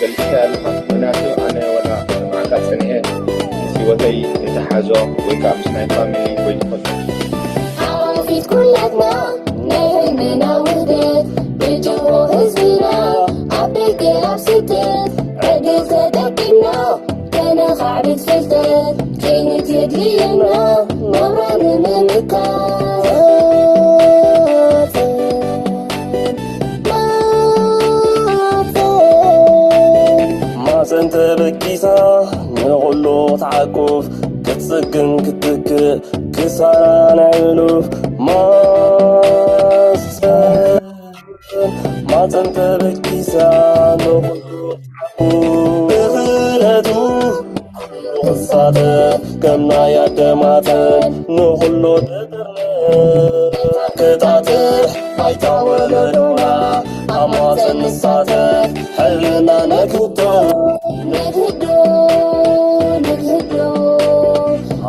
ገልጽካ ኣለኻ። ምክንያቱ ኣነ ወላ ንዓካ ጸኒሐ ምስ ህይወተይ የተሓዞ ወይ ከዓ ምስ ናይ ፋሚሊ ወይ ዝኾነ ሓፊት ኩላትና ናይ ህልምና ውህደት ብጅሆ ህዝብና ኣብ ደገ ኣብ ስደት ዕድል ተጠቂምና ከነኻዕብት ፍልጠት ከይንት የድልየና ናብራ ንምምካት ማፀን ተበጊሳ ንኹሉ ክትዓቁፍ ክትፅግን ክትትክእ ክሳራ ናይ ሕሉፍ ማፀን ማፀን ተበጊሳ ንኹሉ ክትዓቁፍ ብኽእለቱ ክሳተፍ ከም ናይ ኣደማተ ንኹሉ ክጣጥሕ ኣይታ ወለዶና ኣብ ማፀን ንሳተፍ ሕልና ነክቶ ነግህዶ ነግህዶ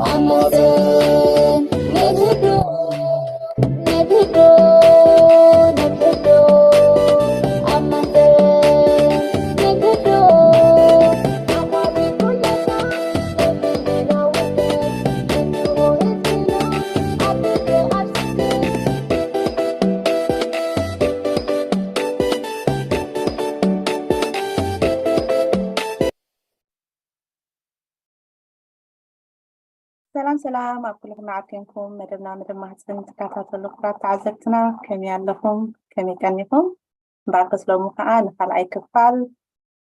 ኣብ ማፀን ነግህዶ ነግህዶ ነግህዶ ኣብ ማፀን ነግህዶ ኣባቢ ኩለና ሰላም ሰላም ኣብ ኩልኩም ዓብ ኮንኩም መደብና መደብ ማህፅን ትከታተሉ ክቡራት ተዓዘብትና ከመይ ኣለኹም? ከመይ ቀኒኹም? እምበኣር ከስለሙ ከዓ ንካልኣይ ክፋል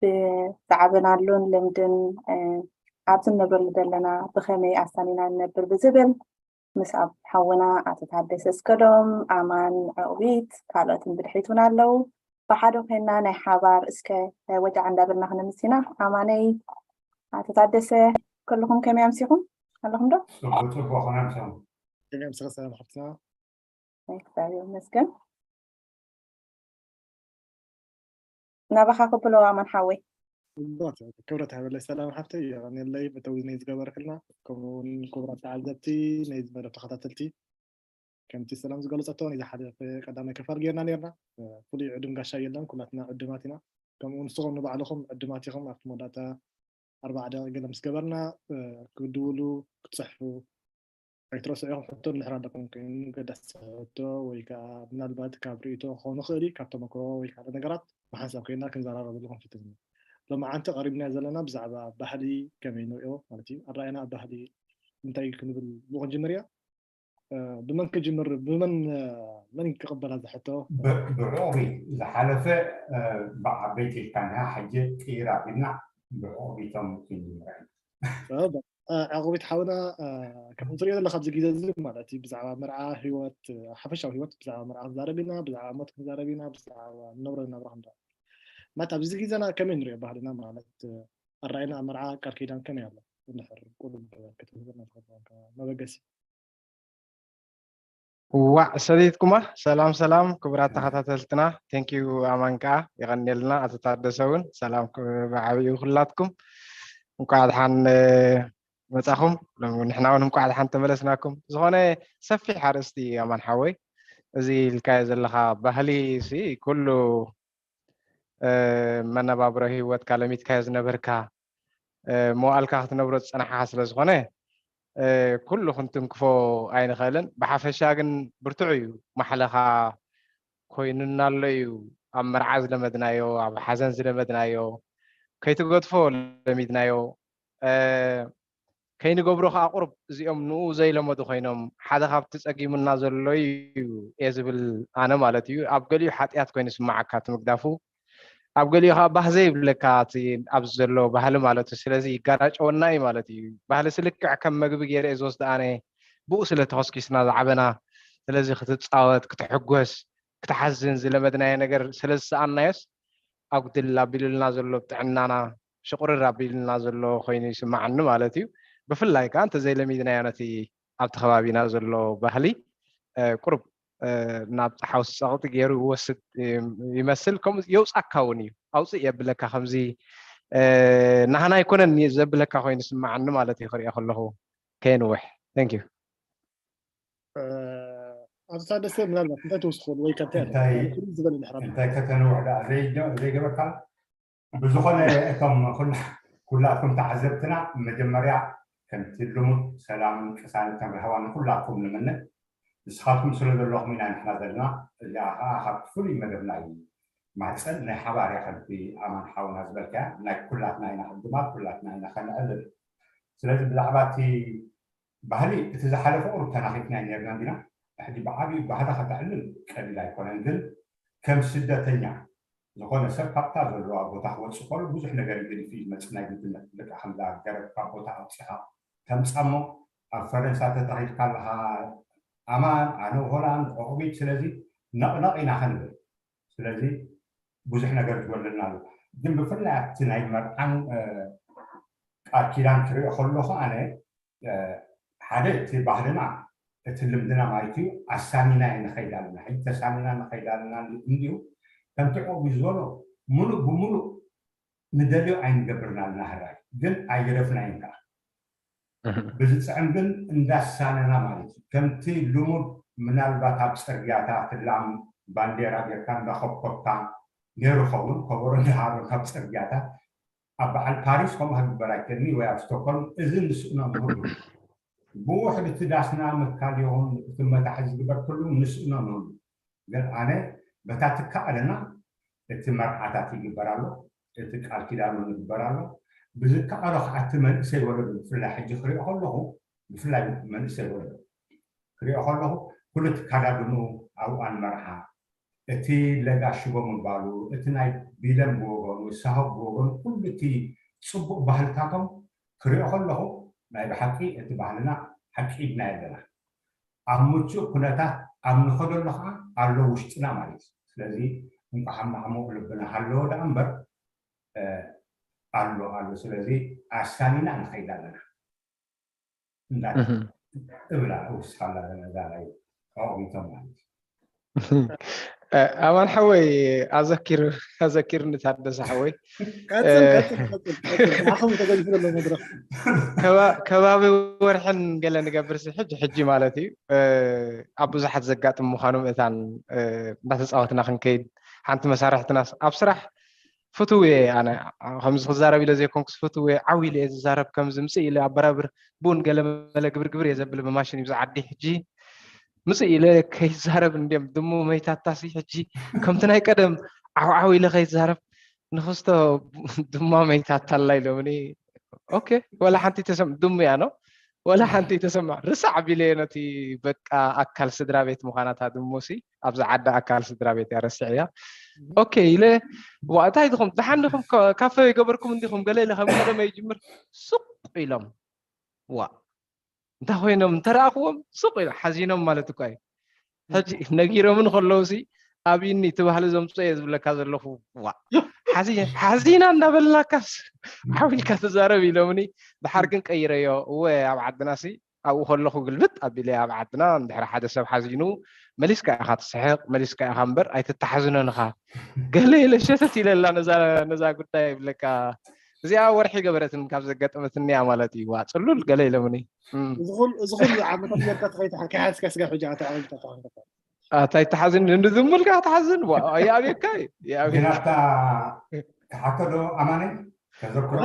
ብዛዕበናሉን ልምድን ኣብዚ እንነብረሉ ዘለና ብኸመይ ኣሳኒና ንነብር ብዝብል ምስ ኣብ ሓውና ኣቶ ታደሰ እስከዶም ኣማን ዕቑቢት ካልኦትን ብድሕሪት እውን ኣለዉ። ብሓደ ኮይና ናይ ሓባር እስከ ወጃዕ እንዳበልና ክነምስና ኣማነይ ኣቶ ታደሰ ከለኹም ከመይ ኣምሲኹም ኣለኹም ዶ? ጽቡቅ ጽቡቅ ኮና ምሳም። ከመይ ኣምሲኺ ሰላም ሓፍትና? እግዚኣብሔር ይመስገን። ናባኻ ክብሎ ኣማን ሓወይ። ጽቡቅ ክብረት ሃበለይ ሰላም ሓፍተይ የቐንየለይ በተዊ ነይ ዝገበርክልና ከምኡ እውን ክቡራት ተዓዘብቲ ነይ ዝመደብ ተኸታተልቲ ከምቲ ሰላም ዝገለጸቶ ናይ ዝሓለፈ ቀዳማይ ክፋል ጌርና ኔርና። ፍሉይ ዕዱም ጋሻ የለን፣ ኩላትና ዕዱማት ኢና። ከምኡ ንስኹም ንባዕልኹም ዕዱማት ኢኹም። ኣብቲ መወዳእታ ኣርባዓ ደቂቕ ገለ ምስ ገበርና ክድውሉ ክትጽሕፉ ኣይትረስዑ ኢኹም። ሕቶ ንድሕር ኣለኩም ኮይኑ ገዳሲ ሕቶ ወይ ከዓ ምናልባት ካብ ርእይቶ ክኸውን ይኽእል እዩ፣ ካብ ተመክሮ ወይ ካልእ ነገራት ብሓንሳብ ኮይና ክንዘራረበሉ ክንፍትን ኢና። ሎማዓንቲ ቀሪብናዮ ዘለና ብዛዕባ ባህሊ ከመይ ንሪኦ ማለት እዩ፣ ኣረኣእያና ኣብ ባህሊ እንታይ ክንብል ብኡ ክንጅምር እያ። ብመን ክጅምር? ብመን መን ክቕበላ ዝሕቶ? ብዕቑቢ ዝሓለፈ ብዓበይቲ ኢልካና ሕጂ ቅይር ኣቢልና ብዕቑቢቶም ክንጅምር ኢና። ዕቑቢት ሓውና ከም ትሪኦ ዘለካ ኣብዚ ግዜ እዚ ማለት እዩ ብዛዕባ መርዓ ህይወት ሓፈሻዊ ህይወት ብዛዕባ መርዓ ክንዛረብ ኢና፣ ብዛዕባ ሞት ክንዛረብ ኢና፣ ብዛዕባ ንነብሮ ናብራ ክንዛረብ ማት ኣብዚ ግዜና ከመይ ንሪኦ ባህልና ማለት ኣረኣይና ኣብ መርዓ ቃል ኪዳን ከመይ ኣሎ እንድሕር ቁሩብ ክትህበና ትኽእል መበገሲ። ዋዕ ሰሊትኩማ። ሰላም ሰላም ክቡራት ተኸታተልትና፣ ቴንኪዩ ኣማን ከዓ የቐንየልና። ኣቶ ታደሰ እውን ሰላም ብዓብዩ ኩላትኩም እንኳዕ ድሓን መፃኹም። ንሕና እውን እንኳዕ ድሓን ተመለስናኩም። ዝኾነ ሰፊሕ ኣርእስቲ ኣማን ሓወይ፣ እዚ ኢልካዮ ዘለኻ ባህሊ ሲ ኩሉ መነባብሮ ሂወትካ ለሚድካዮ ዝነበርካ መዋእልካ ክትነብሮ ዝፀናሕካ ስለ ዝኾነ ኩሉ ክንትንክፎ ኣይንኽእልን። ብሓፈሻ ግን ብርቱዕ እዩ ማሕለኻ ኮይኑና ኣሎ እዩ። ኣብ መርዓ ዝለመድናዮ፣ ኣብ ሓዘን ዝለመድናዮ ከይትገድፎ ለሚድናዮ። ከይንገብሮ ከዓ ቁሩብ እዚኦም ንኡ ዘይለመዱ ኮይኖም ሓደ ካብቲ ፀጊሙና ዘሎ እዩ እየ ዝብል ኣነ ማለት እዩ። ኣብ ገሊኡ ሓጢኣት ኮይኑ ይስማዓካ እቲ ምግዳፉ፣ ኣብ ገሊኡ ከዓ ባህ ዘይብለካ እቲ ኣብዚ ዘሎ ባህሊ ማለት እዩ። ስለዚ ይጋራጨወና እዩ ማለት እዩ። ባህልሲ ልክዕ ከም መግቢ ገይረ እየ ዝወስድ ኣነ ብኡ ስለ ተኸስኪስና ዝዓበና። ስለዚ ክትፃወት፣ ክትሕጎስ፣ ክትሓዝን ዝለመድናዮ ነገር ስለ ዝሰኣንናዮስ ኣጉድል ኣቢሉልና ዘሎ ብጥዕናና ሽቑርር ኣቢሉልና ዘሎ ኮይኑ ይስማዓኒ ማለት እዩ። ብፍላይ ከዓ እንተዘይለሚድናዮ ነቲ ኣብቲ ከባቢና ዘሎ ባህሊ ቁሩብ ናብ ሓውሲ ፀቕጢ ገይሩ ይወስድ ይመስል። ከምኡ የውፃካ እውን እዩ፣ ኣውፅእ የብለካ። ከምዚ ናህና ኣይኮነን ዘብለካ ኮይኑ ይስማዓኒ ማለት እዩ ክሪኦ ከለኹ ከየንውሕ። Thank you። ኣቶ ታደሰ ምናልባት እንታይ ትወስኸሉ ወይ ከ እንታይ እንታይ እንታይ ዝበለ ድሕራ እንታይ ከተንውሕ ደኣ ዘይገ- ዘይገበርካ ብዝኾነ እቶም ኩላትኩም ተዓዘብትና መጀመርያ ከምቲ ልሙድ ሰላምን ቅሳነትን ርህዋ ንኩላትኩም ንምነ። ንስኻትኩም ስለ ዘለኹም ኢና ንሕና ዘለና። እዚኣ ከዓ ካብቲ ፍሉይ መደብና እዩ ማህፀን ናይ ሓባር እያ ከምቲ ኣማን ሓውና ዝበልካያ ናይ ኩላትና ኢና ክንድማር ኩላትና ኢና ከነዕልል። ስለዚ ብዛዕባ እቲ ባህሊ እቲ ዝሓለፈ ቁሩብ ተናኺፍና ነርና እንዲና። ሕጂ ብዓብዩ ባህላ ከተዕልል ቀሊል ኣይኮነን ግን ከም ስደተኛ ዝኾነ ሰብ ካብታ ዘለዋ ቦታ ክወፅእ ከሎ ብዙሕ ነገር ይገዲፍ እዩ ዝመፅእ ናይ ግድነት ልካ ከምዛ ገረብ ካብ ቦታ ኣውፅኻ ተምፃሞ ኣብ ፈረንሳ ተተኺልካ ኣለኻ ኣማን ኣነ ሆላንድ ዑቕቢት ስለዚ ነቕነቕ ኢና ክንብል ስለዚ ብዙሕ ነገር ዝጎለልና ኣሎ ግን ብፍላይ ኣብቲ ናይ መርዓን ቃል ኪዳን ክሪኦ ከለኹ ኣነ ሓደ እቲ ባህልና እቲ ልምድና ማለት እዩ ኣሳኒና ንኸይድ ኣለና ሕጂ ተሳኒና ንኸይድ ኣለና እንዲሁ ከምቲ ዑቕቢት ዝበሎ ሙሉእ ብሙሉእ ንደልዮ ኣይንገብርና ኣለና ህራይ ግን ኣይገደፍናይን ከዓ ብዝፅዕም ግን እንዳሳነና ማለት እዩ ከምቲ ልሙድ ምናልባት ኣብ ፅርግያታት ላም ባንዴራ ጌርካ እንዳኸብኮብካ ነይሩ ኸውን ከበሮ እንዳሃበ ካብ ፅርግያታት ኣብ በዓል ፓሪስ ከምኡ ክግበር ኣይክእልኒ ወይ ኣብ ስቶኮልም እዚ ንስእኖ ምህሉ ብውሕድ እቲ ዳስና ምትካል ይኹን እቲ መታሒ ዝግበር ኩሉ ንስእኖ ምህሉ ግን ኣነ በታ ትከኣለና እቲ መርዓታት ይግበር ኣሎ እቲ ቃል ኪዳኑ ንግበር ኣሎ ብዝከኣሎ ከዓ እቲ መንእሰይ ወለዶ ብፍላይ ሕጂ ክሪኦ ከለኹ ብፍላይ መንእሰይ ወለዶ ክሪኦ ከለኹ ኩሉ እቲ ካዳድንኡ ኣብዋን መርዓ እቲ ለጋ ሽቦ ምባሉ እቲ ናይ ቢለን ብወገኑ ሳሆ ብወገኑ ኩሉ እቲ ፅቡቅ ባህልታቶም ክሪኦ ከለኹ ናይ ብሓቂ እቲ ባህልና ሓቂ ኢድና የለና ኣብ ምቹእ ኩነታት ኣብ ንኸደሉ ከዓ ኣሎ ውሽጥና ማለት እዩ ስለዚ እንኳዕ ኣብ ማዕሙቕ ልብና ሃለወ ደኣ እምበር ኣሎ ኣሎ ስለዚ ኣሳኒና ንኸይድ ኣለና እንዳ እብላ ውስኻላ ነዛ ናይ ኣቑቢቶም ማለት ኣማን ሓወይ ኣዘኪር ኣዘኪርኒ ታደሰ ሓወይ ከባቢ ወርሕን ገለ ንገብር ሕጂ ሕጂ ማለት እዩ ኣብ ብዙሓት ዘጋጥም ምዃኑ ምእታን እንዳተፃወትና ክንከይድ ሓንቲ መሳርሕትናስ ኣብ ስራሕ ፍትው እየ ኣነ ከምዚ ክዛረብ ኢለ ዘይኮንኩስ ፍትው እየ ዓው ኢለ እየ ዝዛረብ ከምዚ ምፅእ ኢለ ኣበራብር ብኡን ገለ መለ ግብር ግብር እየ ዘብል ብማሽን እዩ ዝዓዲ ሕጂ ምፅእ ኢለ ከይዛረብ እንዲም ድሙ መይታታሲ ሕጂ ከምቲ ናይ ቀደም ዓው ዓው ኢለ ከይዛረብ ንክስቶ ድማ መይታታ ኣላ ኢሎምኒ ኦኬ ወላ ሓንቲ ተሰም ድሙ እያ ነው ወላ ሓንቲ ተሰማ ርሳዕ ቢለ ነቲ በቃ ኣካል ስድራ ቤት ምዃናታ ድሞሲ ኣብዚ ዓዲ ኣካል ስድራ ቤት እያ ረስዕ እያ ኦኬ ኢለ ዋ እንታይ ድኹም ደሓን ድኹም ካፈ ይገበርኩም እንዲኹም ገለ ኢለ ከም ቀደመ ይጅምር ሱቅ ኢሎም ዋ እንታይ ኮይኖም እንተረኣኽዎም ሱቅ ኢሎም ሓዚኖም ማለት እኳ እዩ ሕጂ ነጊሮምን ከለውሲ ኣብይኒ እቲ ባህሊ ዘምፅኦ እየ ዝብለካ ዘለኹ ዋ ሓዚና እንዳበልናካስ ሓዊልካ ተዛረብ ኢሎምኒ ድሓር ግን ቀይረዮ እወ ኣብ ዓድናሲ ኣብኡ ከለኹ ግልብጥ ኣቢለ ኣብ ዓድና እንድሕሪ ሓደ ሰብ ሓዚኑ መሊስካ ኢኻ ትስሕቕ መሊስካ ኢኻ እምበር ኣይትተሓዝኖን ኢኻ ገለ ኢለ ሸተት ኢለላ ነዛ ጉዳይ ይብለካ እዚኣ ወርሒ ገበረትን ካብ ዘጋጠመትኒ እያ ማለት እዩ ዋ ፅሉል ገለ ኢሎምኒ እዚ ኩሉ ዓመታት ጌርካ ተኸይትሓል ከይሓዝካ ስጋብ ሕጂ ኣታ ኣበልካ ተኾንካ ኣታ ይተሓዝን ንዝምልካ ትሓዝን ይኣብየካ ይኣብየካ ክሓከዶ ኣማነ ተዘክሮ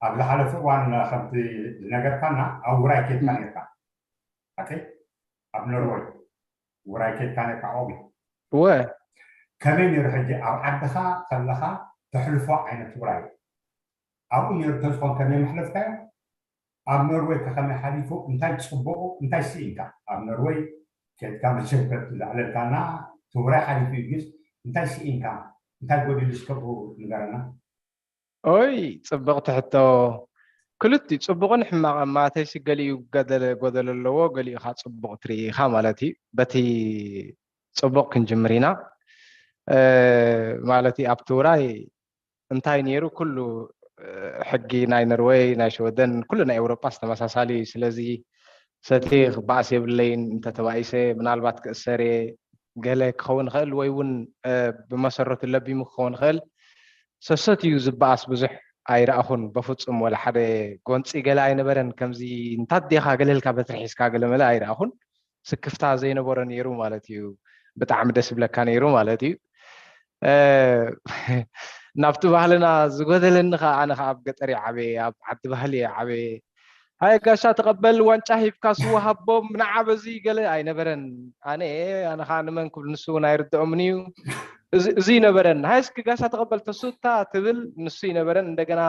ኣብ ዝሓለፈ እዋን ከምቲ ዝነገርካና ኣብ ውራይ ኬድካ ነርካ ሓቀይ ኣብ ኖርወይ ውራይ ኬድካ ነርካ ኦቢ እወ ከመይ ነይሩ ሕጂ ኣብ ዓድኻ ከለኻ ተሕልፎ ዓይነት ውራይ ኣብኡ ነይሩ ተዝኾን ከመይ መሕለፍካዮ ኣብ ኖርወይ ከ ከመይ ሓሊፉ እንታይ ፅቡቁ እንታይ ስኢንካ ኣብ ኖርወይ ኬድካ መቸም ከምቲ ዘዕለልካና እቲ ውራይ ሓሊፉ እዩ ግስ እንታይ ስኢንካ እንታይ ጎዲሉ እስከ ብኡ ንገረና ኦይ ፅብቕቲ ሕቶ ክልቲኡ ፅቡቕን ሕማቕን ማለተይሲ ገሊኡ ገደለ ጎደሎ ኣለዎ ገሊኡ ከዓ ፅቡቕ ትርኢ ኢኻ ማለት እዩ በቲ ፅቡቕ ክንጅምር ኢና ማለት እዩ ኣብ ትግራይ እንታይ ነይሩ ኩሉ ሕጊ ናይ ኖርወይ ናይ ሽወደን ኩሉ ናይ ኤውሮጳስ ተመሳሳሊ እዩ ስለዚ ሰቲ ክበኣስ የብለይን እንተተባኢሰ ምናልባት ክእሰር እየ ገለ ክኸውን ይኽእል ወይ እውን ብመሰረቱ ለቢሙ ክኸውን ይኽእል ሰሰት እዩ ዝበኣስ ብዙሕ ኣይረኣኹን በፍፁም ወላ ሓደ ጎንፂ ገለ ኣይነበረን ከምዚ እንታት ዴኻ ገለልካ በትሪ ሒዝካ ገለመለ ኣይረኣኹን ስክፍታ ዘይነበሮ ነይሩ ማለት እዩ ብጣዕሚ ደስ ብለካ ነይሩ ማለት እዩ ናብቲ ባህልና ዝጎደለኒ ከኣ፣ ኣነ ከኣ ኣብ ገጠር እየ ዓብየ፣ ኣብ ዓዲ ባህሊ እየ ዓብየ። ሃየ ጋሻ ተቐበል፣ ዋንጫ ሂብካ ስዋ ሃቦም፣ ንዓ በዚ ገለ ኣይነበረን። ኣነ፣ ኣነ ከኣ ንመን ክብል፣ ንሱ እውን ኣይርድኦምን እዩ። እዚ፣ እዚ ይነበረን። ሃየ እስኪ ጋሻ ተቐበል፣ ተሱታ ትብል፣ ንሱ ይነበረን። እንደገና፣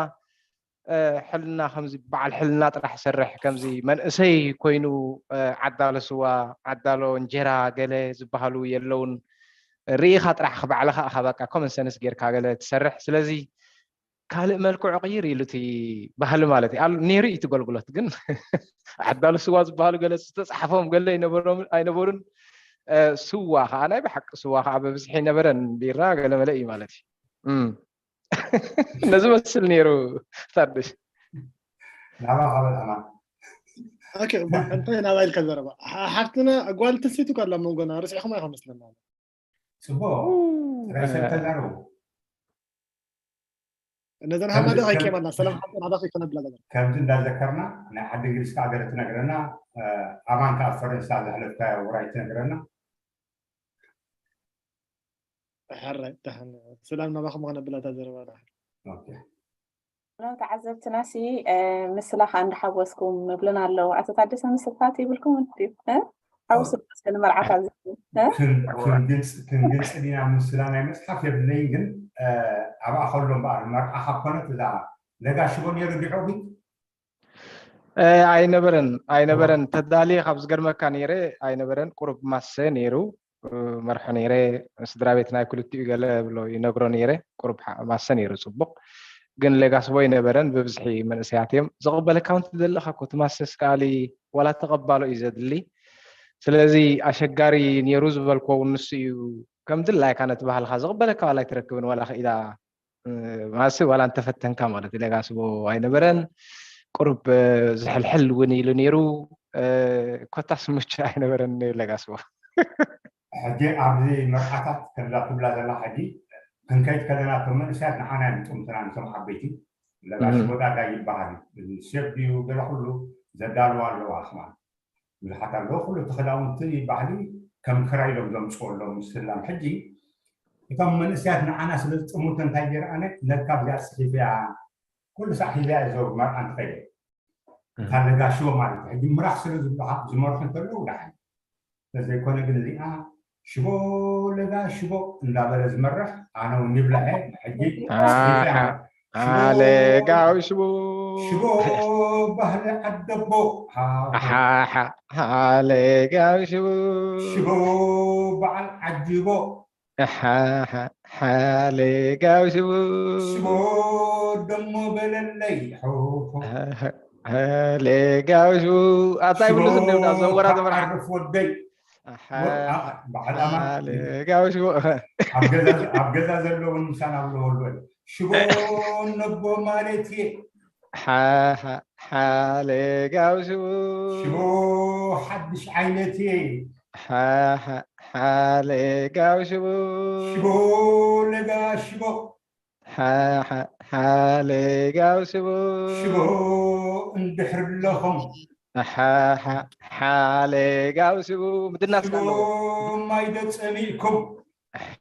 እ፣ ሕልና ከምዚ በዓል ሕልና ጥራሕ ሰርሕ፣ ከምዚ መንእሰይ ኮይኑ፣ እ፣ ዓዳሎ ስዋ፣ ዓዳሎ እንጀራ ገለ ዝበሃሉ የለውን። ርኢኻ ጥራሕ ባዕልኻ ኢኻ በቃ ኮመን ሰንስ ጌርካ ገለ ትሰርሕ። ስለዚ ካልእ መልክዑ ቅይር ኢሉ እቲ ባህሊ ማለት እዩ። ኣሉ-፣ ነይሩ እዩ እቲ ጎልጉሎት፣ ግን ዓዳሎ ስዋ ዝበሃሉ ገለ ዝተጻሕፎም ገለ ኣይነበሮም-፣ ኣይነበሩን። እ፣ ስዋ ከኣ ናይ ብሓቂ ስዋ ከኣ በብዝሒ ኣይነበረን፣ ቢራ ገለ መለ እዩ ማለት እዩ። እም። ነዚ መስል ነይሩ ታደሽ። ናባኻ በል ኣማን። ኦኬ፣ እባ እንታይ ናባይ ኢልካ ዘረባ? ሓ-፣ ሓፍትና ጓል ትስፊት እኮ ኣላ መንጎና፣ ርሲዕኹማ ኢኹም መስለና። ጽቡቕ። ጥራይ ሰብ ተዛረቡ። ነዘን ሓማዶ ከይኬማና፣ ሰላም ሓፍትና ናባኺ ከነብላ ዘለና። ከምዚ እንዳዘከርና፣ ናይ ዓዲ እንግሊዝ ከዓ ገለ ትነግረና፣ እ፣ ኣማን ከዓ ኣብ ፈረንሳ ዘሕለፍካዮ ውራይ ትነግረና። ሕራይ፣ ደሓን። ሰላም ናባኹም ከነብላ እታ ዘረባ ደሓን። ኦኬ። ኖ ተዓዘብትናሲ፣ እ፣ ምስላ ከዓ እንዳሓወስኩም ምብልን ኣለዉ። ኣቶ ታደሰ ምስልታት ይብልኩም ድዩ? እ? ሓውስ እስከ ንመርዓት ኣብዚ፣ እ? ክን-፣ ክንግልጽ-፣ ክንግልጽ ዲና ምስላ ናይ መጽሓፍ የብለይን፣ ግን፣ እ፣ ኣብኣ ከሎ እምበኣር መርዓ ካብ ኮነት እዛ ለጋ ሽቦ ነይሩ ድዩ ዕውት? እ፣ ኣይነበረን፣ ኣይነበረን። ተዳልየ ካብ ዝገርመካ ነይረ፣ ኣይነበረን። ቁሩብ ማሰ ነይሩ፣ እ፣ መርሖ ነይረ። ስድራ ቤት ናይ ክልቲኡ ገለ ብሎ ይነግሮ ነይረ። ቁሩብ ሓ-፣ ማሰ ነይሩ ጽቡቕ። ግን ሌጋስቦ ኣይነበረን፣ ብብዝሒ መንእሰያት እዮም። ዝቕበለካ እውን ትደሊ ኢኻ እኮ፣ እቲ ማሰስ ከኣሊ ዋላ ተቐባሎ እዩ ዘድሊ። ስለዚ ኣሸጋሪ ነይሩ ዝበልክዎ እውን ንሱ እዩ። ከም ድላይካ ነቲ ባህልኻ ዝቕበለካ ዋላ ኣይትረክብን፣ ዋላ ክኢላ እ፣ ማሲ ዋላ እንተፈተንካ ማለት እዩ፣ ለጋስቦ ኣይነበረን። ቁሩብ፣ እ፣ ዝሕልሕል እውን ኢሉ ነይሩ። እ፣ ኮታስ ምቹ ኣይነበረን ነይሩ ለጋስቦ። ሕጂ ኣብዚ መርዓታት ከምዛ ትብላ ዘላ ሕጂ ክንከይድ ከለና እቶም መንእሰያት ንዓና እዮም ጥምትና፣ ነቶም ዓበይቲ። ለጋስቦ ዳጋ ይበሃል እዩ። ሸፍ ድዩ ገለ ኩሉ ዘዳልዋ ኣለዋ ከማን። ብዙሓት ኣለዉ። ኩሉ እቲ ክዳውንቲ ባህሊ ከም ክራይ ኢሎም ዘምፅኡ ኣለዉ ምስላም። ሕጂ እቶም መንእሰያት ንዓና ስለ ዝጥምቱ እንታይ ገይረ ኣነ ነካ እዚኣ ፅሒፈያ ኩሉ ሳዕ ሒዘያ እየ ዘውር መርዓ እንትኸይደ። እታ ለጋ ሽቦ ማለት እዩ። ሕጂ ምራሕ ስለ ዝብሉኻ ዝመርሑ እንተለዉ ደሓን። እንተዘይኮነ ግን እዚኣ ሽቦ ለጋ ሽቦ እንዳበለ ዝመርሕ ኣነ እውን ይብልዐ። ሕጂ ኣሓ፣ ሓ፣ ለጋዊ ሽቦ። ሽቦ ባህሊ ዓደቦ። ሓ፣ ሓ፣ ኣሓ፣ ሓ፣ ሓ፣ ለጋዊ ሽቦ። ሽቦ በዓል ዓጅቦ። ኣሓ፣ ሓ፣ ሓ፣ ለጋዊ ሽቦ። ሽቦ ደሞ በለለይ። ሑ፣ ሑ። ኣሓ፣ ሓ፣ ሓ፣ ለጋዊ ሽቦ። ኣታ ይብሉ ዝንደው ናብ ዘወራ ዘመርሓ። ዓርፍ ወደይ። ኣሓ፣ ወ-፣ ኣ-፣ በዓል ኣማን። ሓ፣ ለጋዊ ሽቦ። ኣብ ገዛ፣ ኣብ ገዛ ዘለውን ምሳና ብለወሉ። ሽቦ ነቦ ማለት እየ። ሓ፣ ሓ፣ ሓ፣ ለጋዊ ሽቦ። ሽቦ ሓድሽ ዓይነት እየ። ሓ፣ ሓ፣ ሓ፣ ለጋዊ ሽቦ። ሽቦ ለጋ ሽቦ። ሓ፣ ሓ፣ ሓ፣ ለጋዊ ሽቦ። ሽቦ እንድሕር ኣለኹም። ሓ፣ ሓ፣ ሓ፣ ለጋዊ ሽቦ። ምድናስ ሽቦ ኣለዎ። ማይ ዶ ጸሚእኩም።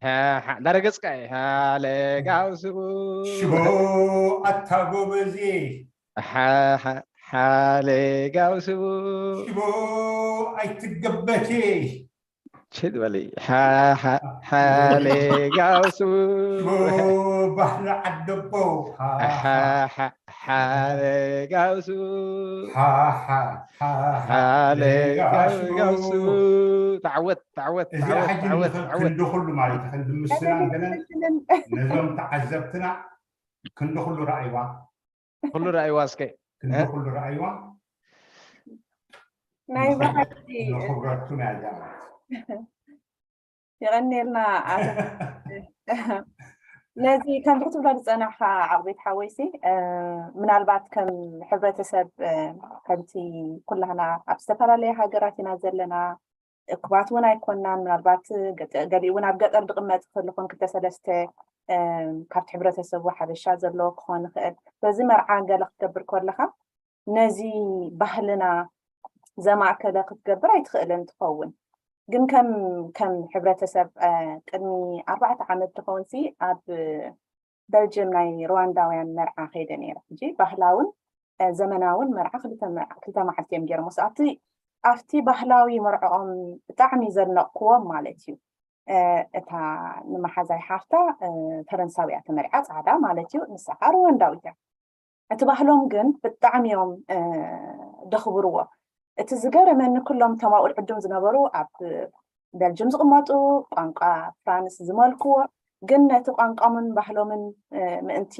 ሓ፣ ሓ፣ እንዳረገጽካ እየ። ሓ፣ ለጋዊ ሽቦ። ሽቦ ኣታ ጎበዜ። ሓ፣ ሓ፣ ሓ፣ ለጋዊ ሽቦ። ሽቦ ኣይትገበቴ። ችድ በሊ። ሓ፣ ሓ፣ ሓ፣ ለጋዊ ሽቦ። ሽቦ ባህሊ ዓደቦ። ሓ፣ ሓ፣ ሓ፣ ሓ፣ ለጋዊ ሽቦ። ሓ፣ ሓ፣ ሓ፣ ሓ፣ ለጋዊ ሽቦ። ተዓወት፣ ተዓወት፣ እዚኣ ተዓወት፣ ሕጂ ተዓወት፣ ንኽ-፣ ተዓወት። ክንዲ ኩሉ ማለት እዩ። ክንዲ ምስላን ገለን ነዞም ተዓዘብትና ክንዲ ኩሉ ረኣይዋ። ኩሉ ረኣይዋ እስከ። ክንዲ እ? ኩሉ ረኣይዋ። ናይ ብሓቂ ንኽብረቱ ናይ እዛ ማለት። የቐንየልና ኣቶ። ነዚ ከምዚ ክትብሎ ዝጸናሕካ ዓቕቤት ሓወይሲ፣ እ፣ ምናልባት ከም ሕብረተሰብ፣ እ፣ ከምቲ ኩላህና ኣብ ዝተፈላለየ ሃገራት ኢና ዘለና፣ እኩባት እውን ኣይኮናን። ምናልባት ገጠ-፣ ገሊኡ እውን ኣብ ገጠር ዝቕመጥ ክህሉ ክኾን ክልተ ሰለስተ፣ እ፣ ካብቲ ሕብረተሰቡ ሓበሻ ዘለዎ ክኾን ይኽእል። በዚ መርዓ ገለ ክትገብር ከለኻ ነዚ ባህልና ዘማእከለ ክትገብር ኣይትኽእልን ትኸውን። ግን ከም፣ ከም ሕብረተሰብ፣ እ፣ ቅድሚ ኣርባዕተ ዓመት ትኸውን ሲ ኣብ በልጅም ናይ ሩዋንዳውያን መርዓ ከይደ ነይረ። ሕጂ ባህላውን ዘመናውን መርዓ ክልተ መዓልቲ እዮም ገይሮም። ኣብቲ ኣብቲ ባህላዊ መርዕኦም ብጣዕሚ ዘድነቕክዎም ማለት እዩ። እታ ንመሓዛይ ሓፍታ ፈረንሳዊያ ተመርዓ ፃዕዳ ማለት እዩ። ንሳ ከዓ ሩዋንዳዊት እያ። እቲ ባህሎም ግን ብጣዕሚ እዮም ደኽብርዎ። እቲ ዝገረመኒ ኩሎም እቶም ኣብኡ ዕዱም ዝነበሩ ኣብ በልጅም ዝቕመጡ ቋንቋ ፍራንስ ዝመልክዎ ግን ነቲ ቋንቋምን ባህሎምን ምእንቲ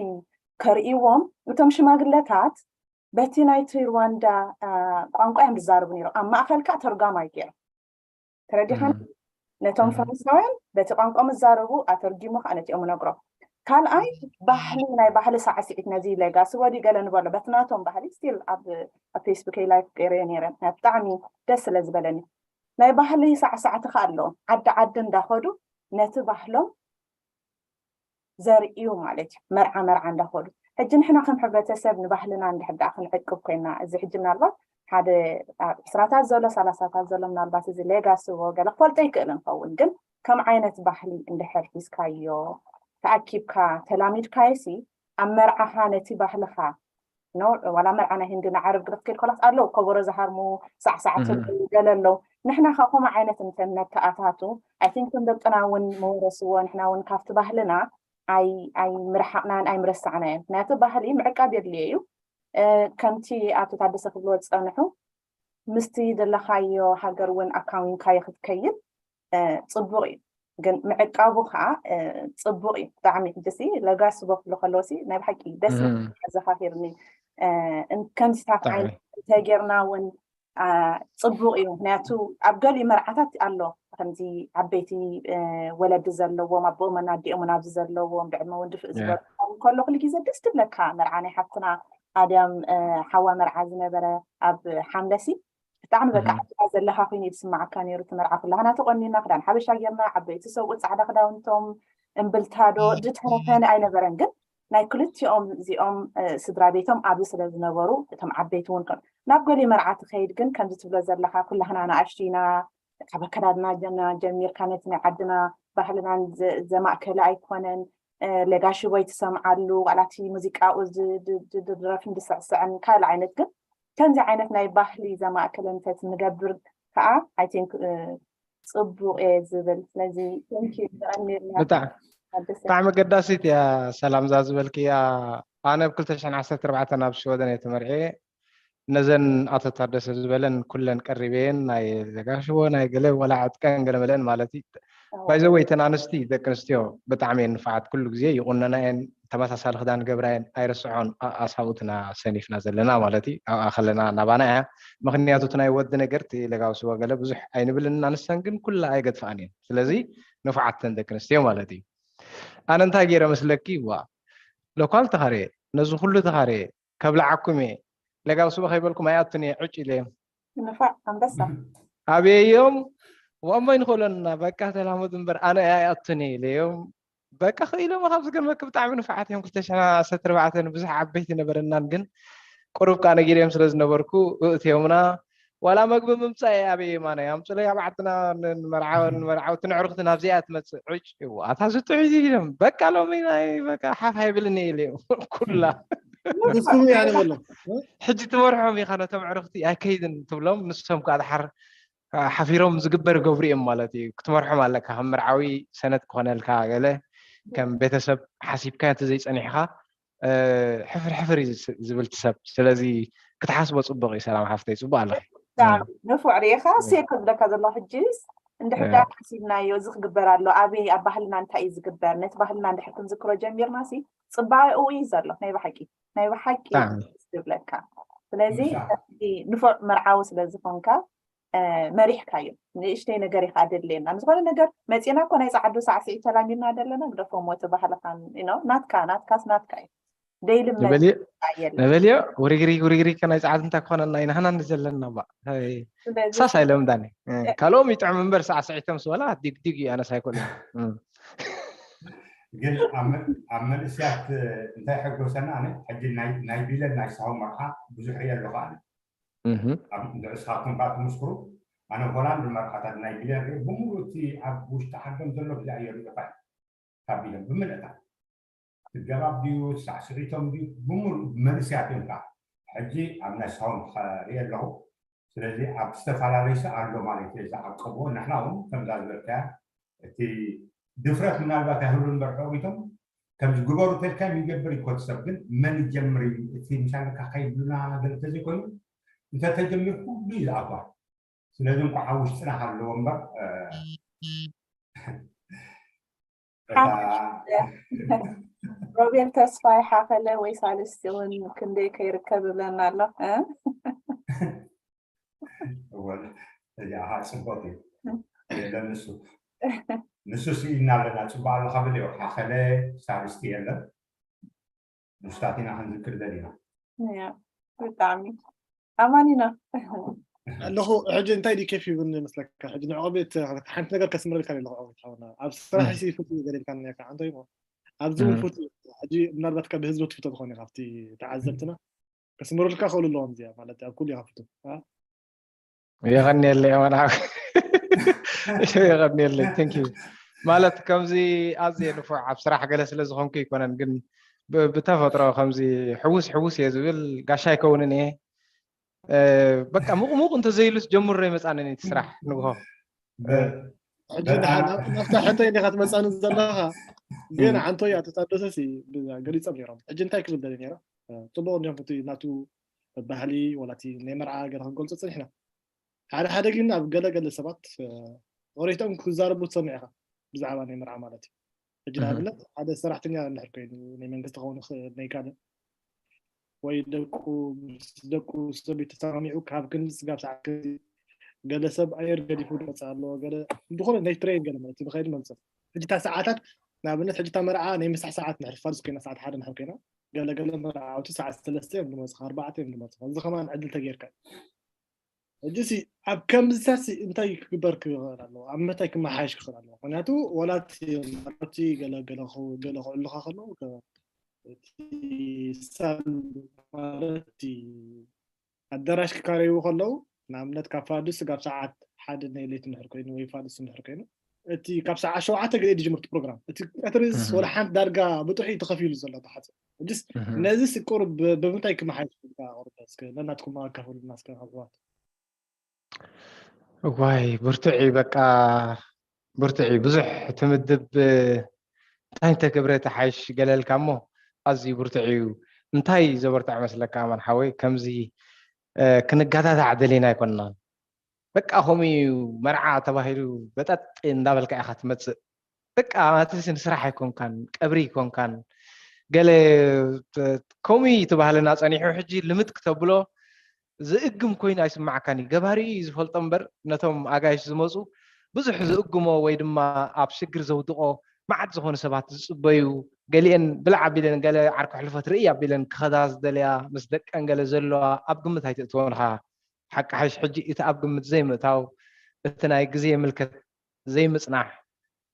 ከርእይዎም እቶም ሽማግለታት በቲ ናይቲ ሩዋንዳ ቋንቋ እዮም ዝዛረቡ ነይሮም። ኣብ ማእኸል ከዓ ተርጓማይ ገይሮም ተረዲኻኒ። ነቶም ፈረንሳውያን በቲ ቋንቋ ምዛረቡ ኣተርጊሙ ከዓ ነቲኦም ነግሮም። ካልኣይ ባህሊ ናይ ባህሊ ሳዕስዒት ነዚ ሌጋሲ ወዲ ገለ ንበሎ በቲ ናቶም ባህሊ ስቲል ኣብ ኣብ ፌስቡከይ ላይፍ ገይረዮ ነይረ ብጣዕሚ ደስ ስለ ዝበለኒ ናይ ባህሊ ሳዕሳዕቲ ከዓ ኣለዎም ዓዲ ዓዲ እንዳኸዱ ነቲ ባህሎም ዘርእዩ ማለት እዩ። መርዓ መርዓ እንዳኸዱ ሕጂ ንሕና ከም ሕብረተሰብ ንባህልና እንድሕር ደኣ ክንዕቅብ ኮይና እዚ ሕጂ ምናልባት ሓደ ኣብ ዕስራታት ዘሎ ሰላሳታት ዘሎ ምናልባት እዚ ሌጋሲ ዎ ገለ ክፈልጦ ይክእል እንኸውን ግን ከም ዓይነት ባህሊ እንድሕር ሒዝካዮ ተኣኪብካ ተላሚድካዮ ሲ ኣብ መርዓኻ ነቲ ባህልኻ ኖ ዋላ መርዓ ናይ ህንዲ ንዓረብ ግደፍ ከይድ ኮላስ ኣለዉ ከበሮ ዝሃርሙ ሳዕሳዕቲ ገለ ኣለዉ ንሕና ከ ከምኡ ዓይነት እንተ ነተኣታቱ ኣይ ቲንክ ከም ደቅና እውን መወረስዎ ንሕና እውን ካብቲ ባህልና ኣይ ኣይ ምርሓቕናን ኣይ ምረሳዕናዮን ምክንያቱ ባህሊ ምዕቃብ የድልዮ እዩ ከምቲ ኣቶ ታደሰ ክብልዎ ዝፀንሑ ምስቲ ዘለኻዮ ሃገር እውን ኣካዊንካዮ ክትከይድ ፅቡቕ እዩ ግን ምዕቃቡ ከዓ ፅቡቕ እዩ ብጣዕሚ ሕጂ ሲ ለጋስቦ ክብሎ ከለዎ ሲ ናይ ብሓቂ ደስ ዘኻኺርኒ ከምዚታት ዓይነት እንተጌርና እውን ፅቡቕ እዩ ምክንያቱ ኣብ ገሊኡ መርዓታት ኣሎ ከምዚ ዓበይቲ ወለዲ ዘለዎም ኣቦኦምን ኣዲኦምን ኣብዚ ዘለዎም ብዕድመ እውን ድፍእ ዝበሉ ከሎ ኩሉ ግዜ ደስ ትብለካ መርዓ ናይ ሓፍትና ኣድያም ሓዋ መርዓ ዝነበረ ኣብ ሓምለሲ ብጣዕሚ በቃ ዓድና ዘለኻ ኮይኑ እዩ ዝስማዓካ ነይሩ እቲ መርዓ ኩላህና ተቆኒና ክዳን ሓበሻ ጌርና ዓበይቲ ሰብኡት ፃዕዳ ክዳውንቶም እምብልታ ዶ ዝተረፈ ኣይነበረን ግን ናይ ክልቲኦም እዚኦም ስድራ ቤቶም ኣብዚ ስለ ዝነበሩ እቶም ዓበይቲ እውን ከም ናብ ገሊኡ መርዓ ትኸይድ ግን ከምዚ ትብሎ ዘለኻ ኩላህና ንኣሽቱ ኢና ካብ ኣከዳድና ጀሚርካ ነቲ ናይ ዓድና ባህልናን ዘማእከለ ኣይኮነን ለጋሽቦይ ትሰምዓሉ ዋላ እቲ ሙዚቃኡ ዝድረፍን ዝስዕስዕን ካልእ ዓይነት ግን ከምዚ ዓይነት ናይ ባህሊ ዘማእከለ እንተት ንገብር ከዓ ኣይ ቲንክ ፅቡቅ እየ ዝብል ስለዚ ብጣዕሚ ኣገዳሲት እያ ሰላምዛ ዝበልክያ ኣነ ብ ክልተ ሽሕን ዓሰርተ ኣርባዕተን ኣብ ሽወደን እየ ተመርዕየ ነዘን ኣቶ ታደሰ ዝበለን ኩለን ቀሪበየን ናይ ዘጋሽቦ ናይ ገለ ወላ ዕጥቀን ገለ መለን ማለት እዩ ባይዘወይ እተን ኣንስቲ ደቂ ኣንስትዮ ብጣዕሚ እየን ንፋዓት ኩሉ ግዜ ይቁነና እየን ተመሳሳሊ ክዳን ገብራ እየን ኣይረስዖን ኣሳብኡትና ሰኒፍና ዘለና ማለት እዩ ኣብኣ ከለና ናባና እያ ምክንያቱ እቲ ናይ ወዲ ነገር እቲ ለጋውሲ ወገለ ብዙሕ ኣይንብልን ኣንስተን ግን ኩላ ኣይገድፍኣን እየን ስለዚ ንፉዓት እተን ደቂ ኣንስትዮ ማለት እዩ ኣነ እንታይ ገይረ መስለኪ ዋ ሎኳል ተኻርየ ነዚ ኩሉ ተኻርየ ከብልዓኩም እየ ለጋውሲ ከይበልኩም ኣይኣቱን እየ ዕጭ ኢለ እዮም ንፋዕ ኣንበሳ ኣበየዮም ዋሞ ይንክእለና በቃ ተላመዱ እምበር ኣነ ኣይኣቱን እየ ኢለዮም በቃ ክኢሎም ካብ ዝገርመክ ብጣዕሚ ንፉዓት እዮም ክልተ ሽሕን ዓሰርተ ኣርባዕተን ብዙሕ ዓበይቲ ነበረናን ግን ቁሩብ ከዓ ነጊረዮም ስለ ዝነበርኩ እእትዮምና ዋላ መግቢ ምምፃእ እየ ኣበይ የማነ ኣምፅለይ ኣብ ዓድና ንመርዓወን ንመርዓውቲ ንዕርክቲ ናብዚኣ ትመፅእ ዕጭ እዋ ኣታ ዝጥዑይ ኢሎም በቃ ሎሚ ናይ በቃ ሓፍ ኣይብልን እየ ኢለዮም ኩላ ንስኩም እያ ንበሎም ሕጂ ትመርሖም ኢኻ ነቶም ዕርክቲ ኣይከይድን ትብሎም ንሶም ከዓ ድሓር ሓፊሮም ዝግበር ገብሩ እዮም ማለት እዩ ክትመርሖም ኣለካ ከም መርዓዊ ሰነድ ክኾነልካ ገለ ከም ቤተሰብ ሓሲብካ እቲ ዘይፀኒሕካ ሕፍር ሕፍር እዩ ዝብል ሰብ ስለዚ ክትሓስቦ ፅቡቅ እዩ ሰላም ሓፍተይ ፅቡቅ ኣለኺ ንፉዕ ርኢኻ ሴ ከብለካ ዘሎ ሕጂስ እንድሕር ዳ ሓሲብናዮ እዚ ክግበር ኣሎ ኣበይ ኣብ ባህልና እንታይ እዩ ዝግበር ነቲ ባህልና እንድሕር ክንዝክሮ ጀሚርና ሲ ፅባኤኡ እዩ ዘሎ ናይ ብሓቂ ናይ ብሓቂ ዝብለካ ስለዚ ንፉዕ መርዓዊ ስለ ዝኾንካ መሪሕካዮ ንእሽተይ ነገር ኢኻ ኣደለየና ንዝኾነ ነገር መፂና እኮ ናይ ፀዓዱ ሳዕስዒት ተላሚድና ደለና ግደፎ ሞቲ ባህልኻን ናትካ ናትካስ ናትካ እዩ ደይልመድ ነበልዮ ውሪግሪግ ውሪግሪግ ከናይ ፀዓት እንታይ ክኾነና ኢና ህና ዘለና ባ ሳስ ኣይለምዳኒ ካልኦም ይጥዕም እምበር ሳዕስዒቶም ስበላ ዲግዲግ እዩ ኣነስ ኣይኮነ ግን ኣብ መንእስያት እንታይ ሕጎሰና ኣነ ሕጂ ናይ ቢለን ናይ ሳሆ መርዓ ብዙሕ እየ ኣለኹ ኣነ ንዕስኻትኩም ከዓ ትምስክሩ ኣነ ሆላንድ መርዓታት ናይ ቢለን ርኢ ብምሉ እቲ ኣብ ውሽጢ ዓዶም ዘሎ ብዛ እየ ሪኦ ካብ ቢለን ብምልእታ ትገባብ ድዩ ሳዕስዒቶም ድዩ ብምሉእ መንእሰያት እዮም ከዓ ሕጂ ኣብ ናይ ሳውንድ ሪኤ ኣለኹ። ስለዚ ኣብ ዝተፈላለዩ ኣሎ ማለት እዩ ዝዓቀብዎ። ንሕና እውን ከምዛ ዝበልካያ እቲ ድፍረት ምናልባት ኣይህሉ እምበር ዕቂቶም ከምዚ ግበሩ ተልካ ይገብር ይኮት ሰብ ግን መን ይጀምር እዩ እቲ ምሻለካ ከይብሉና ገለ ተዘይኮይኑ እንተተጀሚር ኩሉ እዩ ዝኣባ። ስለዚ እንኳዕ ኣብ ውሽጥና ሃለዎ እምበር ሮቤል ተስፋይ ሓኸለ ወይ ሳልስቲ እውን ክንደይ ከይርከብ ይብለና ኣሎ። እዚኣ ጽቡቅ እዩ። የለን ንሱ ንሱ ስኢና ኣለና። ጽቡቅ ኣለካ ብል ሓኸለ ሳልስቲ የለን። ንሱታት ኢና ክንዝክር ዘለና። ብጣዕሚ ኣማኒና ኣለኹ። ሕጂ እንታይ ድዩ ኬፍ ይብልኒ መስለካ? ሕጂ ንዕቑብ ቤት ሓንቲ ነገር ከስምረልካ ኣለኹ። ዕቑብ ቤት ሓውና ኣብ ስራሕ ሲ ፍቱ ገደልካ ነካ ኣንተ ይሞ ኣብዚ እውን ፍቱ። ሕጂ ምናልባት ካብ ህዝቢ ትፍቶ ትኾን ኢኻ ኣብቲ ተዓዘብትና ከስምሩልካ ክእሉ ኣለዎም እዚኣ ማለት ኣብ ኩሉ ኢኻ ፍቱ። የቐንየለይ ኣማን ሓወይ። የቐንየለይ። Thank you። ማለት ከምዚ ኣዝየ ንፉዕ ኣብ ስራሕ ገለ ስለ ዝኾንኩ ኣይኮነን፣ ግን ብ- ብተፈጥሮ ከምዚ ሕውስ ሕውስ እየ ዝብል። ጋሻ ኣይከውንን እየ። እ፣ በቃ ምቕሙቕ እንተዘይሉስ ጀምሮ ኣይመፃንን እቲ ስራሕ ንግሆ። ሕጂ ድሓን ናብታ ሕቶ ኢኻ ትመፃኒ ዘለኻ። ግን ዓንቶ እያ ተታደሰ ሲ ገሊፆም ነይሮም። ሕጂ እንታይ ክብል ደሊ ነይሮም? ጽቡቕ እንዲዮም እቲ ናቱ ባህሊ ወላ እቲ ናይ መርዓ ገለ ክንገልጾ ጽኒሕና። ሓደ ሓደ ግን ኣብ ገለ ገለ ሰባት ኦሪቶም ክዛረቡ ትሰምዕ ኢኻ ብዛዕባ ናይ መርዓ ማለት እዩ። ሕጂ ንኣብነት ሓደ ሰራሕተኛ እንድሕር ኮይኑ ናይ መንግስቲ ክኸውን ይኽእል ናይ ካልእ ወይ ደቁ ምስ ደቁ ሰብ ተሰማሚዑ ካብ ክንዲ ስጋብ ሰዓት ክንዲ ገለ ሰብ ኣየር ገዲፉ ዝመፅእ ኣለዎ ገለ ዝኾነ ናይ ትሬን ገለ ማለት እዩ ንኸይድ መምፅእ ሕጂ እታ ሰዓታት ንኣብነት ሕጂ እታ መርዓ ናይ ምሳሕ ሰዓት ንሕር ፋልስ ኮይና ሰዓት ሓደ ንሕር ኮይና ገለገለ መርዓውቲ ሰዓት ሰለስተ እዮም ዝመፅኻ ኣርባዕተ እዮም ዝመፅኻ እዚ ከማን ዕድል ተጌርካ ሕጂ ሲ ኣብ ከምዚታት ሲ እንታይ ክግበር ክኽእል ኣለዎ ኣብ ምንታይ ክመሓየሽ ክኽእል ኣለዎ ምክንያቱ ወላት መርዓውቲ ገለገለ ገለ ክዕልኻ ከለዉ እቲ ሳል ማለት ኣዳራሽ ክካረዩ ከለዉ ንኣብነት ካብ ፋዱስ ጋብ ሰዓት ሓደ ናይ ሌት እንድሕር ኮይኑ ወይ ፋዱስ እንድሕር ኮይኑ እቲ ካብ ሰዓት ሸውዓተ ገለ ድጅምር እቲ ፕሮግራም እቲ ቀትሪስ ወላ ሓንቲ ዳርጋ ብጥሑ ተኸፊሉ ዘሎ ተሓጽ እድስ ነዚ ስቁር ብምንታይ ክመሓየሽ ቁርብ እስከ ነናትኩም ኣካፈሉና እስከ ኣሕዋት እዋይ ብርቱዕ እዩ በቃ ብርቱዕ እዩ ብዙሕ ትምድብ እንታይ እንተገብረ ተሓይሽ ገለልካ እሞ ኣዝዩ ብርቱዕ እዩ እንታይ ዘበርትዖ መስለካ ኣማን ሓወይ ከምዚ ክንጋታታዕ ደሊና ኣይኮንናን በቃ ከምኡ እዩ መርዓ ተባሂሉ በጠጥ እንዳበልካ ኢኻ ትመፅእ በቃ ማትስ ንስራሕ ኣይኮንካን ቀብሪ ኣይኮንካን ገለ ከምኡ እዩ እቲ ባህልና ፀኒሑ ሕጂ ልምድ ክተብሎ ዝእግም ኮይኑ ኣይስማዓካን እዩ ገባሪ እዩ ዝፈልጦ እምበር ነቶም ኣጋይሽ ዝመፁ ብዙሕ ዝእግሞ ወይ ድማ ኣብ ሽግር ዘውድቆ መዓት ዝኾኑ ሰባት ዝፅበዩ ገሊአን ብላዕ ኣቢለን ገለ ዓርኩ ሕልፈት ርእይ ኣቢለን ክኸዳ ዝደልያ ምስ ደቀን ገለ ዘለዋ ኣብ ግምት ኣይተእትወንኻ ሓቂ ሓይሽ ሕጂ እቲ ኣብ ግምት ዘይምእታው እቲ ናይ ግዜ ምልከት ዘይምፅናሕ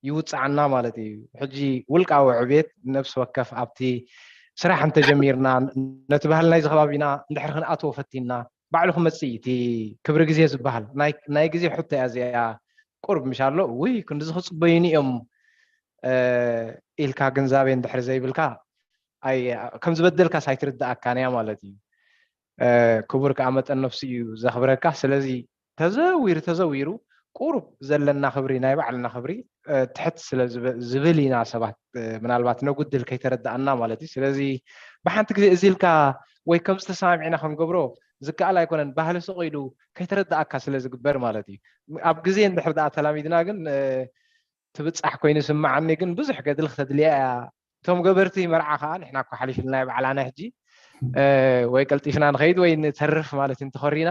ይውፅዓና ማለት እዩ። ሕጂ ውልቃዊ ዕብየት ነብሲ ወከፍ ኣብቲ ስራሕ እንተጀሚርና ነቲ ባህሊ ናይዚ ከባቢና እንድሕር ክንኣትዎ ፈቲንና ባዕሉ ክመፅእ እዩ እቲ ክብሪ ግዜ ዝበሃል ናይ ግዜ ሕቶ እያ እዚኣ ቁርብ ምሽ ኣሎ ውይ ክንድዚ ክፅበዩኒ እዮም ኢልካ ግንዛቤ እንድሕር ዘይብልካ ከም ዝበደልካስ ኣይትርድኣካን እያ ማለት እዩ። ክቡር ከዓ መጠን ነፍሲ እዩ ዘኽብረካ። ስለዚ ተዘዊሩ ተዘዊሩ ቁሩብ ዘለና ክብሪ ናይ ባዕልና ክብሪ ትሕት ስለ ዝብል ኢና ሰባት ምናልባት ነጉድል ከይተረዳኣና ማለት እዩ። ስለዚ ብሓንቲ ግዜ እዚ ኢልካ ወይ ከምዚ ተሰማሚዕና ክንገብሮ ዝከኣል ኣይኮነን። ባህሊ ስቕ ኢሉ ከይተረዳኣካ ስለ ዝግበር ማለት እዩ። ኣብ ግዜ እንድሕር ደኣ ተላሚድና ግን ትብጻሕ ኮይኑ ይስምዓኒ ግን ብዙሕ ገድሊ ክተድልያ እያ እቶም ገበርቲ መርዓ ከዓ ንሕና እኮ ሓሊፍልና ባዕላና ሕጂ ወይ ቀልጢፍና ንኸይድ ወይ ንተርፍ ማለት እንተኸሪና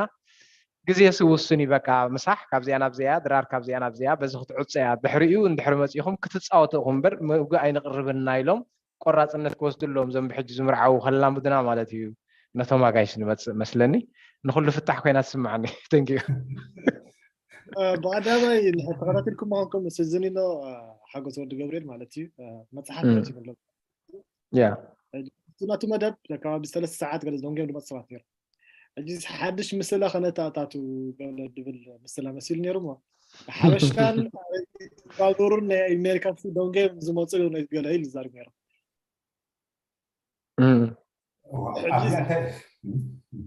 ግዜ ስውሱን እዩ በቃ ምሳሕ ካብዚኣ ናብዚኣ ድራር ካብዚኣ ናብዚኣ በዚ ክትዕፀ እያ ድሕሪኡ እንድሕሪ መፂኹም ክትፃወቱ ኢኹም እምበር ምግቢ ኣይንቅርብና ኢሎም ቆራፅነት ክወስዱ ኣለዎም እዞም ብሕጂ ዝምርዓዉ ከላምዱና ማለት እዩ ነቶም ኣጋይሽ ንመፅእ መስለኒ ንኩሉ ፍታሕ ኮይና ትስምዓኒ thank you ብቀዳማይ ተኸታቲልኩም ምዃንኩም ስዝኒኖ ሓጎስ ወዲ ገብርኤል ማለት እዩ መፅሓፍ ከቲቡ ኣሎ ያ ናቱ መደብ ከባቢ ሰለስተ ሰዓት ገለ ዶንጌም ድመፅ ሰባት ነይሩ ሕጂ ሓድሽ ምስላ ከነተኣታቱ ገለ ድብል ምስላ መሲሉ ነይሩ ሞ ሓበሻን ባቡርን ናይ ኣሜሪካ ዶንጌም ዝመፁ ገለ ኢሉ ዝዛርብ ነይሩ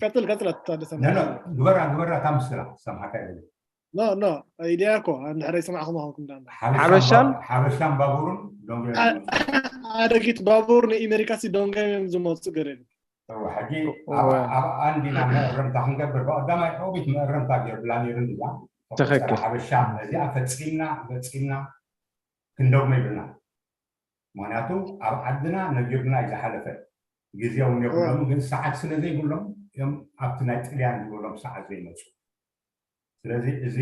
ቀጥል ቀጥል ኣቶ ታደሰ። ግበራ ግበራ፣ እታ ምስላ ሰምሓካ ይብል። ኖ ኖ፣ ኢድያ እኮ እንድሕር ይሰማዕኹም ኣኹም ዳ ሓበሻን ሓበሻን ባቡርን ኣደጊት ባቡር ንኢመሪካሲ ዶንጋዮም እዮም ዝመፁ ገለ። ሕጂ ኣብ ኣንዲና መእረምታ ክንገብር፣ ብቀዳማይ ኦቢት መእረምታ ገይርላ ነይሩ። እዛ ትኽክል። ሓበሻ እዚኣ ፈፂምና ፈፂምና ክንደግሞ ይብልና። ምክንያቱ ኣብ ዓድና ነጊርና እዩ ዝሓለፈ። ግዜ እውን የብሎም፣ ግን ሰዓት ስለ ዘይብሎም እዮም ኣብቲ ናይ ጥልያን ዝበሎም ሰዓት ዘይመፁ። ስለዚ እዚ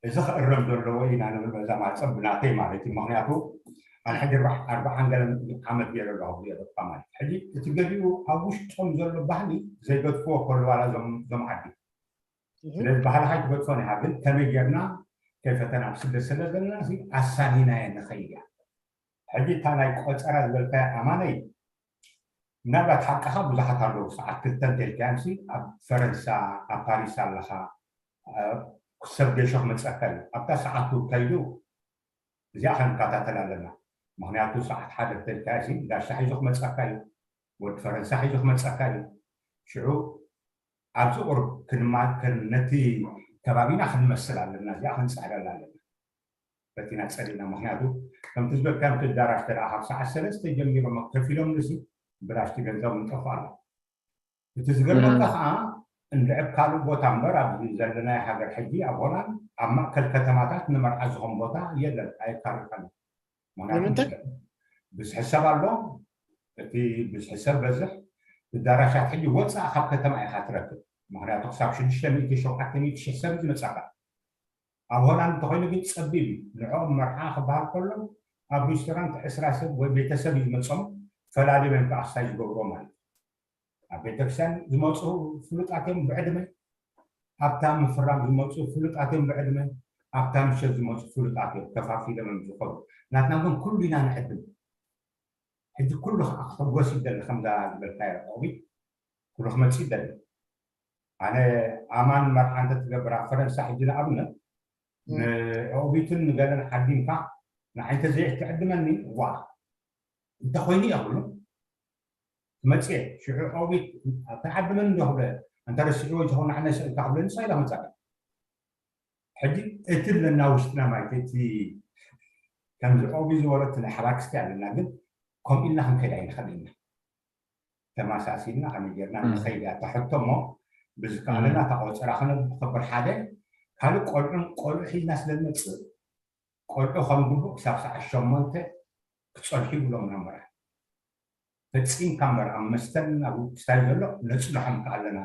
እዚ ክእረም ዘለዎ ኢና ንብል በዛ ማፀብ ብናተይ ማለት እዩ። ምክንያቱ ኣነ ሕጂ ኣርባዓን ገለን ዓመት ገይረ ኣለኹ ብዘይ ዕጥቃ ማለት እዩ። ሕጂ እቲ ገሊኡ ኣብ ውሽጦም ዘሎ ባህሊ ዘይገድፍዎ ከሎ ዋላ ዞም ዓዲ ስለዚ ባህልኻ ኣይትገድፎን ኢኻ፣ ግን ከመይ ጌርና ከይፈተና ኣብ ስደት ስለ ዘለና ኣሳኒናየ ንኸይድ እያ። ሕጂ እታ ናይ ቆፀራ ዝበልካያ ኣማነይ ምናልባት ሓቅኻ ብዙሓት ኣለዉ። ሰዓት ክልተ እንተልካዮም ኣብ ፈረንሳ ኣብ ፓሪስ ኣለኻ፣ ሰብ ገሾ ክመፀካ እዩ። ኣብታ ሰዓቱ ከይዱ እዚኣ ክንከታተል ኣለና። ምክንያቱ ሰዓት ሓደ እንተልካዮ ጋሻ ሒዙ ክመፀካ እዩ፣ ወዲ ፈረንሳ ሒዙ ክመፀካ እዩ። ሽዑ ኣብዚ ቁሩብ ክንማከር ነቲ ከባቢና ክንመስል ኣለና። እዚኣ ክንፅዕረላ ኣለና። በቲና ፀሊእና። ምክንያቱ ከምቲ ዝበልካዮ እቲ ኣዳራሽ ተደኣ ካብ ሰዓት ሰለስተ ጀሚሮም ከፊሎም ንሲ ብላሽቲ ገንዘብ ንጠፉ ኣሎ። እቲ ዝገርመካ ከዓ እንድዕብ ካልእ ቦታ እምበር ኣብዚ ዘለናይ ሃገር ሕጂ ኣብ ሆላንድ ኣብ ማእከል ከተማታት ንመርዓ ዝኾን ቦታ የለን፣ ኣየካርካን። ምክንያቱ ብዝሒ ሰብ ኣሎ። እቲ ብዝሒ ሰብ በዝሕ ኣዳራሻት ሕጂ ወፃእ ካብ ከተማ ኢካ ትረክብ። ምክንያቱ ክሳብ ሽዱሽተ ሚእቲ ሸውዓተ ሚእቲ ሽሕ ሰብ ዝመፃካ። ኣብ ሆላንድ እንተኮይኑ ግን ፀቢብ እዩ። ንዕኦም መርዓ ክበሃል ከሎ ኣብ ሬስቶራንት ዕስራ ሰብ ወይ ቤተሰብ እዩ ዝመፆም። ፈላልዮም እዮም ከዓ ክስታይ ዝገብርዎ ማለት እዩ። ኣብ ቤተክርስትያን ዝመፁ ፍሉጣት እዮም ብዕድመ፣ ኣብታ ምፍራም ዝመፁ ፍሉጣት እዮም ብዕድመ፣ ኣብታ ምሸት ዝመፁ ፍሉጣት እዮም። ከፋፊሎም እዮም ዝኸዱ። ናትና ግን ኩሉ ኢና ንዕድም። ሕጂ ኩሉ ከዓ ክሕጎስ ይደሊ፣ ከምዛ ዝበልካዮ ቆቢ ኩሉ ክመፅእ ይደሊ። ኣነ ኣማን መርዓ እንተትገብር ኣብ ፈረንሳ ሕጂ ንኣብነት ንኦቢትን ንገለን ዓዲምካ ንዓይ እንተዘይትዕድመኒ ዋ እንተኮይኑ እየ ክብሉ ትመፅእ ሽዑ ኦቢት ተዓድመኒ ዶ ክብለ እንተረስዕዎ ዝኸውን ንዓነ ስእልካ ክብለኒ ሳይላ ክመፃካ ሕጂ እቲ ኣለና ውሽጥና ማለት እቲ ከምዚ ኦቢ ዝበሎ እቲ ናይ ሓባር ክስታይ ኣለና ግን ከምኡ ኢልና ክንከይድ ኣይንኽእል ኢና ተመሳሲልና ከመይ ጌርና ንኸይድ እያ እታ ሕቶ እሞ ብዝከኣለና እታ ቆፀራ ክነብር ሓደ ካልእ ቆልዑን ቆልዑ ሒዝና ስለ ንመፅእ ቆልዑ ከም ግቡእ ክሳብ ሰዓት ሸሞንተ ክፀንሑ ይብሎም ኢና እምበር ፈፂምካ እምበር ኣብ መስተን ኣብ ክስታይ ዘሎ ነፅንሖም ከኣለና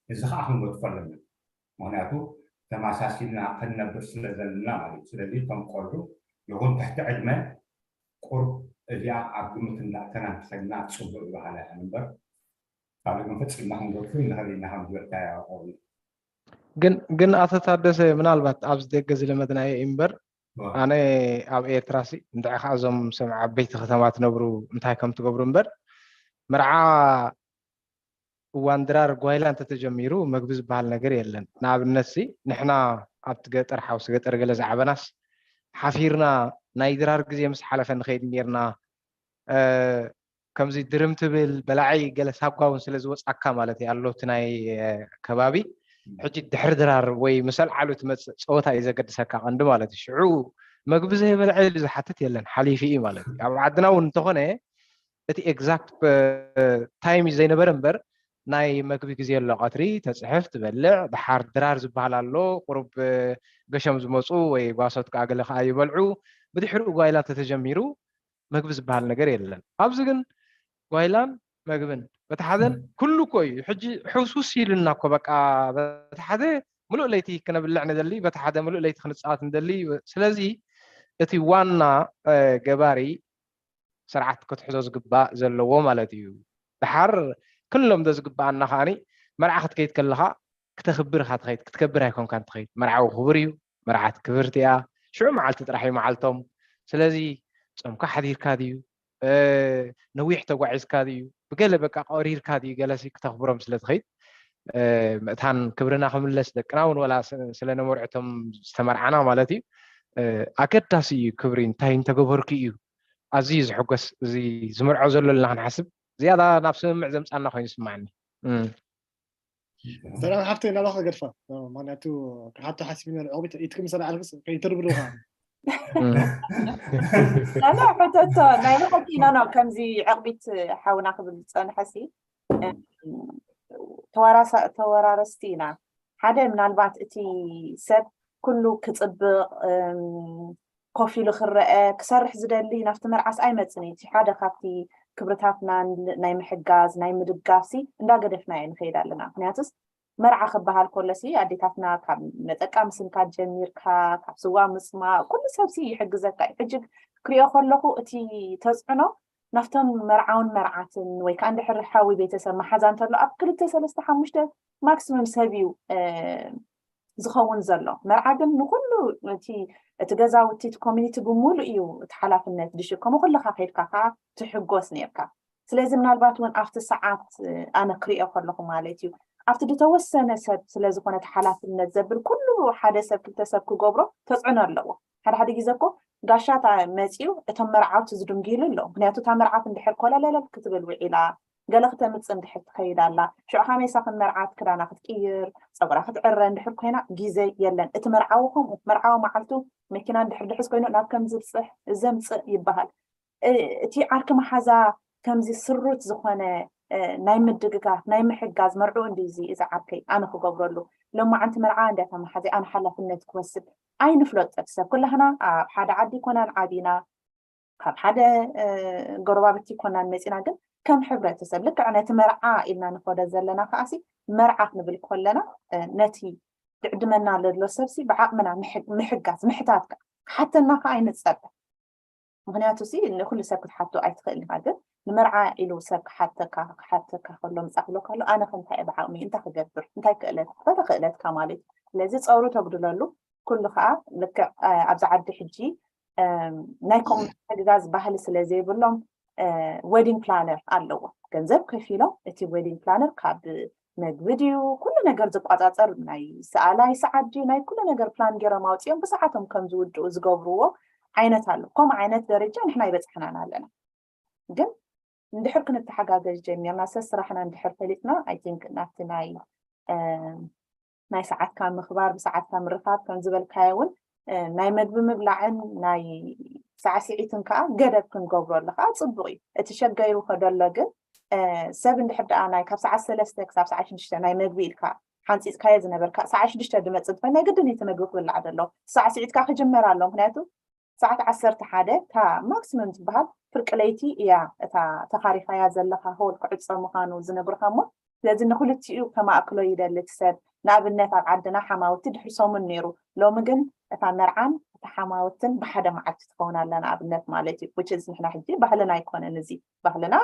እዚ ከዓ ክንገድፎ ኣለና ምክንያቱ ተመሳሲልና ክንነብር ስለ ዘለና ማለት እዩ ስለዚ እቶም ቆልዑ ይኹን ትሕቲ ዕድመ ቁሩብ እዚኣ ኣብ ግምት እንዳእተና እንተኸድና ፅቡቅ ይበሃላ እየን እምበር ካልእ ግን ፈፂምና ክንገድፎ ይንኽእል ኢና ከም ዝበልካዮ ቆቢ ግን ግን ኣቶ ታደሰ ምናልባት ኣብዚ ደገ ዝለመድናዮ እዩ እምበር ኣነ ኣብ ኤርትራ ሲ እንታይ ከዓ እዞም ሰብ ዓበይቲ ከተማ ትነብሩ እንታይ ከም ትገብሩ እምበር መርዓ እዋን ድራር ጓይላ እንተተጀሚሩ መግቢ ዝበሃል ነገር የለን። ንኣብነት ሲ ንሕና ኣብቲ ገጠር ሓውሲ ገጠር ገለ ዝዓበናስ ሓፊርና ናይ ድራር ግዜ ምስ ሓለፈ ንኸይድ ኔርና ከምዚ ድርም ትብል በላዒ ገለ ሳጓ እውን ስለ ዝወፃካ ማለት እዩ ኣሎ እቲ ናይ ከባቢ ሕጂ ድሕሪ ድራር ወይ ምስ ኣልዓሉ ትመፅእ ፀወታ እዩ ዘገድሰካ ቀንዲ ማለት እዩ ሽዑ መግቢ ዘይበልዐ ኢሉ ዝሓትት የለን ሓሊፉ እዩ ማለት እዩ ኣብ ዓድና እውን እንተኾነ እቲ exact time እዩ ዘይነበረ እምበር ናይ መግቢ ግዜ ኣሎ ቀትሪ ተፅሕፍ ትበልዕ ድሓር ድራር ዝበሃል ኣሎ ቁሩብ ገሾም ዝመፁ ወይ ጓሶት ከዓ ገለ ከዓ ይበልዑ ብድሕሪኡ ጓይላ እንተተጀሚሩ መግቢ ዝበሃል ነገር የለን ኣብዚ ግን ጓይላን መግብን በቲ ሓደን ኩሉ እኮ እዩ ሕጂ ሕውስውስ ኢሉና እኮ በቃ በቲ ሓደ ምሉእ ለይቲ ክነብልዕ ንደሊ በቲ ሓደ ምሉእ ለይቲ ክንፃወት ንደሊ ስለዚ እቲ ዋና ገባሪ ስርዓት ክትሕዞ ዝግባእ ዘለዎ ማለት እዩ ድሓር ክንለምዶ ዝግባኣና ከዓኒ መርዓ ክትከይድ ከለካ ክተክብር ኢካ ትኸይድ ክትከብር ኣይኮንካን ትኸይድ መርዓዊ ክቡር እዩ መርዓት ክብርቲ እያ ሽዑ መዓልቲ ጥራሕ እዩ መዓልቶም ስለዚ ፆምካ ሓዲርካ ድዩ ነዊሕ ተጓዒዝካ ድዩ ብገለ በቃ ቀሪርካ ድዩ ገለሲ ክተክብሮም ስለ ትኸይድ ምእታን ክብርና ክምለስ ደቅና እውን ወላ ስለነበርዕቶም ዝተመርዓና ማለት እዩ ኣገዳሲ እዩ ክብሪ እንታይ እንተገበርኩ እዩ ኣዝዩ ዝሕጎስ እዚ ዝምርዖ ዘሎ ኣለና ክንሓስብ ዝያዳ ናብ ስምምዕ ዘምፃና ኮይኑ ይስማዓኒ። እም። ሰላም ሓፍተይ፣ ናባኻ ገድፋ። ምክንያቱ ክሓቶ ሓሲብ ነር ዕቑቢት ኢትክም ሰላ ዓልክስ ከይትርብርኻ። እም። ኖ፣ ሕተቶ ናይ ብሓቂ ኖ፣ ኖ፣ ከምዚ ዕቕቢት ሓውና ክብል ዝፀንሐሲ ተወራረስቲ ኢና። ሓደ ምናልባት እቲ ሰብ ኩሉ ክፅብቕ ኮፍ ኢሉ ክረአ ክሰርሕ ዝደሊ ናብቲ መርዓስ ኣይመፅን እዩ። እቲ ሓደ ካብቲ ክብርታትና ናይ ምሕጋዝ ናይ ምድጋፍሲ እንዳገደፍናዮ ንኸይድ ኣለና። ምክንያቱስ መርዓ ክበሃል ከሎሲ ኣዴታትና ካብ መጠቃ ምስንካት ጀሚርካ ካብ ስዋ ምፅማቕ ኩሉ ሰብሲ ይሕግዘካ እዩ። ሕጂ ክሪኦ ከለኹ እቲ ተፅዕኖ ናብቶም መርዓውን መርዓትን ወይ ከዓ እንድሕር ሓዊ ቤተሰብ መሓዛ እንተሎ ኣብ ክልተ ሰለስተ ሓሙሽተ ማክሲመም ሰብ እዩ ዝኸውን ዘሎ። መርዓ ግን ንኩሉ እቲ እቲ ገዛውቲ እቲ ኮሚኒቲ ብምሉእ እዩ እቲ ሓላፍነት ዝሽከሙ። ኩልኻ ከይድካ ከዓ ትሕጎስ ነርካ። ስለዚ ምናልባት እውን ኣብቲ ሰዓት ኣነ ክሪኦ ከለኹ ማለት እዩ ኣብቲ ዝተወሰነ ሰብ ስለዝኮነ እቲ ሓላፍነት ዘብል ኩሉ ሓደ ሰብ ክልተ ሰብ ክገብሮ ተፅዕኖ ኣለዎ። ሓደ ሓደ ግዜ እኮ ጋሻ መፂኡ እቶም መርዓውቲ ዝድንግይሉ ኣለዉ። ምክንያቱ እታ መርዓት እንድሕር ኮለለለል ክትብል ውዒላ ገለ ክተምፅእ እንድሕር ትኸይድ ኣላ ሽዑ ካመይሳ ከም መርዓት ክዳና ክትቅይር ፀጉራ ክትዕረ እንድሕር ኮይና ግዜ የለን። እቲ መርዓዊ ከምኡ መርዓዊ መዓልቱ መኪና እንድሕር ድሕዝ ኮይኑ ናብ ከም ዝብፅሕ ዘምፅእ ይበሃል። እቲ ዓርኪ መሓዛ ከምዚ ስሩት ዝኾነ ናይ ምድግጋፍ ናይ ምሕጋዝ መርዑ እንዲ እዚ እዚ ዓርከይ ኣነ ክገብረሉ ሎማዓንቲ መርዓ እንዲያታ መሓዘይ ኣነ ሓላፍነት ክወስድ ኣይንፍለጦ ሰብ ኩላህና ኣብ ሓደ ዓዲ ይኮናን ዓቢና ካብ ሓደ ጎረባብቲ ይኮናን መፂና ግን ከም ሕብረተሰብ ልክዕ ነቲ መርዓ ኢልና ንኸደ ዘለና ከዓሲ መርዓ ክንብል ከለና ነቲ ድዕድመና ለሎ ሰብሲ ብዓቕምና ምሕጋዝ ምሕታት ክሓተና ከዓ ኣይንፀበ ምክንያቱ ሲ ንኩሉ ሰብ ክትሓቶ ኣይትኽእል ኢኻ ግን ንመርዓ ኢሉ ሰብ ክሓተካ ክሓተካ ከሎ ምፃ ክብሎ ከሎ ኣነ ከ እንታይ ብዓቕሚ እንታይ ክገብር እንታይ ክእለት በተ ክእለትካ ማለት እዩ ስለዚ ፀሩ ተጉድለሉ ኩሉ ከዓ ልክዕ ኣብዚ ዓዲ ሕጂ ናይ ኮሚኒቲ ምግዛዝ ባህሊ ስለ ዘይብሎም wedding planner ኣለዎ ገንዘብ ከፊሎም እቲ wedding planner ካብ መግቢ ድዩ ኩሉ ነገር ዝቋፃፀር ናይ ሰኣላይ ሰዓት ድዩ ናይ ኩሉ ነገር ፕላን ገይሮም ኣውፅኦም ብሰዓቶም ከም ዝውድኡ ዝገብርዎ ዓይነት ኣሎ ከምኡ ዓይነት ደረጃ ንሕና ይበፅሐናን ኣለና ግን እንድሕር ክንተሓጋገዝ ጀሚርና ሰ ስራሕና እንድሕር ፈሊጥና I think ናብቲ ናይ ናይ ሰዓትካ ምኽባር ብሰዓትካ ምርካብ ከም ዝበልካዮ እውን ናይ መግቢ ምብላዕን ናይ ሳዕስዒትን ከዓ ገደብ ክንገብረሉ ከዓ ፅቡቅ እዩ እቲ ሸገይሩ ከደሎ ግን ሰብ እንድሕር ደኣ ናይ ካብ ሰዓት ሰለስተ ክሳብ ሰዓት ሽዱሽተ ናይ መግቢ ኢልካ ሓንፂፅካዮ ዝነበርካ ሰዓት ሽዱሽተ ድመፅእ እንተኮይኑ ናይ ግድን እቲ መግቢ ክብላዕ ደሎ ሳዕስዒትካ ክጅመር ኣሎ ምክንያቱ ሰዓት ዓሰርተ ሓደ እታ ማክሲመም ትበሃል ፍርቂ ለይቲ እያ እታ ተኻሪኻያ ዘለኻ ሆል ክዕፆ ምዃኑ ዝነግሩኻ እሞ ስለዚ ንክልቲኡ ከማእክሎ ይደሊ እቲ ሰብ ንኣብነት ኣብ ዓድና ሓማውቲ ድሕሪ ሰሙን ነይሩ ሎሚ ግን እታ መርዓን እታ ሓማውትን ብሓደ መዓልቲ ትኸውን ኣላ ንኣብነት ማለት እዩ which is ንሕና ሕጂ ባህልና ኣይኮነን እዚ ባህልና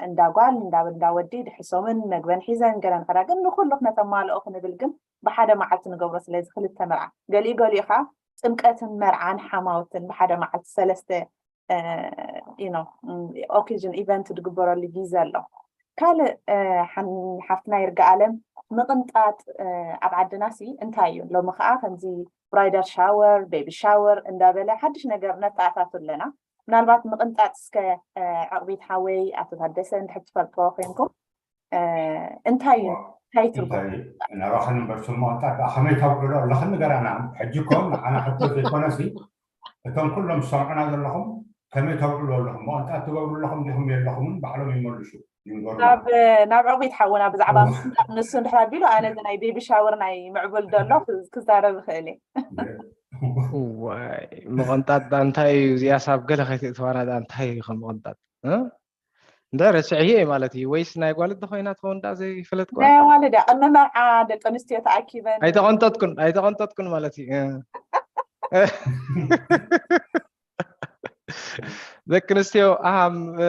እንዳ ጓል እንዳ ወዲ ድሕሪ ሰሙን መግበን ሒዘን ገለን ከዳ ግን ንኩሉ ክነተማልኦ ክንብል ግን ብሓደ መዓልቲ ንገብሮ ስለዚ ክልተ መርዓ ገሊኡ ገሊኡ ከዓ ጥምቀትን መርዓን ሓማውትን ብሓደ መዓልቲ ሰለስተ occasion event ዝግበረሉ ግዜ ኣሎ ካልእ ሓፍትና ይርጋ ኣለም ምቕንጣጥ ኣብ ዓድና ሲ እንታይ እዩ ሎሚ ከዓ ከምዚ bridal shower baby shower እንዳበለ ሓድሽ ነገር ነተኣታቱ ኣለና ምናልባት ምቕንጣጥ እስከ ዕቕቢት ሓወይ ኣቶ ታደሰ እንድሕር ትፈልጥዎ ኮይንኩም እንታይ እዩ እንታይ ትርጉም ናባኸን እምበር ስሞ ኣጣ ከመይ ተውዕሎ ኣለኽን ንገራና ሕጂ ኮም ንዓና ሕቶ ዘይኮነሲ እቶም ኩሎም ዝሰምዑና ዘለኹም ከመይ ተውዕሎ ኣለኹም መቐንጣት ትገብሩ ኣለኹም ዲኹም የለኹምን ባዕሎም ይመልሹ ይንገሩ ናብ ናብ ዕቑቢት ሓውና ብዛዕባ ምቅንጣጥ ንሱ እንድሕር ኣቢሉ ኣነ እዚ ናይ ቤቢ ሻወር ናይ ምዕቡል ደሎ ክዛረብ ይኽእል እየ ዋይ ምቕንጣጥ ዳ እንታይ እዩ እዚኣስ ኣብ ገለ ከይትእትዋና ዳ እንታይ እዩ ከም ምቕንጣጥ እ? እንድሕር ስዕየ ማለት እዩ ወይስ ናይ ጓል እንተኮይና ትኸውን ዳ ዘይፈለጥኩ ናይ ኣዋልድ እያ ቅድሚ መርዓ ደቂ ኣንስትዮ ተኣኪበን ኣይተቐንጠጥኩን ኣይተቐንጠጥኩን ማለት እዩ እ። ደቂ ኣንስትዮ ኣሃም እ፣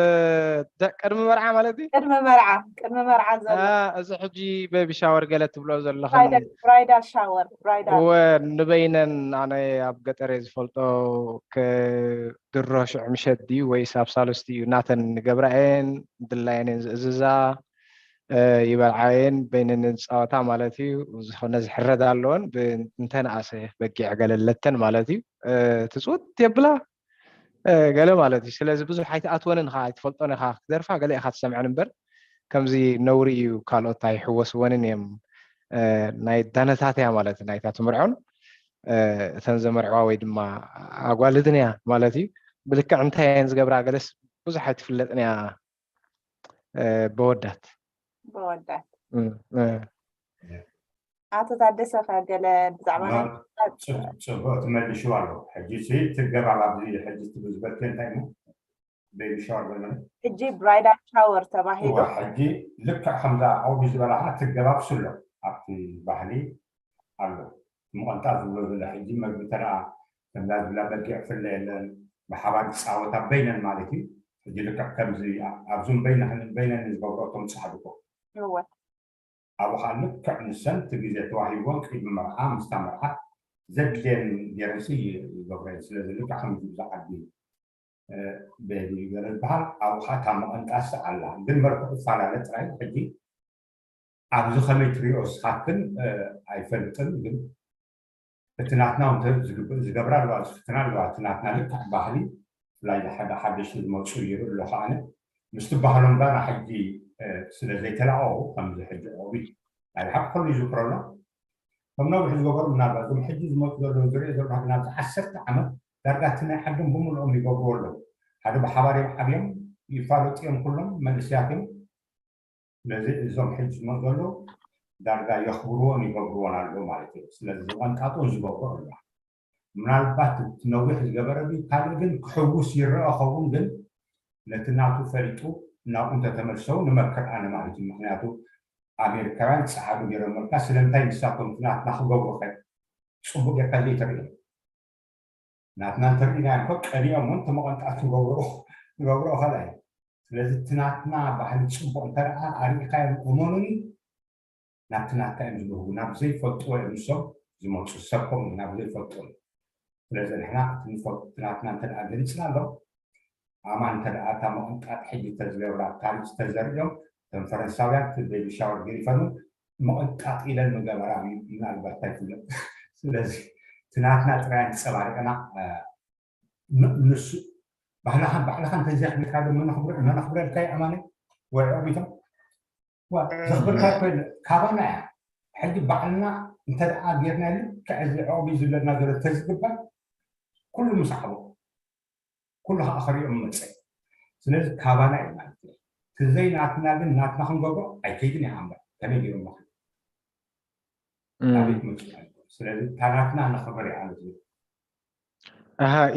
ደ- ቅድሚ መርዓ ማለት እዩ ቅድሚ መርዓ ቅድሚ መርዓ ዘሎ አ፣ እዚ ሕጂ ቤቢ ሻወር ገለ ትብሎ ዘለኹ ብራይዳል ሻወር ብራይዳል እወ ንበይነን ኣነ ኣብ ገጠር እየ ዝፈልጦ ከ- ድሮ ሽዑ ምሸት ድዩ ወይስ ኣብ ሳልስቲ እዩ ናተን ንገብራ እየን ድላየን እየን ዝእዝዛ እ፣ ይበልዓ እየን በይነን ዝፃወታ ማለት እዩ ዝኾነ ዝሕረድ ኣለወን ብ- እንተንኣሰ በጊዕ ገለለተን ማለት እዩ እ፣ ትፅውት የብላ ገለ ማለት እዩ። ስለዚ ብዙሕ ኣይትኣትወንን ኢኻ፣ ኣይትፈልጦን ኢኻ። ክደርፋ ገለ ኢኻ ትሰምዐን እምበር ከምዚ ነውሪ እዩ፣ ካልኦት ኣይሕወስወንን እዮም። ናይ ዳነታት እያ ማለት ናይታ ትምርዖን እተን ዘመርዕዋ ወይ ድማ ኣጓልድን እያ ማለት እዩ። ብልክዕ እንታይ እየን ዝገብራ ገለስ ብዙሕ ኣይትፍለጥን እያ። በወዳት በወዳት ኣቶ ታደሰ ከ ገለ ብዛዕባ ናይ ጽቡቅ ትመልሽዋ ኣሎ። ሕጂ ሲ ትገባብ ኣብዚ ሕጂ ትብል ዝበልኪ እንታይ ሞ ቤቢ ሻወር በለኒ። ሕጂ ብራይዳል ሻወር ተባሂሉ እዋ፣ ሕጂ ልክዕ ከምዛ ኣውቢ ዝበላካ ትገባብ ስሎ ኣብቲ ባህሊ ኣሎ። ምቐንጣ ዝብሎ ዘሎ ሕጂ መግቢ ተደኣ ከምዛ ዝብላ በጊዕ ፍለ የለን ብሓባር ዝፃወታ በይነን ማለት እዩ። ሕጂ ልክዕ ከምዚ ኣብዙም በይነን በይነን ዝገብሮ እቶም ፃዕድቆ እወ ኣብኡ ከዓ ልክዕ ንሰን እቲ ግዜ ተዋሂብዎን ቅድሚ መርዓ ምስታ መርዓት ዘድልየን ገይረንሲ ይገብረን። ስለዚ ልክዕ ከምዚ ብዙ ዓዲ ቤቢ ገለ ዝበሃል ኣብኡ ከዓ እታ መቐንጣሲ ኣላ። ግን መልክዑ ይፈላለ ጥራይ። ሕጂ ኣብዚ ከመይ ትሪኦ ስኻክን ኣይፈልጥን፣ ግን እቲ ናትና እውን ዝግብእ ዝገብራ ኣለዋ፣ ዝፍትና ኣለዋ። እቲ ናትና ልክዕ ባህሊ ብፍላይ ሓደ ሓደሽቲ ዝመፁ ይርኢ ኣለኹ ኣነ። ምስቲ ባህሎም ጋር ሕጂ ስለ ዘይተላቀቁ ከምዚ ሕጂ ኦቢ ናይ ብሓቂ ከሉ ይዝክሮ ኣሎ። ከም ነዊሕ ዝገበሩ ምናልባት እዞም ሕጂ ዝመፁ ዘለዉ ዝሪኦ ዘለኹ ግን ኣብዚ ዓሰርተ ዓመት ዳርጋ እቲ ናይ ዓዶም ብምልኦም ይገብርዎ ኣለዉ። ሓደ ብሓባር እዮም ዓብዮም ይፋለጡ እዮም ኩሎም መንእሰያት እዮም። ስለዚ እዞም ሕጂ ዝመፁ ዘለዉ ዳርጋ የኽብርዎን ይገብርዎን ኣለዉ ማለት እዩ። ስለዚ ዝቐንጣጦን ዝገብሮ ኣለዋ። ምናልባት እቲ ነዊሕ ዝገበረ ድዩ ካልእ ግን ክሕውስ ይረአ ኸውን ግን ነቲ ናቱ ፈሊጡ ናብኡ እንተተመልሰው ንመክር ኣነ ማለት እዩ። ምክንያቱ ኣሜሪካውያን ፃዕዱ ገይሮም መልካ ስለምንታይ ንሳቶም እቲ ናትና ክገብሩ ከ ፅቡቅ ጌርካ ዘይተርእዮም ናትና እንተርኢናዮ እኮ ቀዲኦም እውን ተመቐንጣት ትገብርኦ ትገብርኦ ከላይ ስለዚ እቲ ናትና ባህሊ ፅቡቅ እንተደኣ ኣርኢካዮም እመኑኒ ናብቲ ናትካ እዮም ዝብህጉ ናብ ዘይፈልጥዎ እዮም ንሶም ዝመፁ ሰብኮም እዩ ናብ ዘይፈልጥዎ እዩ ስለዚ ንሕና እቲ ናትና እንተ ገሊፅና ኣሎ ኣማን እንተ እታ መቐንጣጥ ሕጂ ተዝገብራ ታሪክ ዝተዘርእዮም እቶም ፈረንሳውያን እቲ ቤቢ ሻወር ገሪፈኑ መቐንጣጥ ኢለን ምገበራ ምናልባት እንታይ ፍለጥ ስለዚ እቲ ናትና ጥራይ ተፀባሪቅና ንሱ ባህልኻ ባዕልኻ እንተዘይክብርካ ዶ መነኽብረልካ እዩ ኣማነ ወይ ዕቕቢቶም ዘኽብርካ ኮይነ ካባና እያ ሕጂ ባዕልና እንተ ደኣ ጌርና ልክዕ እዚ ዕቕቢ ዝብለና ዘሎ ተዝግበር ኩሉ ምስ ዓቦ ኩሉ ከዓ ክሪኦም መፀ ስለዚ ካባና እዩ ማለት እዩ ትዘይ ናትና ግን ናትና ክንገብሮ ኣይከይድን እያ እምበር ከመይ ገይሮም መኽሪ ኣቤት መፅኡ ማለት እዩ ስለዚ እታ ናትና ነኽብር እያ ማለት እዩ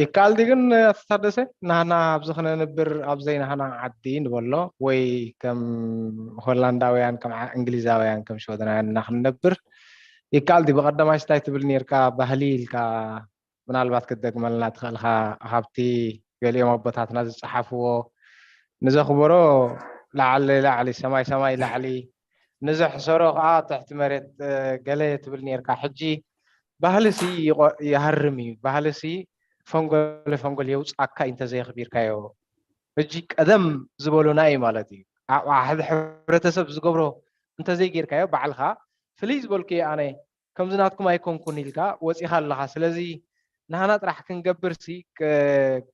ይከኣል ድዩ ግን ኣቶ ታደሰ ናህና ኣብዚ ክነንብር ኣብ ዘይናህና ዓዲ ንበሎ ወይ ከም ሆላንዳውያን ከም እንግሊዛውያን ከም ሽወደናውያን እና ክንነብር ይከኣል ድዩ ብቀዳማይ ስታይ ትብል ነርካ ባህሊ ኢልካ ምናልባት ክትደግመልና ትኽእልካ ካብቲ ገሊኦም ኣቦታትና ዝፀሓፍዎ ንዘኽብሮ ላዕሊ ላዕሊ ሰማይ ሰማይ ላዕሊ ንዘሕሰሮ ከዓ ትሕቲ መሬት ገለ ትብል ነርካ ሕጂ ባህልሲ ይሃርም እዩ ባህልሲ ፈንጎለ ፈንጎል የውፃካ እዩ እንተዘይኽቢርካዮ ሕጂ ቀደም ዝበሉና እዩ ማለት እዩ ሓደ ሕብረተሰብ ዝገብሮ እንተዘይጌርካዮ ባዕልካ ፍልይ ዝበልኩ ኣነ ከምዚ ናትኩም ኣይኮንኩን ኢልካ ወፂኻ ኣለኻ ስለዚ ናህና ጥራሕ ክንገብር ሲ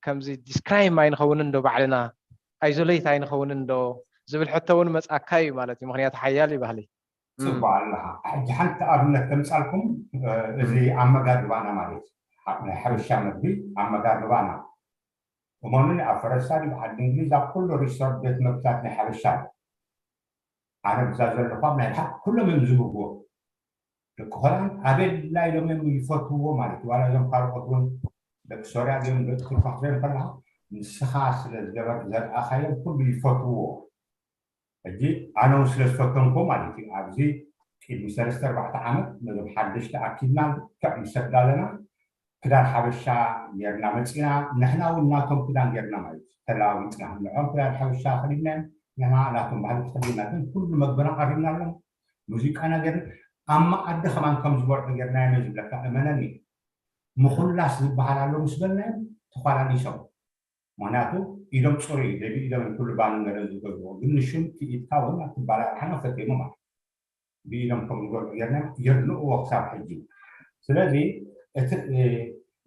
ከምዚ ዲስክራይም ኣይንኸውንን ዶ ባዕልና ኣይዞሌት ኣይንኸውንን ዶ ዝብል ሕቶ እውን መፃካ እዩ ማለት እዩ ምክንያቱ ሓያል እዩ ባህሊ ፅቡቅ ኣለካ ሕጂ ሓንቲ ኣብነት ከምፃልኩም እዚ ኣመጋግባና ማለት ናይ ሓበሻ መግቢ ኣመጋግባና እመኑኒ ኣብ ፈረንሳ ድዩ ዓዲ እንግሊዝ ኣብ ኩሉ ሪስቶርት ቤት መግብታት ናይ ሓበሻ ኣነ ብዛ ዘለኳ ናይ ሓ ኩሎም እዮም ዝብህዎ ደቂ ሆላንድ ኣቤላ ኢሎም እዮም ይፈትውዎ ማለት እዩ ዋላ እዞም ካልኦት እውን ደቂ ሶርያ ድዮም ደቂ ቱርካ ክትሪኦም ከለካ ንስኻ ስለ ዝገበር ዘርኣኻዮም ኩሉ ይፈትውዎ ሕጂ ኣነ እውን ስለ ዝፈተንኩ ማለት እዩ ኣብዚ ቅድሚ ሰለስተ ኣርባዕተ ዓመት ነዞም ሓደሽቲ ኣኪብና ልክዕ ምስ ኣዳለና ክዳን ሓበሻ ጌርና መፂና ንሕና እውን ናቶም ክዳን ጌርና ማለት እዩ ተለዋዊጥና ንዖም ክዳን ሓበሻ ከዲናዮም ንሕና ናቶም ባህሊ ተኸዲና ግን ኩሉ መግብና ቀሪብናሎም ሙዚቃና ጌርና ኣብ መኣዲ ከማን ከም ዝበልዑ ጌርናዮም ዝብለካ እመነኒ ምኹላስ ዝበሃል ኣሎ ምስ በልናዮም ተኳላሊሶም ምክንያቱ ኢዶም ፅሩይ እዩ ብኢዶም ኩሉ ባንገረ ዝገብርዎ ግን ንሽም ክኢድካ እውን ኣትባላልሓና ፈቴሙ ማለት ብኢዶም ከም ዝገብሩ ጌርና የድንእዎ ክሳብ ሕጂ ስለዚ እቲ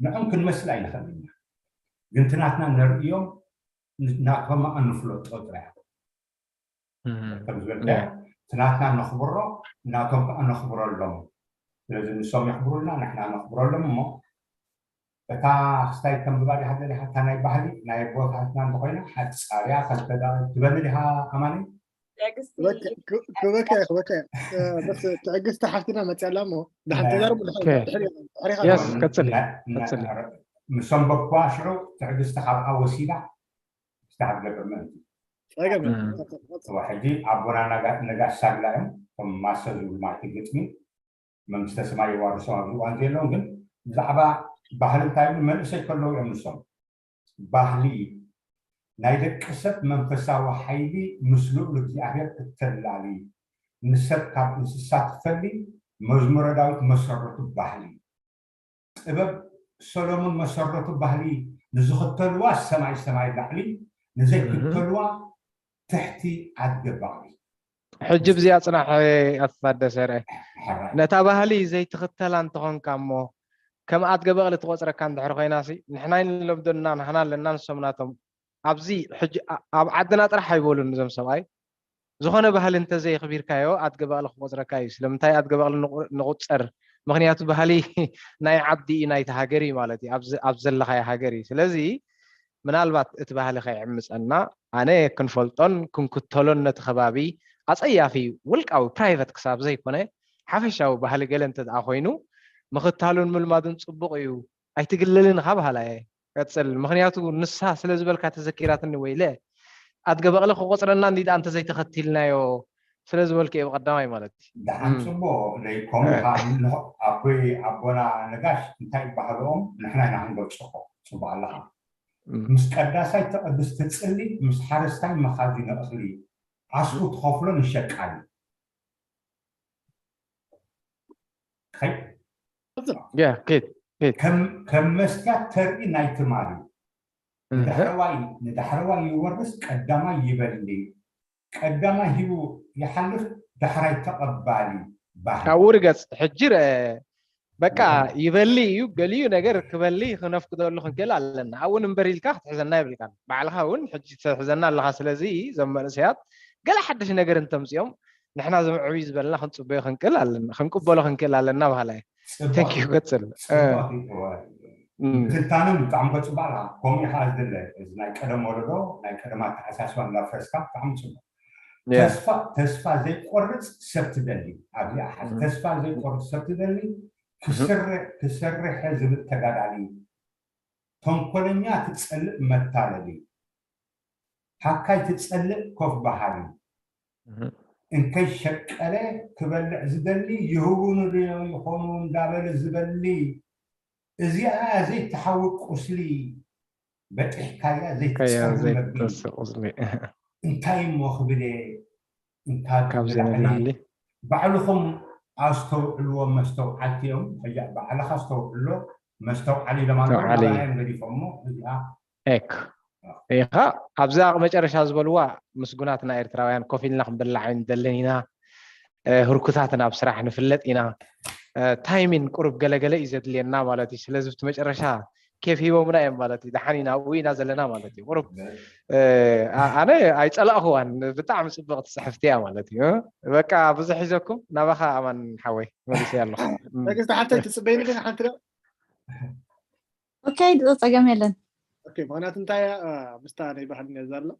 ንዕም ክንመስል ኣይንኽእል ኢና ግን ትናትና ነርእዮም፣ ናቶም ኣንፍለጦ ጥራይ። ከም ዝበልካ ትናትና ነኽብሮ፣ ናቶም ከዓ ነኽብረሎም። ስለዚ ንሶም የኽብሩልና፣ ንሕና ነኽብረሎም። እሞ እታ ክስታይ ከም ብባዲ ሃገር እታ ናይ ባህሊ ናይ ኣቦታትና እንተኮይና ሓጻርያ ከልተዳ ትበኒ ዲኻ ኣማኒ? ክበካ ክበካ በስ ትዕግስቲ ሓፍትና መፅያ ኣላ እሞ ድሓን ተዛርቡ ድሕሪኻ ቀፅል። ምሶም በኳ ሽዑ ትዕግስቲ ካብኣ ወሲዳ ስታሓት ገብር ምእንቲ ሕጂ ኣቦና ነጋሽ ሳግላ እዮም ከም ማሰ ዝብሉ ማለት ግጥሚ መንግስተ ሰማይ የዋርሶም ኣብዚ እዋን ዘለውን ግን ብዛዕባ ባህሊ እንታይ ይብሉ መንእሰይ ከለዉ እዮም ንሶም ባህሊ ናይ ደቂ ሰብ መንፈሳዊ ሓይሊ ምስ ልኡል እግዚኣብሔር እተላሊ ንሰብ ካብ እንስሳ ትፈሊ መዝሙረ ዳዊት መሰረቱ ባህሊ ጥበብ ሰሎሞን መሰረቱ ባህሊ ንዝኽተልዋ ሰማይ ሰማይ ላዕሊ ንዘይክተልዋ ትሕቲ ኣድገ ባዕሊ ሕጂ ብዚኣ ፅናሕ ኣትታደሰ ርአ ነታ ባህሊ ዘይትኽተላ እንተኾንካ እሞ ከም ኣድገ በቕሊ ትቆፅረካ እንድሕር ኮይና ንሕና ንለምደና ንሕና ኣለና ንሶም ናቶም ኣብዚ ሕጂ ኣብ ዓድና ጥራሕ ኣይበሉን እዞም ሰብኣይ ዝኾነ ባህሊ እንተዘየኽቢርካዮ ኣድገ በቕሊ ክቆፅረካ እዩ ስለምንታይ ኣድገ በቕሊ ንቁፀር ምክንያቱ ባህሊ ናይ ዓዲ እዩ ናይቲ ሃገር እዩ ማለት እዩ ኣብ ዘለኻዮ ሃገር እዩ ስለዚ ምናልባት እቲ ባህሊ ከይዕምፀና ኣነ ክንፈልጦን ክንክተሎን ነቲ ከባቢ ኣፀያፊ ውልቃዊ private ክሳብ ዘይኮነ ሓፈሻዊ ባህሊ ገለ እንተ ኮይኑ ምኽታሉን ምልማዱን ፅቡቕ እዩ ኣይትግልልን ካብ ሃላ እየ ቀፅል ምክንያቱ ንሳ ስለ ዝበልካ ተዘኪራትኒ ወይለ ኣድገ በቕሊ ክቆፅረና እንዲ ደኣ እንተዘይተኸቲልናዮ ስለ ዝበልኩ እየ ብቐዳማይ ማለት እዩ ደሓን ፅቡቕ ደይኮኑ ኣቦይ ኣቦና ነጋሽ እንታይ ይባህልኦም ንሕና ኢና ክንገልፆ እኮ ፅቡቕ ኣለኻ ምስ ቀዳሳይ ተቐድስ ትፅሊ ምስ ሓረስታይ መኻዚኖ እኽሊ ዓስቡ ትኸፍሎ ንሸቃሊ ከም መስትያት ተርኢ ናይ ትማሊ ንዳሕረዋይ ይወርስ ቀዳማይ ይበሊ ቀዳማይ ሂቡ ይሓልፍ ዳሕራይ ተቐባሊ ባህል ካብኡ ርገፅ ሕጂ ርአ በቃ ይበሊ እዩ ገሊኡ ነገር ክበሊ ክነፍቅደሉ ክንክእል ኣለና ኣብኡ ንበር ኢልካ ክትሕዘና ይብልካ ባዕልካ እውን ሕጂ ትሕዘና ኣለካ ስለዚ እዞም መንእሰያት ገለ ሓድሽ ነገር እንተምፅኦም ንሕና ዘምዕብዩ ዝበለና ክንፅበዮ ክንክእል ኣለና ክንቅበሎ ክንክእል ኣለና በሃላ እየ ተኪ ክቅፅል ምትንታንን ብጣዕሚ ከፅባላ ከምኡ ከዓ ዝድለ እዚ ናይ ቀደም ወለዶ ናይ ቀደም ኣተሓሳስባ እንዳፈረስካ ብጣዕሚ ፅቡቅ ተስፋ ተስፋ ዘይቆርፅ ሰብ ትደሊ ኣብዚኣ ሓ ተስፋ ዘይቆርፅ ሰብ ትደሊ ክሰርሐ ዝብል ተጋዳሊ ተንኮለኛ ትፀልእ መታለሊ ሓካይ ትፀልእ ኮፍ በሃሊ እንከይሸቀለ ክበልዕ ዝደሊ ይህቡኒ ዶ ይኾኑ እንዳበለ ዝበሊ እዚኣ ዘይትሓውቅ ቁስሊ በጢሕካያ ዘይትፀሪ መግቢ እንታይ እሞ ክብል እንካብ ባዕልኹም ኣስተውዕልዎ መስተውዓልቲ እዮም ሕጂ ባዕልኻ ኣስተውዕሎ መስተውዓሊ ኢሎም ኣለዉ ገዲፎሞ እዚኣ ኤክ ኢኻ ኣብዛ መጨረሻ ዝበልዋ ምስጉናትና ኤርትራውያን ኮፍ ኢልና ክንበላዕ ንደልን ኢና ህርኩታትን ኣብ ስራሕ ንፍለጥ ኢና ታይሚን ቁሩብ ገለገለ እዩ ዘድልየና ማለት እዩ ስለዚ ብቲ መጨረሻ ኬፍ ሂቦምና እዮም ማለት እዩ ደሓን ኢና ኣብኡ ኢና ዘለና ማለት እዩ ቁሩብ ኣነ ኣይፀላእኽዋን ብጣዕሚ ፅብቕቲ ፅሕፍቲ እያ ማለት እዩ በቃ ብዙሕ ሒዘኩም ናባኻ ኣማን ሓወይ መሊሰ ኣለኹ ትግስቲ ሓተይ ትፅበይኒ ግን ሓንቲ ኦኬ ጸገም የለን ምክንያቱ እንታይ ምስታ ናይ ባህል ነዛ ኣሎ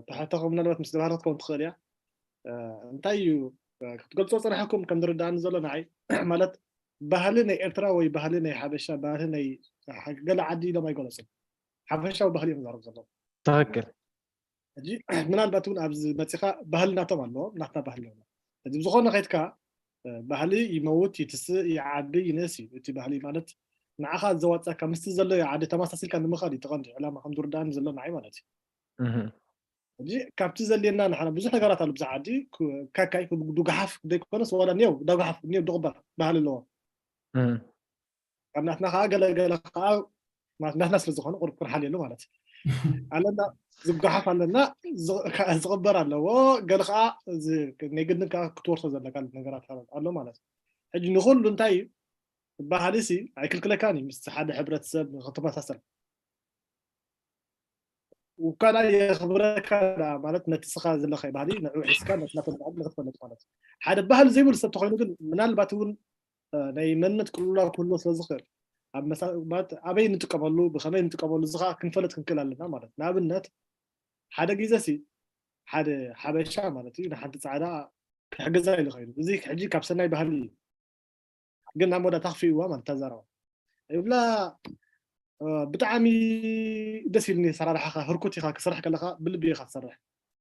ተሕተኹም ምናልባት ምስ ተባህለት ክኸውን ትኽእል እያ እንታይ እዩ ክትገልፆ ፅናሕኩም ከም ዝርዳእኒ ዘሎ ንዓይ ማለት ባህሊ ናይ ኤርትራ ወይ ባህሊ ናይ ሓበሻ ባህሊ ናይ ገለ ዓዲ ኢሎም ኣይገለፁን ሓፈሻዊ ባህሊ እዮም ዘረብ ዘለዉ ትክክል ሕጂ ምናልባት እውን ኣብዚ መፂኻ ባህሊ ናቶም ኣለዎም ናትና ባህሊ ኣለና ሕጂ ብዝኾነ ከይትካ ባህሊ ይመውት ይትስእ ይዓቢ ይንእስ እዩ እቲ ባህሊ ማለት ንዓኻ ዘዋፀካ ምስቲ ዘሎ ዓዲ ተመሳሲልካ ንምኻድ እዩ ተቐንዲ ዕላማ ከም ዝርዳእኒ ዘሎ ንዓይ ማለት እዩ ሕጂ ካብቲ ዘልየና ንሓና ብዙሕ ነገራት ኣሎ ብዛ ዓዲ ካካይ ድጉሓፍ ዘይኮነስ ዋላ ኒው ዳጉሓፍ ኒው ድቕበል ባህሊ ኣለዎ ካብ ናትና ከዓ ገለገለ ከዓ ናትና ስለ ዝኾነ ቁርብ ክንሓልየሉ ማለት ኣለና ዝጓሓፍ ኣለና ዝቕበር ኣለዎ ገለ ከዓ ናይ ግድን ከዓ ክትወርሶ ዘለካ ነገራት ኣሎ ማለት እዩ ሕጂ ንኩሉ እንታይ እዩ ባህሊ ሲ ኣይክልክለካን እዩ ምስ ሓደ ሕብረተሰብ ንክትመሳሰል ውካላ የኽብረካ ደኣ ማለት ነቲ ስኻ ዘለኻዮ ባህሊ ንዕኡ ሒዝካ ነቲ ናቶም ባህሊ ንኽትፈልጥ ማለት እዩ። ሓደ ባህሊ ዘይብሉ ሰብ ተኾይኑ ግን ምናልባት እውን ናይ መንነት ቅልውላው ክህልዎ ስለ ዝኽእል ኣብ መሳ- ማለት ኣበይ ንጥቀመሉ ብኸመይ ንጥቀመሉ እዚ ከዓ ክንፈልጥ ክንክእል ኣለና ማለት እዩ። ንኣብነት ሓደ ግዜ ሲ ሓደ ሓበሻ ማለት እዩ ንሓንቲ ፃዕዳ ክሕግዛ ኢሉ ኸይዱ እዚ ሕጂ ካብ ሰናይ ባህሊ እዩ ግን ናብ መወዳእታ ክፍእዋ ማለት ተዛረባ ይብላ ብጣዕሚ ደስ ኢልኒ ሰራርሓኻ ህርኩት ኢኻ ክሰርሕ ከለኻ ብልቢ ኢኻ ትሰርሕ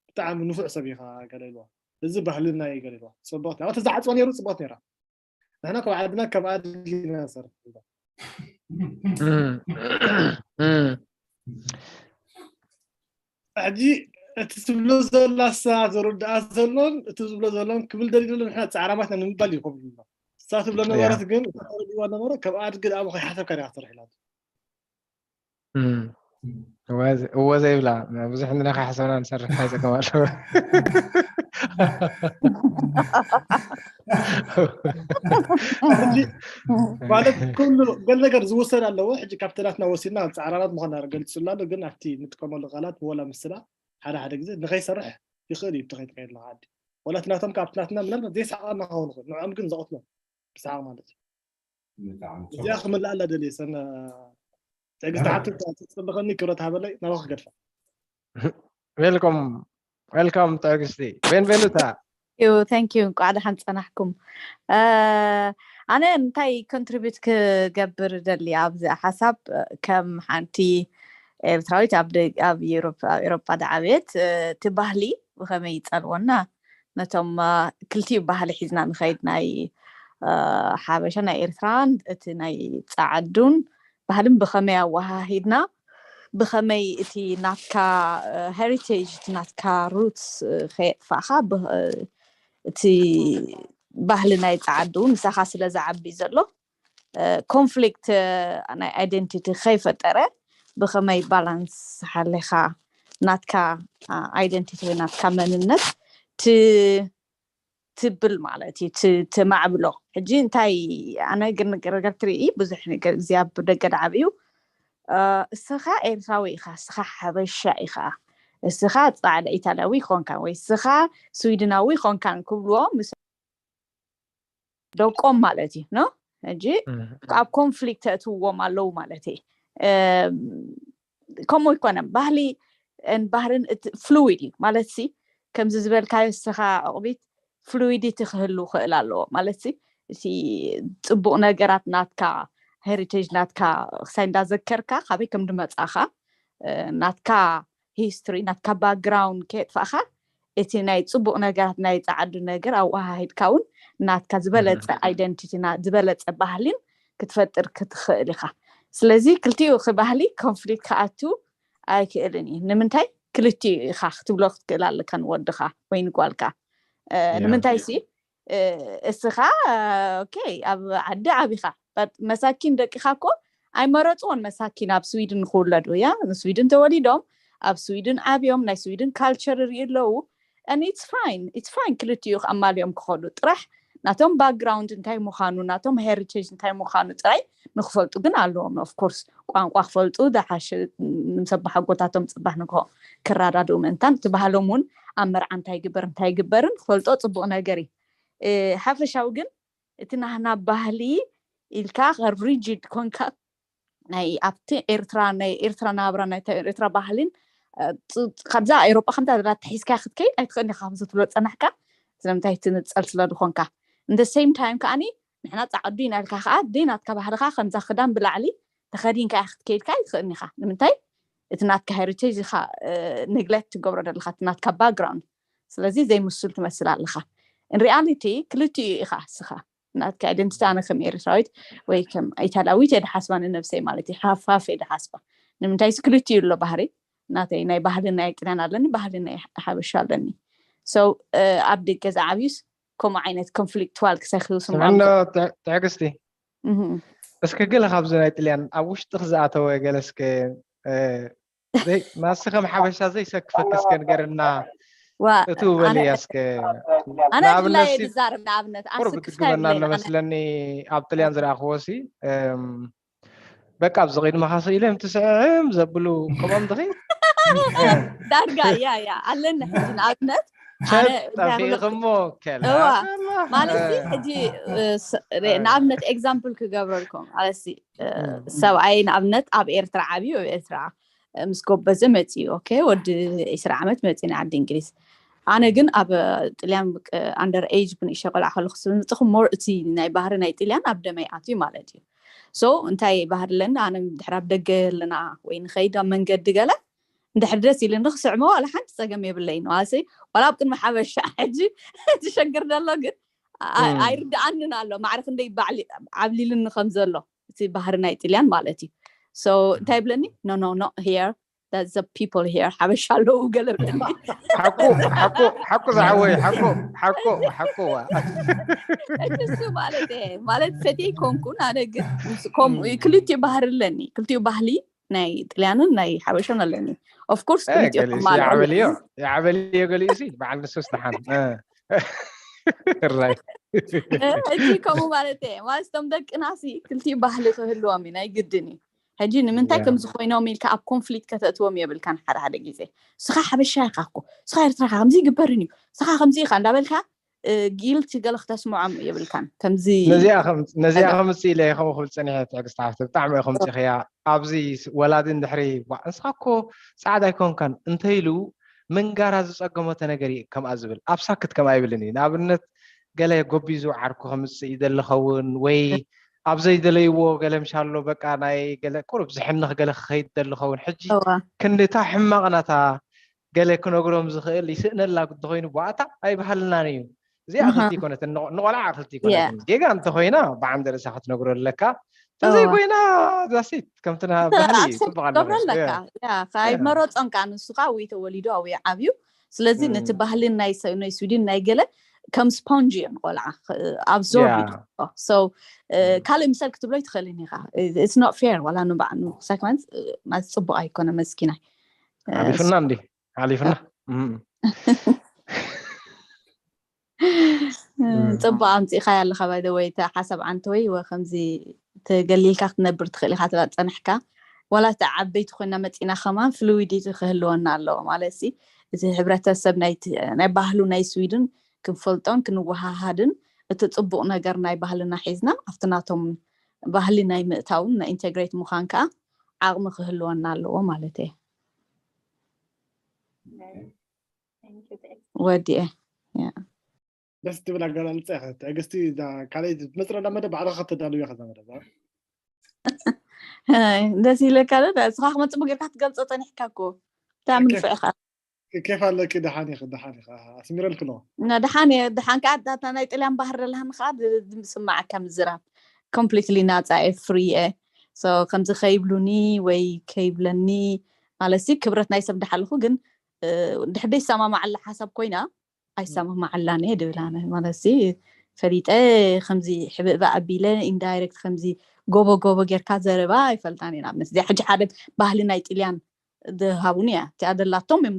ብጣዕሚ ንፉዕ ሰብ ኢኻ ገለ ኢልዋ እዚ ባህልና እዩ ገለ ኢልዋ ፅቡቅ ኣብቲ ዝዓፅዋ ነይሩ ፅቡቅ ነይራ ንሕና ካብ ዓድና ከም ኣድጊ ኢና ንሰርሕ ሕጂ እቲ ትብሎ ዘላ ንሳ ዝርድኣ ዘሎን እቲ ዝብሎ ዘሎን ክብል ደልዩ ዘሎ ንሕና ፃዕራማትና ንምባል እዩ ክብል ኣሎ ንሳ ትብሎ ነበረት ግን እታ ተረዲእዋ ነበረ ከም ኣድጊ ደኣ ከይሓሰብካ ዲኻ ትሰርሕ ኢላቶ እወ ዘይብላ ብዙሕ ንነካ ሓሰብና ንሰርሕ እንታይ ፀገም ኣለዎ ማለት ኩሉ ገል ነገር ዝውሰድ ኣለዎ ሕጂ ካብቲ ናትና ወሲድና ፃዕራማት ምኳና ገሊፅላ ኣሎ ግን ኣብቲ ንጥቀመሉ ቃላት ወላ ምስላ ሓደ ሓደ ግዜ ንኸይሰርሕ ይኽእል እዩ ትኸይድ ከየድለካ ዓዲ ወላ እቲ ናቶም ካብ ናትና ምናልባት ዘይሰሓቃና ክኸውን ይኽእል ንዕኦም ግን ዘቐትሎም ብሰሓቅ ማለት እዩ እዚኣ ክምልኣላ ደልየ ሰነ ትዕግስቲ ሓንቲ ተፅብኸኒ ክብረት ሃበለይ ናባኻ ክገድፋ welcome welcome ትዕግስቲ ቤንቬኑታ you thank you እንቋዕ ደሓን ፀናሕኩም ኣነ እንታይ contribute ክገብር ደሊ ኣብዚ ሓሳብ ከም ሓንቲ ኤርትራዊት ኣብ ኤሮጳ ዝዓበየት እቲ ባህሊ ብኸመይ ይፀልወና ነቶም ክልቲኡ ባህሊ ሒዝና ንኸይድ ናይ ሓበሻ ናይ ኤርትራን እቲ ናይ ፃዓዱን ባህልን ብኸመይ ኣወሃሂድና ብኸመይ እቲ ናትካ heritage እቲ ናትካ roots ከየጥፋእኻ እቲ ባህሊ ናይ ፃዓዱ ምሳኻ ስለ ዝዓቢ ዘሎ conflict ናይ identity ከይፈጠረ ብኸመይ balance ሓሊኻ ናትካ identity ወይ ናትካ መንነት ትብል ማለት እዩ ተማዕብሎ ሕጂ እንታይ ኣነ ግን ነገር ትርኢ ብዙሕ ነገር እዚ ኣብ ደገ ዓብዩ እስኻ ኤርትራዊ ኢኻ እስኻ ሓበሻ ኢኻ እስኻ ፃዕዳ ኢታልያዊ ይኾንካን ወይ እስኻ ስዊድናዊ ይኾንካን ክብልዎ ምስ ደቆም ማለት እዩ ኖ ሕጂ ኣብ conflict ተእትውዎም ኣለዉ ማለት እዩ ከምኡ ይኮነን ባህሊ ባህርን fluid እዩ ማለት ሲ ከምዚ ዝበልካዮ እስኻ ዕቑቢት fluidity ክህሉ ክእል ኣለዎ ማለት ሲ እቲ ፅቡቅ ነገራት ናትካ heritage ናትካ ክሳይ እንዳዘከርካ ካበይ ከም ድመፃኻ ናትካ history ናትካ background ከየጥፋእኻ እቲ ናይ ፅቡቅ ነገራት ናይ ፀዓዱ ነገር ኣወሃሂድካ እውን ናትካ ዝበለፀ identity ዝበለፀ ባህልን ክትፈጥር ክትኽእል ኢኻ ስለዚ ክልቲኡ ባህሊ conflict ክኣቱ ኣይክእልን እዩ ንምንታይ ክልቲኡ ኢኻ ክትብሎ ክትክእል ኣለካ ንወድኻ ወይ ንጓልካ ንምንታይ ሲ እስኻ okay ኣብ ዓዲ ዓቢኻ መሳኪን ደቂኻ እኮ ኣይመረፅዎን መሳኪን ኣብ ስዊድን ንክውለዱ እያ ንስዊድን ተወሊዶም ኣብ ስዊድን ዓብዮም ናይ ስዊድን culture ይርኢ ኣለዉ and it's fine it's fine ክልቲኡ ኣማልዮም ክኸዱ ጥራሕ ናቶም background እንታይ ምዃኑ ናቶም heritage እንታይ ምዃኑ ጥራይ ንክፈልጡ ግን ኣለዎም of course ቋንቋ ክፈልጡ ዝሓሸ ምስ ኣቦሓጎታቶም ፅባሕ ንግሆ ክረዳድኡ ምእንታን እቲ ባህሎም እውን ኣብ መርዓ እንታይ ይግበር እንታይ ይግበርን ክፈልጦ ፅቡቅ ነገር እዩ ሓፈሻዊ ግን እቲ ናህና ባህሊ ኢልካ rigid ኮንካ ናይ ኣብቲ ኤርትራ ናይ ኤርትራ ናብራ ናይ ኤርትራ ባህልን ካብዛ ኤሮጳ ከምታ ዘላ ተሒዝካ ክትከይድ ኣይትኽእልኒ ካብዚ ትብሎ ፀናሕካ ስለምንታይ ትንፀል ስለ ዝኾንካ in the same time ከዓኒ ንሕና ፃዕዱ ኢና ኢልካ ከዓ ደይ ናትካ ባህልካ ከምዛ ክዳን ብላዕሊ ተኸዲንካ ክትከይድካ ኣይትኽእልኒ ኢኻ ንምንታይ እቲ ናትካ heritage ኢኻ neglect ትገብሮ ዘለካ እቲ ናትካ background ስለዚ ዘይምሱል ትመስል ኣለኻ in reality ክልቲኡ ኢኻ እስኻ ናትካ identity ኣነ ከም ኤርትራዊት ወይ ከም ኢታልያዊት እየ ድሓስባ ንነብሰይ ማለት እዩ half half እየ ድሓስባ ንምንታይ ክልቲኡ ኣሎ ባህሪ ናተይ ናይ ባህሊ ናይ ጥልያን ኣለኒ ባህሊ ናይ ሓበሻ ኣለኒ so ኣብ ደገ ዝዓብዩስ ከምኡ ዓይነት conflictual ክሰክዩ ስምዕና ትዕግስቲ እስኪ ገለ ካብዚ ናይ ጥልያን ኣብ ውሽጥኽ ዝኣተወ ገለ እስከ ናሲ ከም ሓበሻ ዘይሰክፈኪ እስከ ንገርና እቱ በልያ እስከ ኣነ ድላየ ዝዛረብ ንኣብነት ቁርብ ክትግበና ኣለመስለኒ ኣብ ጥልያን ዝረኣኽዎ ሲ በቃ ኣብዚ ቂድመኻ ስኢለ ምትስዕም ዘብሉ ከምኦም ድኺ ዳርጋ ያ ያ ኣለና ሕጂ ንኣብነት ኣነ እንታይ ክብለኩም- ጠፊእኽሞ ከላ እዋ፣ ከላ። ማለት ሲ እ፣ ሕጂ እ፣ ስ- ሬ- እ። ንኣብነት ኤግዛምፕል ክገብረልኩም ማለት ሲ እ፣ እ፣ እ። ሰብኣይ ንኣብነት ኣብ ኤርትራ ዓብዩ ኣብ ኤርትራ እ፣ ምስ ጎበዘ መፅዩ ኦኬ ወዲ ዒስራ ዓመት መፅዩ ንዓዲ እንግሊዝ ኣነ ግን ኣብ እ፣ ጥልያን ኣንደር ኤጅ ብንእሸ ቆልዓ ከለኩ ስምፅኹ ሞር እቲ ናይ ባህሪ ናይ ጥልያን ኣብ ደመይ ኣትዩ ማለት እዩ ሶ እንታይ ባህሪ ኣለኒ ኣነ ድሕር ኣብ ደገ ኣለና ወይ ንኸይድ ኣብ መንገዲ ገለ እንድሕር ደስ ኢልኒ ክስዕሞ ዋላ ሓንቲ ፀገም የብለይን ዋሲ ዋላ ኣብ ቅድሚ ሓበሻ ሕጂ ትሸግር ዘሎ ግን ኣ- እም። ኣይርድኣንን ኣሎ ማዕረ ክንደይ ባዕሊ ዓብሊልኒ ከም ዘሎ እቲ ባህሪ ናይ ጥልያን ማለት እዩ so እንታይ ይብለኒ no no no here that's the people here ሓበሻ ኣለዉ ገለ ብለኒ ሓቁ ሓቁ ሓቁ ዝሓወይ ሓቁ ሓቁ ሓቁ ዋ ሕጂ እሱ ማለት እየ ማለት ፈትየ ይኮንኩን ኣነ ግን ምስ- ከምኡ እዩ ክልቲኡ ባህሪ ኣለኒ ክልቲኡ ባህሊ ናይ ጥልያንን ናይ ሓበሻን ኣለኒ of course ክልቲኡ ገሊሲ ክማልኦ ይዓበልዮ ኣለኒ ይዓበልዮ ገሊሲ በዓል ንሱስ ደሓን እ። ራይ ሕጂ ከምኡ ማለት እየ ማለት እቶም ደቅና ሲ ክልቲኡ ባህሊ ክህልዎም እዩ ናይ ግድን እዩ ሕጂ ንምንታይ ያ። ከምዚ ኮይኖም ኢልካ ኣብ ኮንፍሊክት ከተእትዎም የብልካን ሓደ ሓደ ግዜ ስኻ ሓበሻ ኢኻ እኮ ስኻ ኤርትራ ኢኻ ከምዚ ይግበርን እዩ ስኻ ከምዚ ኢኻ እንዳበልካ ጊልት ገለ ክተስምዖም የብልካን ከምዚ ነዚኣ ከም- ነዚኣ ነገር ከምፅእ ኢለ ከምኡ ክብል ፀኒሐ ትዕግስቲ ሓፍቲ ብጣዕሚ እየ ከምፅእኽያ ኣብዚ ስ- ወላዲ እንድሕሪ ዋ ንስኻ እኮ ፃዕዳ ኣይኮንካን እንተኢሉ ምንጋራ ዝፀገሞተ ነገር እዩ ከምኣ ዝብል ኣብ ሳክት ከምኣ ይብልን እዩ ንኣብነት ገለ ጎቢዙ ዓርኩ ከምፅእ ይደሊ ኸውን ወይ ኣብ ዘይደለይዎ ገለ ምሻሎ በቃ ናይ ገለ ቁሩብ ዝሕንኽ ገለ ክኸይድ ደሊ ኸውን ሕጂ እዋ ክንድታ ሕማቕ ናታ ገለ ክነግሮም ዝኽእል ይስእነላ ግዲ ኮይኑ ብኣታ ኣይበሃልናን እዩ እዚኣ ኣሃ ክልቲ ይኮነትን ንቆ- ንቆልዓ ክልቲ ያ ይኮነትን ጌጋ እንተኮይና ብዓንደ ርእሳ ክትነግሮ ኣለካ እዋ ተዘይኮይና ዛሲት ከምትና ባህሊ እዩ ኣክሰፕት ፅቡቅ ገብረ ኣለበስ ኣለካ ያ ያ ኣይመረፆን ከዓ ንሱ ከዓ ወይ ተወሊዱ ወይ ዓብዩ ስለዚ ነቲ እም፣ ባህልን ናይ ሰ- ናይ ስዊድን ናይ ገለ ከም ስፖንጅ እዮም ቆልዓ ኣብዞርብ ያ ይድሮ so እ፣ እም፣ ካልእ ምሰል ክትብሎ ይትኽእልን ኢኻ it's not fair ዋላ ንባዕ ንሳክመንት ማለት ፅቡቅ ኣይኮነ መስኪናይ እ፣ ሓሊፍና እንዲ ሓሊፍና እም። እም። ፅቡቅ ኣምፂእካ ኣለካ ባይደወይ እቲ ሓሳብ ዓንተወይ ወ ከምዚ ተገሊልካ ክትነብር ትኽእል ኢካ ትላ ፀንሕካ ዋላ እቲ ዓበይቲ ኮይና መፂና ከማን ፍሉዊዲቲ ክህልወና ኣለዎ ማለት ሲ እቲ ሕብረተሰብ ናይ ባህሉ ናይ ስዊድን ክንፈልጦን ክንወሃሃድን እቲ ፅቡቅ ነገር ናይ ባህልና ሒዝና ኣብቲ ናቶም ባህሊ ናይ ምእታውን ናይ ኢንቴግሬት ምዃን ከዓ ዓቕሚ ክህልወና ኣለዎ ማለት እየ ወዲኤ ደስ ትብል ኣገላልፃ ኢኻ ትዕግስቲ ካልኣይ ትመፅረላ መደብ ባዕልኻ ከተዳልው ኢኻ እዛ መደብ ደስ ይለካ ዶ እስኻ ክመፅእ ጌርካ ክትገልፆ ፀኒሕካ እኮ ብጣዕሚ ንፍዕ ኢኻ ኬፍ ኣለኪ ደሓን ኢኺ ደሓን ኢኻ ኣስሚረልኪ ኣለኹ እና ደሓን እየ ደሓን ከዓ ዳታ ናይ ጥልያን ባህር ደለሃን ከዓ ዝስማዓካ ምዝራብ ኮምፕሊትሊ ናፃ እየ ፍሪ እየ ከምዚ ከይብሉኒ ወይ ከይብለኒ ማለት ሲ ክብረት ናይ ሰብ ድሓልኹ ግን ድሕደይ ዝሰማማዓላ ሓሳብ ኮይና ኣይሰማማዓላን እየ ድብል ኣነ ማለት ሲ ፈሊጠ ከምዚ ሕብእባ ኣቢለ ኢንዳይሬክት ከምዚ ጎቦ ጎቦ ጌርካ ዘረባ ኣይፈልጣን እየ ንኣብነት እዚኣ ሕጂ ሓደ ባህሊ ናይ ጥልያን ዝሃቡኒ እያ እቲኣ ደላቶም እዮም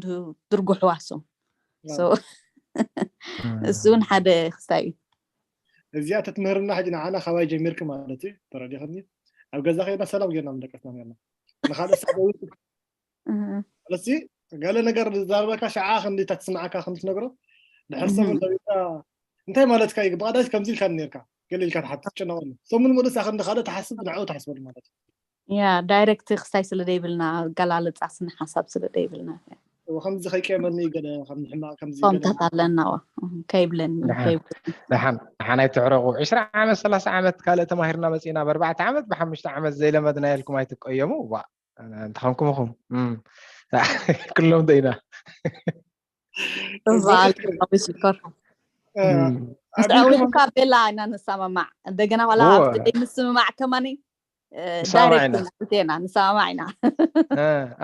ድርጉሕዋ ሶም እሱ እውን ሓደ ክስታይ እዩ እዚኣ ተትምህርና ሕጂ ንዓና ካባይ ጀሚርኪ ማለት እዩ ተረዲኽኒ ኣብ ገዛ ከይና ሰላም ጌርና ምደቀስና ጌርና ንካልእ ሰብ ማለት ገለ ነገር ዝዛረበካ ሸዓ ክንዲ ተትስምዓካ ክንዲ ትነግሮ ድሕር ሰብ እንተዊካ እንታይ ማለትካ እዩ ብቐዳይት ከምዚ ኢልካ ነርካ ገለ ኢልካ ትሓትት ጨነቐሉ ሰሙን ሙሉእ ሳክንዲ ካልእ ትሓስብ ንዕኡ ትሓስበሉ ማለት እዩ ያ ዳይሬክት ክስታይ ስለ ደይብልና ኣገላልፃ ስነ ሓሳብ ስለ ደይብልና ከምዚ ከይቀየመኒ ገለ ከም ሕማቅ ከምዚ ከምታት ኣለና ከይብለኒ ደሓን ኣይትዕረቁ ዕስራ ዓመት ሰላሳ ዓመት ካልእ ተማሂርና መፂና በርባዕተ ዓመት ብሓሙሽተ ዓመት ዘይለመድና የልኩም ኣይትቀየሙ ዋ እንተኾንኩም ኹም ኩሎም ደኢና ሽኮር ምስዕውልካ ቤላ ኢና ንሰማማዕ እንደገና ዋላ ኣብቲ ምስምማዕ ከማኒ ዳይሬክትና ንሰማማዕ ኢና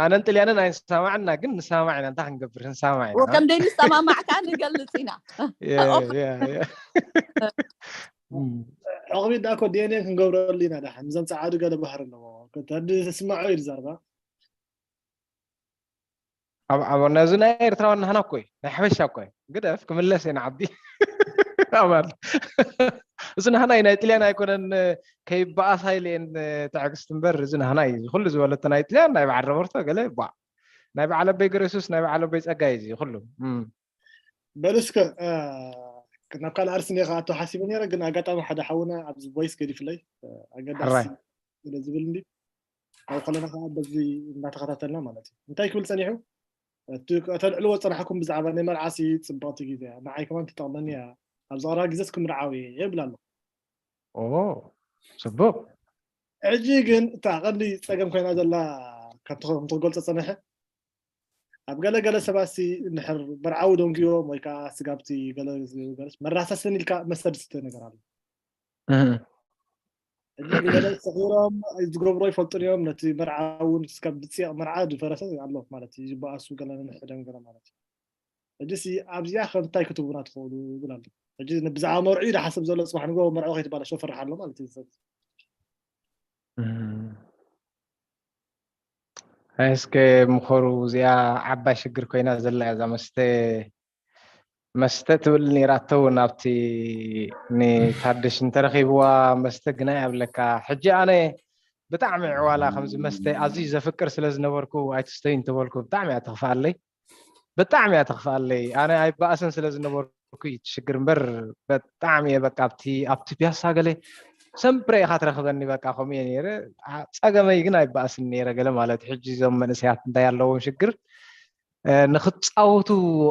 ኣነን ጥልያንን ኣይንሰማማዕና ግን ንሰማማዕ ኢና እንታይ ክንገብር ክንሰማማዕ ኢና ከም ደይ ንሰማማዕ ከዓ ንገልፅ ኢና ዕቕቢት ዳ ኮ ዲኤንኤ ክንገብረሉ ኢና ዳሓ ምዞም ፀዓዱ ገለ ባህር ኣለዎ ተስማዑ እዩ ዝዛርባ ኣብ ኣብ ነዚ ናይ ኤርትራውያን ናህና እኮ እዩ ናይ ሓበሻ እኮ እዩ ግደፍ ክምለስ እየ ንዓዲ ኣባል እዚ ናህና እዩ ናይ ጥልያን ኣይኮነን ከይበኣሳ ኢለ እየን ትዕግስቲ እምበር እዚ ናህና እዩ ኩሉ ዝበለቶ ናይ ጥልያን ናይ በዓል ረበርቶ ገለ ባ ናይ በዓል ኣቦይ ገረሱስ ናይ በዓል ኣቦይ ጸጋይ እዩ ኩሉ። እም። በሉ እስከ፣ እ፣ ናብ ካልእ ኣርእስቲ እኒኦ ክኣቱ ሓሲበ ነይረ፣ ግን ኣጋጣሚ ሓደ ሓውና ኣብዚ ቮይስ ገዲፍለይ፣ እ፣ ኣገዳሲ ሕራይ። ስለ ዝብል እንዲ፣ ኣብ ከለና ከዓ በዚ እንዳተኸታተልና ማለት እዩ። እንታይ ክብል ጸኒሑ? እቲ ከተልዕልዎ ዝጸናሕኩም ብዛዕባ ናይ መርዓሲ ጽብቕቲ ግዜ እያ። ንዓይ ከማን ትጠቕመኒ እያ። ኣብ ዝቐረባ ግዜስ ክምርዓው እየ ይብል ኣሎ። ኦ፣ ጽቡቕ። ሕጂ ግን እታ ቀንዲ ጸገም ኮይና ዘላ፣ ከምቲ፣ ከምቲ ክገልጾ ጸነሐ፣ ኣብ ገለ ገለ ሰባት ሲ እንድሕር መርዓዊ ደንጉዮም ወይ ከዓ ስጋብቲ ገለ ገለ መራሳሰኒ ኢልካ መስተ ዝስተ ነገር ኣሎ። እህ። ሕጂ ገለ ሰኺሮም ዝገብሮ ይፈልጡን እዮም። ነቲ መርዓ እውን እስካብ ድጽቕ መርዓ ዝፈረሰ ኣሎ ማለት እዩ። ዝበኣሱ ገለ ንሕደም ገለ ማለት እዩ። ሕጂ ሲ ኣብዚኣ ከ እንታይ ክትብሉና ትኽእሉ ይብል ኣሎ። ሕጂ ብዛዕባ መርዑ እዩ ዝሓስብ ዘሎ። ጽባሕ ንግሆ መርዑ ከይትባላሾ ፈርሕ ኣሎ ማለት እዩ። እም። ኣይ እስከ ምኸሩ እዚኣ ዓባይ ሽግር ኮይና ዘላ እያ እዛ መስተ። መስተ ትብል ነይራቶ እውን ኣብቲ ንታደሽ እንተረኺብዋ መስተ ግናይ ኣብለካ። ሕጂ ኣነ ብጣዕሚ ዕዋላ ከምዚ መስተ ኣዝዩ ዘፍቅር ስለ ዝነበርኩ ኣይትስተዩ እንተበልኩ ብጣዕሚ እያ ተኽፍኣለይ። ብጣዕሚ እያ ተኽፍኣለይ። ኣነ ኣይበኣስን ስለ ዝነበርኩ እዩ እቲ ሽግር እምበር ብጣዕሚ እየ በቃ ኣብቲ፣ ኣብቲ ፒያሳ ገለ ሰምፕረ ኢኻ ትረኽበኒ በቃ ከምኡ እየ ነይረ። አ-፣ ጸገመይ ግን ኣይበኣስን ነይረ ገለ ማለት እዩ። ሕጂ እዞም መንእሰያት እንታይ ኣለዎም ሽግር? እ፣ ንኽጻወቱ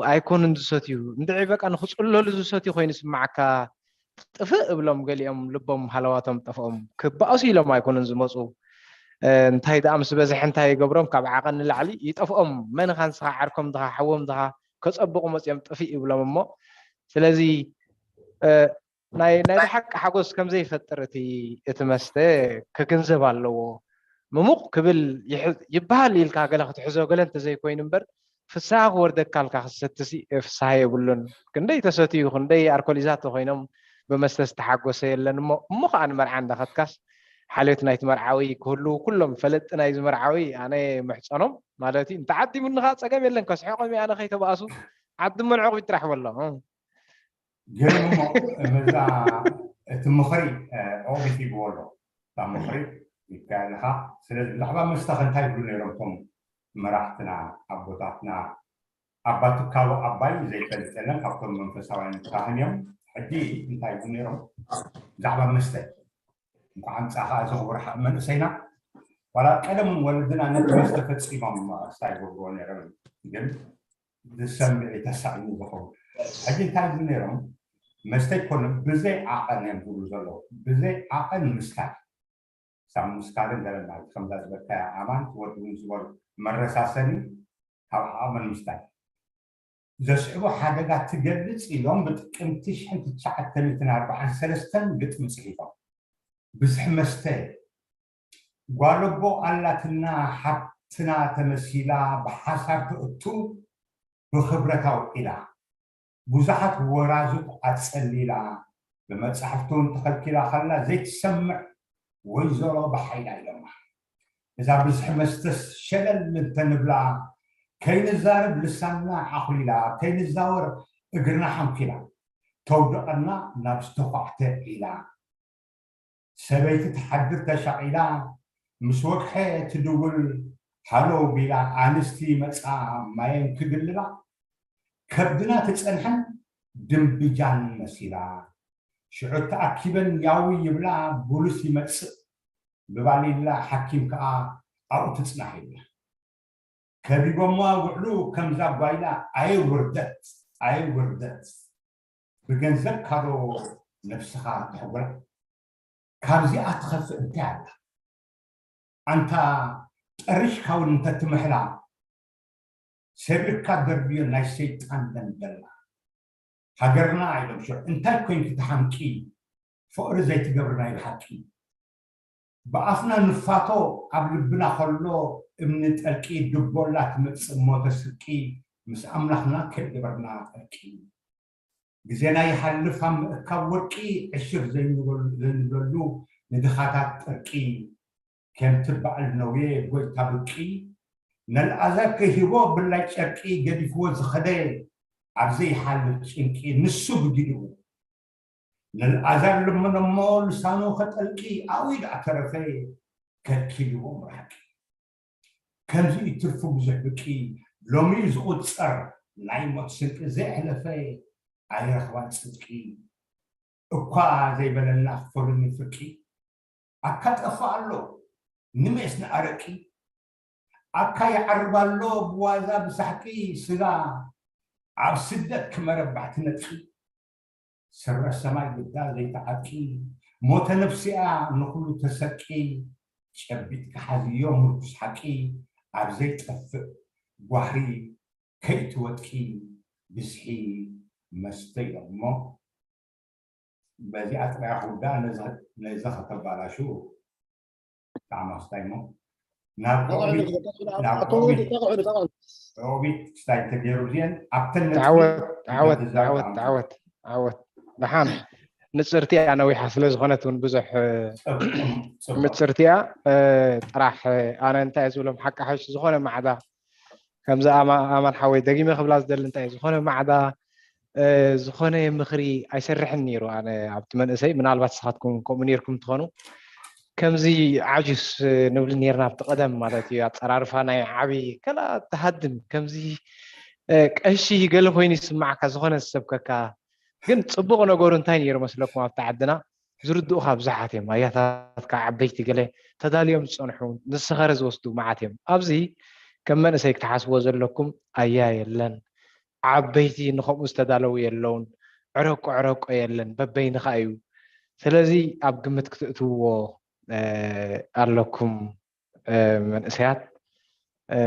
ኣይኮኑን ዝሰትዩ። እንድዒ በቃ ንኽጽለሉ ዝሰትዩ ኮይኑ ይስምዓካ። ጥፍእ እብሎም ገሊኦም ልቦም ሃለዋቶም ጠፍኦም። ክበኣሱ ኢሎም ኣይኮኑን ዝመጹ። እ፣ እንታይ ደኣ ምስ በዝሐ እንታይ ይገብሮም? ካብ ዓቐን ንላዕሊ ይጠፍኦም። መን ኢኻ ንስኻ ዓርኮም ድኻ ሓዎም ድኻ ከጸብቑ መጺኦም ጥፍእ ይብሎም እሞ። ስለዚ፣ እ፣ ናይ፣ ናይ ብሓቂ ሓጎስ ከም ዘይፈጥር እቲ፣ እቲ መስተ ክግንዘብ ኣለዎ። ምሙቕ ክብል ይሕ-፣ ይበሃል ኢልካ ገለ ክትሕዞ ገለ እንተዘይኮይኑ እምበር ፍስሃ ክወርደካ ኢልካ ክትሰትሲ ፍስሃ የብሉን። ክንደይ ተሰትዩ፣ ክንደይ ኣርኮሊዛት ኮይኖም ብመስተ ዝተሓጎሰ የለን እሞ፣ እሞ ኸኣ ንመርዓ እንዳኸድካስ ሓልዮት ናይቲ መርዓዊ ክህሉ ኩሎም ፈለጥቲ ናይዚ መርዓዊ ኣነ ምሕጸኖም ማለት እዩ። እንተዓዲሙኒ ኸኣ ጸገም የለን፣ ከስሕቖም እየ ኣነ ከይተባእሱ ዓዲ መርዕቑ ጥራሕ በሎ። እ። ግን እሞ እዛ እቲ ምኽሪ፣ እ፣ ዑቕቢ ሂብዎ ኣሎ። እታ ምኽሪ ይካየድኻ። ስለዚ ብዛዕባ መስተ ከ እንታይ ይብሉ ነይሮም እቶም መራሕትና ኣቦታትና? ኣባ ትካቦ ኣባይ ዘይፈልጥ የለን፣ ካብቶም መንፈሳውያን ካህን እዮም። ሕጂ እንታይ ይብሉ ነይሮም ብዛዕባ መስተ? እንኳዕ ኣምጻኻ እዚ ክቡር ሓ-፣ መንእሰይና። ዋላ ቀደም ወለድና ነቲ መስተ ፈጺሞም ስታይ ይገብርዎ ነይሮም፣ ግን ዝሰምዕ እዩ ተሳኢኑ ዝኸውን። ሕጂ እንታይ ይብሉ ነይሮም? መስተ ኣይኮነን፣ ብዘይ ዓቐን እዮም ዝብሉ ዘለዉ። ብዘይ ዓቐን ምስካር። ሳብ ምስካርን ገለና ከምዛ ዝበልካያ ኣማን ትወድውን ዝበሉ መረሳሰኒ ካብ ዓቐን ምስታይ ዘስዕቦ ሓደጋ ትገልጽ ኢሎም ብጥቅምቲ ሽሕን ትሽዓተ ሚእትን ኣርባዓን ሰለስተን ግጥሚ ጽሒፎም። ብዝሒ መስተ ጓለቦ ኣላትና ሓብትና ተመሲላ ብሓሳር ተእቱ ብኽብረት ኣውዒላ ብዙሓት ወራዙት ኣጸሊላ ብመጻሕፍቲ እውን ተኸልኪላ ከላ ዘይትሰምዕ ወይዘሮ ብሓይላ ኢሎማ። እዛ ብዝሒ መስተስ ሸለል እንተንብላ ከይንዛረብ ልሳንና ዓኹሊላ ከይንዛወር እግርና ሓንኪላ ተውድቐና ናብ ዝተዃዕተ ዒላ። ሰበይቲ ትሓድር ተሻቒላ ምስ ወግሐ ትድውል ሃሎ ቢላ ኣንስቲ መጻ ማየን ክግልላ ከብድና ትጸንሐን ድንብጃን መሲላ ሽዑ ተኣኪበን ያዊ ይብላ ቡሉስ ይመጽእ ብባሊላ ሓኪም ከኣ ኣብኡ ትጽናሕ ይብላ። ከቢቦማ ውዕሉ ከምዛ ጓይላ ኣየ ውርደት ኣየ ውርደት ብገንዘብ ካዶ ነብስኻ ተሕጉራ ካብዚኣ ትኸፍእ እንታይ ኣላ ኣንታ ጠሪሽካ እውን እንተትምሕላ ሰቢርካ ደርብዮ ናይ ሰይጣን ደንደላ ሃገርና ኢሎም ሽዑ እንታይ ኮይንኪ ትሓምቂ ፍቕሪ ዘይትገብሪ ናይ ብሓቂ ብኣፍና ንፋቶ ኣብ ልብና ከሎ እምኒ ጠልቂ ድቦላ ትመጽእ እሞ ተስርቂ ምስ ኣምላኽና ከይገበርና ጠርቂ ግዜና ይሓልፍ ኣብ ምእካብ ወርቂ ዕሽር ዘይንብለሉ ንድኻታት ጠርቂ ከምቲ በዓል ነውየ ጎይታ ብርቂ ነልኣዛር ከይሂቦ ብላይ ጨርቂ ገዲፍዎ ዝኸደ ኣብ ዘይሓልፍ ጭንቂ ንሱ ብጊድኡ ነልኣዛር ልመኖ እሞ ልሳኑ ከጠልቂ ኣብኡ ደኣ ተረፈ ከልኪልዎ ምራቂ ከምዚ እዩ ትርፉ ብዙሕ ብቂ። ሎሚ እዩ ዝቑጸር ናይ ሞት ስንቂ፣ ዘየሕለፈ ኣይረኽባን ጽድቂ። እኳ ዘይበለና ክፈሉኒ ፍርቂ። ኣካ ጠፍእ ኣሎ ንሜስ ንኣረቂ። ኣካ ይዓርብ ኣሎ ብዋዛ ብሳሕቂ ስጋ። ኣብ ስደት ክመረባሕቲ ነጥቂ። ስረ ሰማይ ግዳ ዘይትዓቂ። ሞተ ነፍሲኣ ንኹሉ ተሰቂ። ጨቢጥካ ሓዝዮ ምርኩስ ሓቂ። ኣብ ዘይጠፍእ ጓህሪ ከይትወጥቂ። ብዝሒ መስተ እዮም እሞ በዚኣ ጥራይ ክውዳእ። ነዚ ከተባላሹ ብጣዕሚ ኣስታይ እሞ ናብ ኦቢት ናብ ኦቢት ኦቢት ክስታይ እንተገይሩ እዚአን ኣብተን ነጥቢ ተዓወት ተዓወት ተዛብ ተዓወት ኣምፅኡ። ተዓወት ተዓወት። ደሓን ንፅርቲ እያ፣ ነዊሓ ስለ ዝኾነት እውን ብዙሕ እ፣ ፅቡቅ፣ ፅቡቅ። ምፅርቲ እያ። እ፣ ጥራሕ እ፣ ኣነ እንታይ እየ ዝብሎም ሓቂ ሓሽ ዝኾነ ማዕዳ ከምዚ ኣማ- ኣማን ሓወይ ደጊመ ክብላ ዝደሊ እንታይ እዩ፣ ዝኾነ ማዕዳ እ፣ ዝኾነ ምኽሪ ኣይሰርሕን ነይሩ። ኣነ ኣብቲ መንእሰይ ምናልባት ንስኻትኩም ከምኡ ነይርኩም ትኾኑ። ከምዚ ዓጁስ እ፣ ንብል ነይርና ኣብቲ ቀደም ማለት እዩ። ኣፀራርፋ ናይ ዓብዪ ከላ ትሃድም ከምዚ እ፣ ቀሺ ገለ ኮይኑ ይስማዓካ፣ ዝኾነ ዝሰብከካ። ግን ፅቡቕ ነገሩ እንታይ ነይሩ መስለኩም ኣብቲ ዓድና? ዝርድኡኻ ብዙሓት እዮም። ኣያታትካ ዓበይቲ ገለ ተዳልዮም ዝፀንሑ ንስኸረ ዝወስዱ መዓት እዮም። ኣብዚ ከም መንእሰይ ክትሓስቦ ዘለኩም ኣያ የለን፣ ዓበይቲ ንኸምኡ ዝተዳለዉ የለውን፣ ዕረቆ ዕረቆ የለን፣ በበይንኻ እዩ። ስለዚ ኣብ ግምት ክትእትውዎ እ፣ ኣለኩም እ፣ መንእሰያት እ፣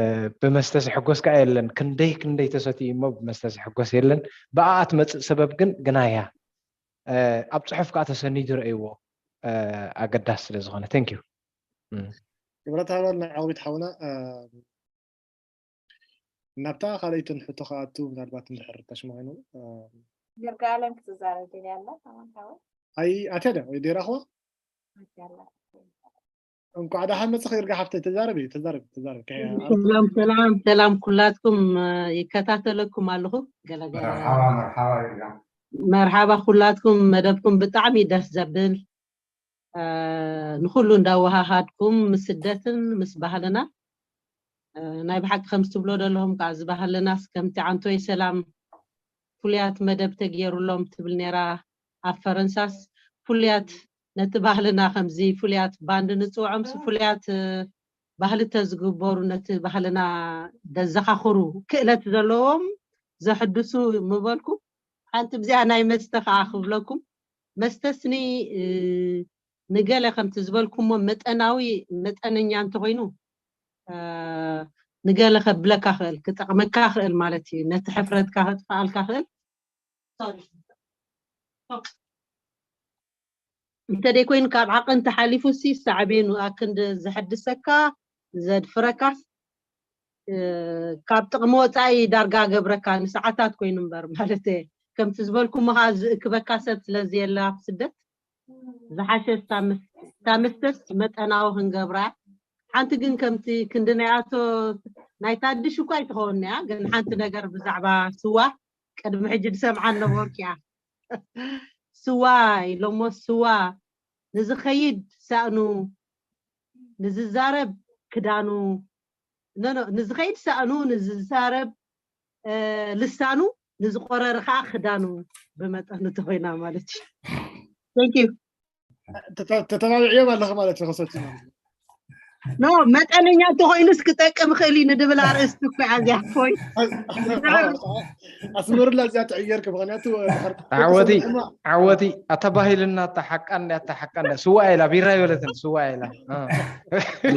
ብመስተ ዝሕጎስ ከኣ የለን። ክንደይ ክንደይ ተሰትዩ እሞ ብመስተ ዝሕጎስ የለን። ብኣኣ ትመፅእ ሰበብ ግን ግናያ እ፣ ኣብ ፅሑፍ ከዓ ተሰኒዱ ረእይዎ እ፣ ኣገዳሲ ስለ ዝኾነ። Thank you። እም። ክብረት ሃበል ናይ ዓውቢት ሓውና። እ፣ ናብታ ካልኣይትን ሕቶ ክኣቱ ምናልባት እንድሕር ተሽማይኑ እ፣ ይርጋለም ክትዛረብ ደልያ ኣላ። ኣማን ሓወይ። ኣይ ኣትያ ድያ ወይ ደይራኽዋ? ኣትያ ኣላ። እንኳዕ ደሓን መፅኺ ይርጋ ሓፍተይ። ተዛረቢ ተዛረቢ ተዛረቢ። ከ- ሰላም ሰላም ሰላም ኩላትኩም እ፣ ይከታተለኩም ኣለኹ። ገለገለ መርሓባ መርሓባ ይርጋ። መርሓባ ኩላትኩም፣ መደብኩም ብጣዕሚ ደስ ዘብል እ፣ ንኹሉ እንዳወሃሃድኩም ምስ ስደትን ምስ ባህልና እ፣ ናይ ብሓቂ ከም ትብሎ ዘለኹም ከዓ እዚ ባህልናስ ከምቲ ዓንቶይ ሰላም ፍሉያት መደብ ተገይሩሎም ትብል ነይራ ኣብ ፈረንሳስ ፍሉያት ነቲ ባህልና ከምዚ ፍሉያት ባንድ ንፅውዖምስ ፍሉያት እ፣ ባህሊ ተዝግበሩ ነቲ ባህልና ዘዘኻኽሩ ክእለት ዘለዎም ዘሕድሱ ምበልኩ ሓንቲ ብዚኣ ናይ መስተ ከዓ ክብለኩም መስተ ስኒ እ፣ ንገለ ከምቲ ዝበልኩሞ መጠናዊ መጠነኛ እንተኮይኑ እ፣ ንገለ ከብለካ ክእል ክጠቅመካ ክእል ማለት እዩ ነቲ ሕፍረትካ ከጥፍኣልካ ክእል እንተደይኮይኑ ካብ ዓቐን ተሓሊፉ ሲ ሳዕቤኑ ኣክንዲ ዘሐድሰካ ዘድፍረካስ እ፣ ካብ ጥቕሚ ወፃኢ ዳርጋ ገብረካ ንሰዓታት ኮይኑ እምበር ማለት እየ ከምቲ ዝበልኩሞ ከዓ ዝእክበካ ሰብ ስለዘየለ ኣብ ስደት ዝሓሸ እታ ምስ- እታ መስተስ መጠናዊ ክንገብራ ሓንቲ ግን ከምቲ ክንዲ ናይ ኣቶ ናይ ታድሽ እኳ ኣይትኸውን እያ ግን ሓንቲ ነገር ብዛዕባ ስዋ ቅድሚ ሕጂ ዝሰምዓ ነበርኩ እያ ስዋ ኢሎሞ ስዋ ንዝኸይድ ሳእኑ ንዝዛረብ ክዳኑ ኖ ኖ ንዝኸይድ ሳእኑ ንዝዛረብ እ፣ ልሳኑ ንዝቆረረ ከዓ ክዳኑ ብመጠኑ ተኮይና ማለት እዩ Thank you ተተ- ተተባቢዕዮም ኣለኺ ማለት እዩ ከሰቲ ማለት እዩ። ኖ መጠነኛ እንተኮይኑስ ክጠቅም ክእል እዩ ንድብል ኣርእስቲ እኮ እያ እዚኣ ኮይን ኣስምርላ እዚኣ ትዕየርኪ ምክንያቱ ድሕር ዓወቲ ተሰሚዕና ዓወቲ ኣተባሂልና ኣታ ሓቃን ኣታ ሓቃን ስዋ ኢላ ቢራ ይበለትን ስዋ ኢላ እ።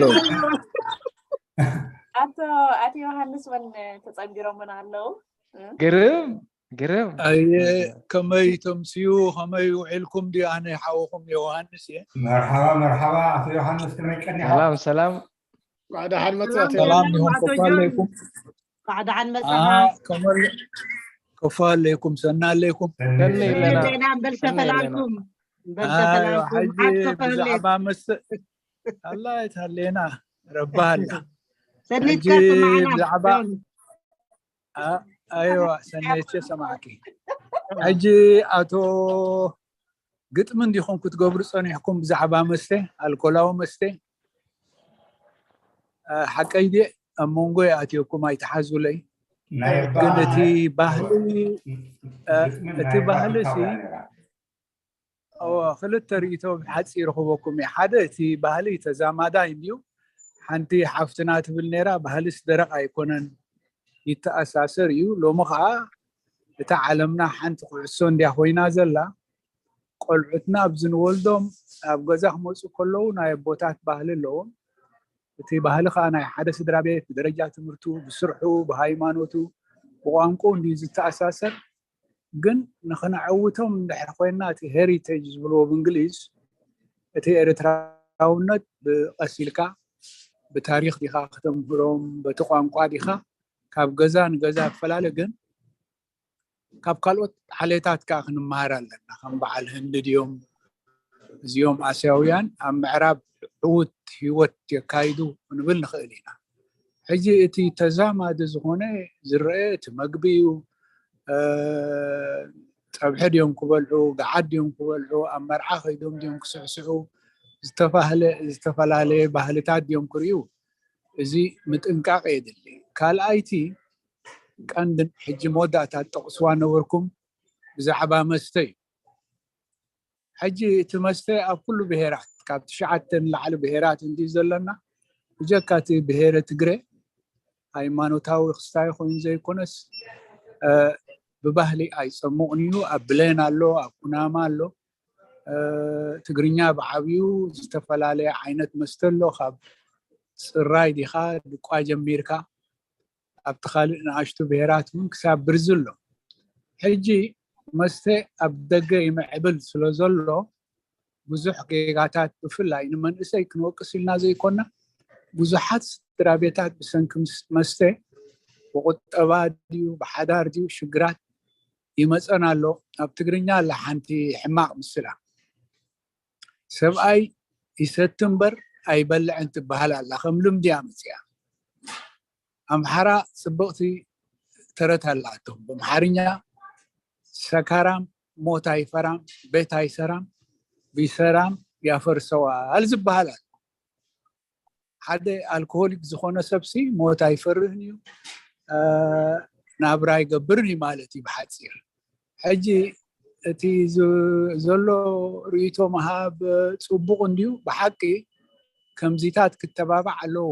ኣቶ ኣቶ ዮሃንስ እውን ተፀንቢሮምና ኣለዉ። ግርም ግርም ኣየ ከመይ ተምስዩ ከመይ ውዒልኩም ድዩ ኣነ ሓውኹም ዮሃንስ እየ መርሓባ መርሓባ ኣቶ ዮሃንስ ከመይ ቀኒኻ? ሰላም ሰላም እንኳዕ ደሓን መፅእ ኣቶ ሰላም ዮሃንስ። ዲኹም ኣቶ ኮፋ ጆን ኣለይኩም እንኳዕ ደሓን ኣ መፃኻ ከመ ከፋ ኣለይኩም ሰና ኣለይኩም ሰኒ ሰኒ ኣለና ዜና እምበል ሰኒ ኣለና ተፈላልኩም እምበል ኣዮ ተፈላልኩም ሕጂ ዓድ ተፈለየት ብዛዕባ መስተ ኣላ ኣይትሃለየና ረባ ኣላ ሰኒት ሕጂ ከስማዕና ብዛዕባ ጆን ኣ- ኣይዋ ሰናይቼ ሰማዕኪ ሕጂ ኣቶ ግጥሚ እንዲኹም ክትገብሩ ፀኒሕኩም ብዛዕባ መስተ ኣልኮላዊ መስተ እ፣ ሓቀይ ድየ ኣብ መንጎ ይኣትየኩም ኣይትሓዙለይ። ግን እቲ ባህሊ እቲ ባህሊ ሲ ክልተ ርእይቶ ብሓፂር ክበኩም እዩ። ሓደ እቲ ባህሊ ተዛማዳይ እንድዩ። ሓንቲ ሓፍትና ትብል ነይራ፣ ባህልስ ደረቕ ኣይኮነን፣ ይተኣሳሰር እዩ። ሎሚ ከዓ እታ ዓለምና ሓንቲ ኩዕሶ እንድያ ኮይና ዘላ። ቆልዑትና ኣብዚ ንወልዶም ኣብ ገዛ ክመፁ ከለዉ ናይ ኣቦታት ባህሊ ኣለዎም። እቲ ባህሊ ከዓ ናይ ሓደ ስድራ ቤት ብደረጃ ትምህርቱ፣ ብስርሑ፣ ብሃይማኖቱ፣ ብቋንቋ እንድዩ ዝተኣሳሰር። ግን ንክነዐውቶም እንድሕር ኮይና እቲ ሄሪቴጅ ዝብልዎ ብእንግሊዝ እቲ ኤርትራውነት ብቀስ ኢልካ ብታሪክ ዲካ ክተምህሮም በቲ ቋንቋ ዲካ ካብ ገዛ ንገዛ ትፈላለ ግን ካብ ካልኦት ዓሌታት ከዓ ክንመሃር ኣለና። ከም በዓል ህንዲ ድዮም እዚኦም ኣስያውያን ኣብ ምዕራብ ዕዉት ህይወት የካይዱ ክንብል ንኽእል ኢና። ሕጂ እቲ ተዛማዲ ዝኾነ ዝረአ እቲ መግቢ እዩ። ፀብሒ ድዮም ክበልዑ፣ ገዓት ድዮም ክበልዑ፣ ኣብ መርዓ ከይዶም ድዮም ክስዕስዑ፣ ዝተፈላለየ ባህልታት ድዮም ክርእዩ፣ እዚ ምጥንቃቕ የድሊ። ካልኣይቲ ቀንድን ሕጂ መወዳእታ ጠቕስዋ ነበርኩም ብዛዕባ መስተ እዩ። ሕጂ እቲ መስተ ኣብ ኩሉ ብሄራት ካብ ትሽዓተ ንላዕሊ ብሄራት እንዲ ዘለና ብጀካ እቲ ብሄረ ትግረ ሃይማኖታዊ ክስታይ ኮይኑ ዘይኮነስ ብባህሊ ኣይፀሙቕን እዩ። ኣብ ብሌን ኣሎ፣ ኣብ ኩናማ ኣሎ። ትግርኛ ብዓብዩ ዝተፈላለየ ዓይነት መስተ ኣሎ። ካብ ፅራይ ዲኻ ድቋ ጀሚርካ ኣብቲ ካልእ ንኣሽቱ ብሄራት እውን ክሳብ ብርዚ ኣሎ። ሕጂ መስተ ኣብ ደገ ይምዕብል ስለ ዘሎ ብዙሕ ጌጋታት ብፍላይ ንመንእሰይ ክንወቅስ ኢልና ዘይኮና ብዙሓት ስድራ ቤታት ብሰንኪ መስተ ብቁጠባ ድዩ ብሓዳር ድዩ ሽግራት ይመፀን ኣሎ። ኣብ ትግርኛ ኣላ ሓንቲ ሕማቕ ምስላ፣ ሰብኣይ ይሰቲ እምበር ኣይበልዕን ትበሃል ኣላ። ከም ልምዲ እያ መፅያ። ኣምሓራ ፅብቕቲ ተረት ኣላቶም ብኣምሓርኛ፣ ሰካራም ሞት ኣይፈራም፣ ቤት ኣይሰራም፣ ቢሰራም ያፈርሰዋል ዝበሃል ኣሎ። ሓደ ኣልኮሆሊክ ዝኾነ ሰብሲ ሞት ኣይፈርህን እዩ፣ ናብራ ኣይገብርን እዩ ማለት እዩ ብሓፂር። ሕጂ እቲ ዘሎ ርእይቶ ምሃብ ፅቡቕ እንድዩ። ብሓቂ ከምዚታት ክተባባዕ ኣለዎ።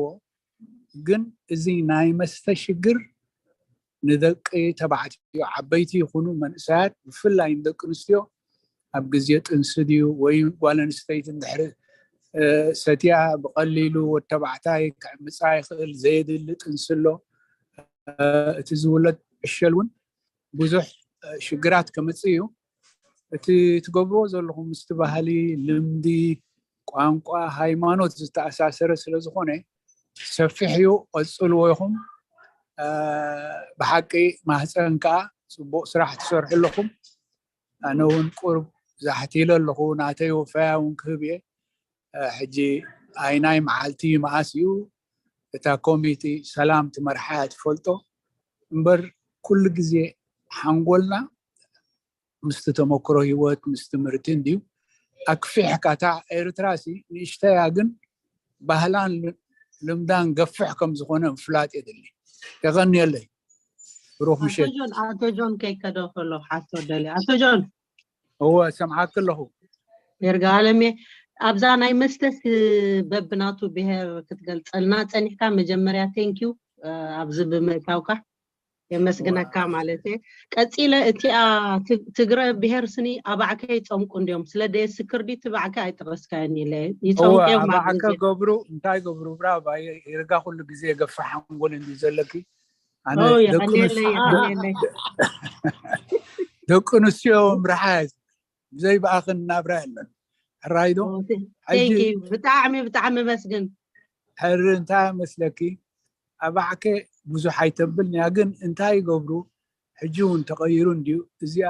ግን እዚ ናይ መስተ ሽግር ንደቂ ተባዕትዮ ዓበይቲ ይኹኑ መንእሰያት ብፍላይ ንደቂ ኣንስትዮ ኣብ ግዜ ጥንሲ ድዩ ወይ ጓል ኣንስተይቲ እንድሕሪ ሰትያ ብቐሊሉ ወዲ ተባዕታይ ክዕምፃ ይኽእል፣ ዘየድሊ ጥንሲ ኣሎ። እቲ ዝውለድ ዕሸል እውን ብዙሕ ሽግራት ከምፅእ እዩ። እቲ ትገብርዎ ዘለኹም ምስቲ ባህሊ፣ ልምዲ፣ ቋንቋ፣ ሃይማኖት ዝተኣሳሰረ ስለዝኾነ ሰፊሕ እዩ። ቀፅልዎ ኢኹም። ብሓቂ ማህፀን ከዓ ፅቡቕ ስራሕ ትሰርሑ ኣለኹም። ኣነ እውን ቁርብ ዛሕቲለ ኣለኹ፣ ናተይ ወፈያ እውን ክህብ እየ። ሕጂ ኣይናይ መዓልቲ መዓስ እዩ እታ ኮሚቲ ሰላም ትመርሓ እያ ትፈልጦ እምበር ኩሉ ግዜ ሓንጎልና ምስቲ ተመክሮ ህይወት ምስ ትምህርቲ እንድዩ ኣክፊሕካ። እታ ኤርትራ ሲ ንእሽተያ ግን ባህላን ልምዳን ገፍሕ ከም ዝኾነ ምፍላጥ የድሊ። የቐንየለይ። ብሩኽ ምሸት። ኣቶ ጆን ከይከዶ ከሎ ሓቶ ደሊ ኣቶ ጆን እወ ሰምዓኪ ኣለኹ። ይርጋ ኣለሜ ኣብዛ ናይ መስተስ በብናቱ ብሄር ክትገልፀልና ፀኒሕካ መጀመርያ ቴንኪዩ ኣብዚ ብምእታውካ የመስግነካ ማለት እየ። ቀፂለ እቲኣ ትግረ ብሄር ስኒ ኣባዕከ ይፀምቁ እንዲዮም ስለ ደየስክር ድዩ ትባዕከ ኣይጠቐስካዮን ኢለ ይፀምቁ እዮም ኣባዕከ ገብሩ እንታይ ገብሩ ብራባ ይርጋ ኩሉ ግዜ የገፋሕ ሓንጎል እንዲ ዘለኪ ደቂ ኣንስትዮ ምርሓ ብዘይ ብኣኽን ናብራ የለን። ሕራይ ዶ? ብጣዕሚ ብጣዕሚ መስግን። ሕሪ እንታይ መስለኪ ኣባዕከ ብዙሕ ኣይተብል እያ ግን እንታይ ይገብሩ ሕጂ እውን ተቐይሩ እንድዩ። እዚኣ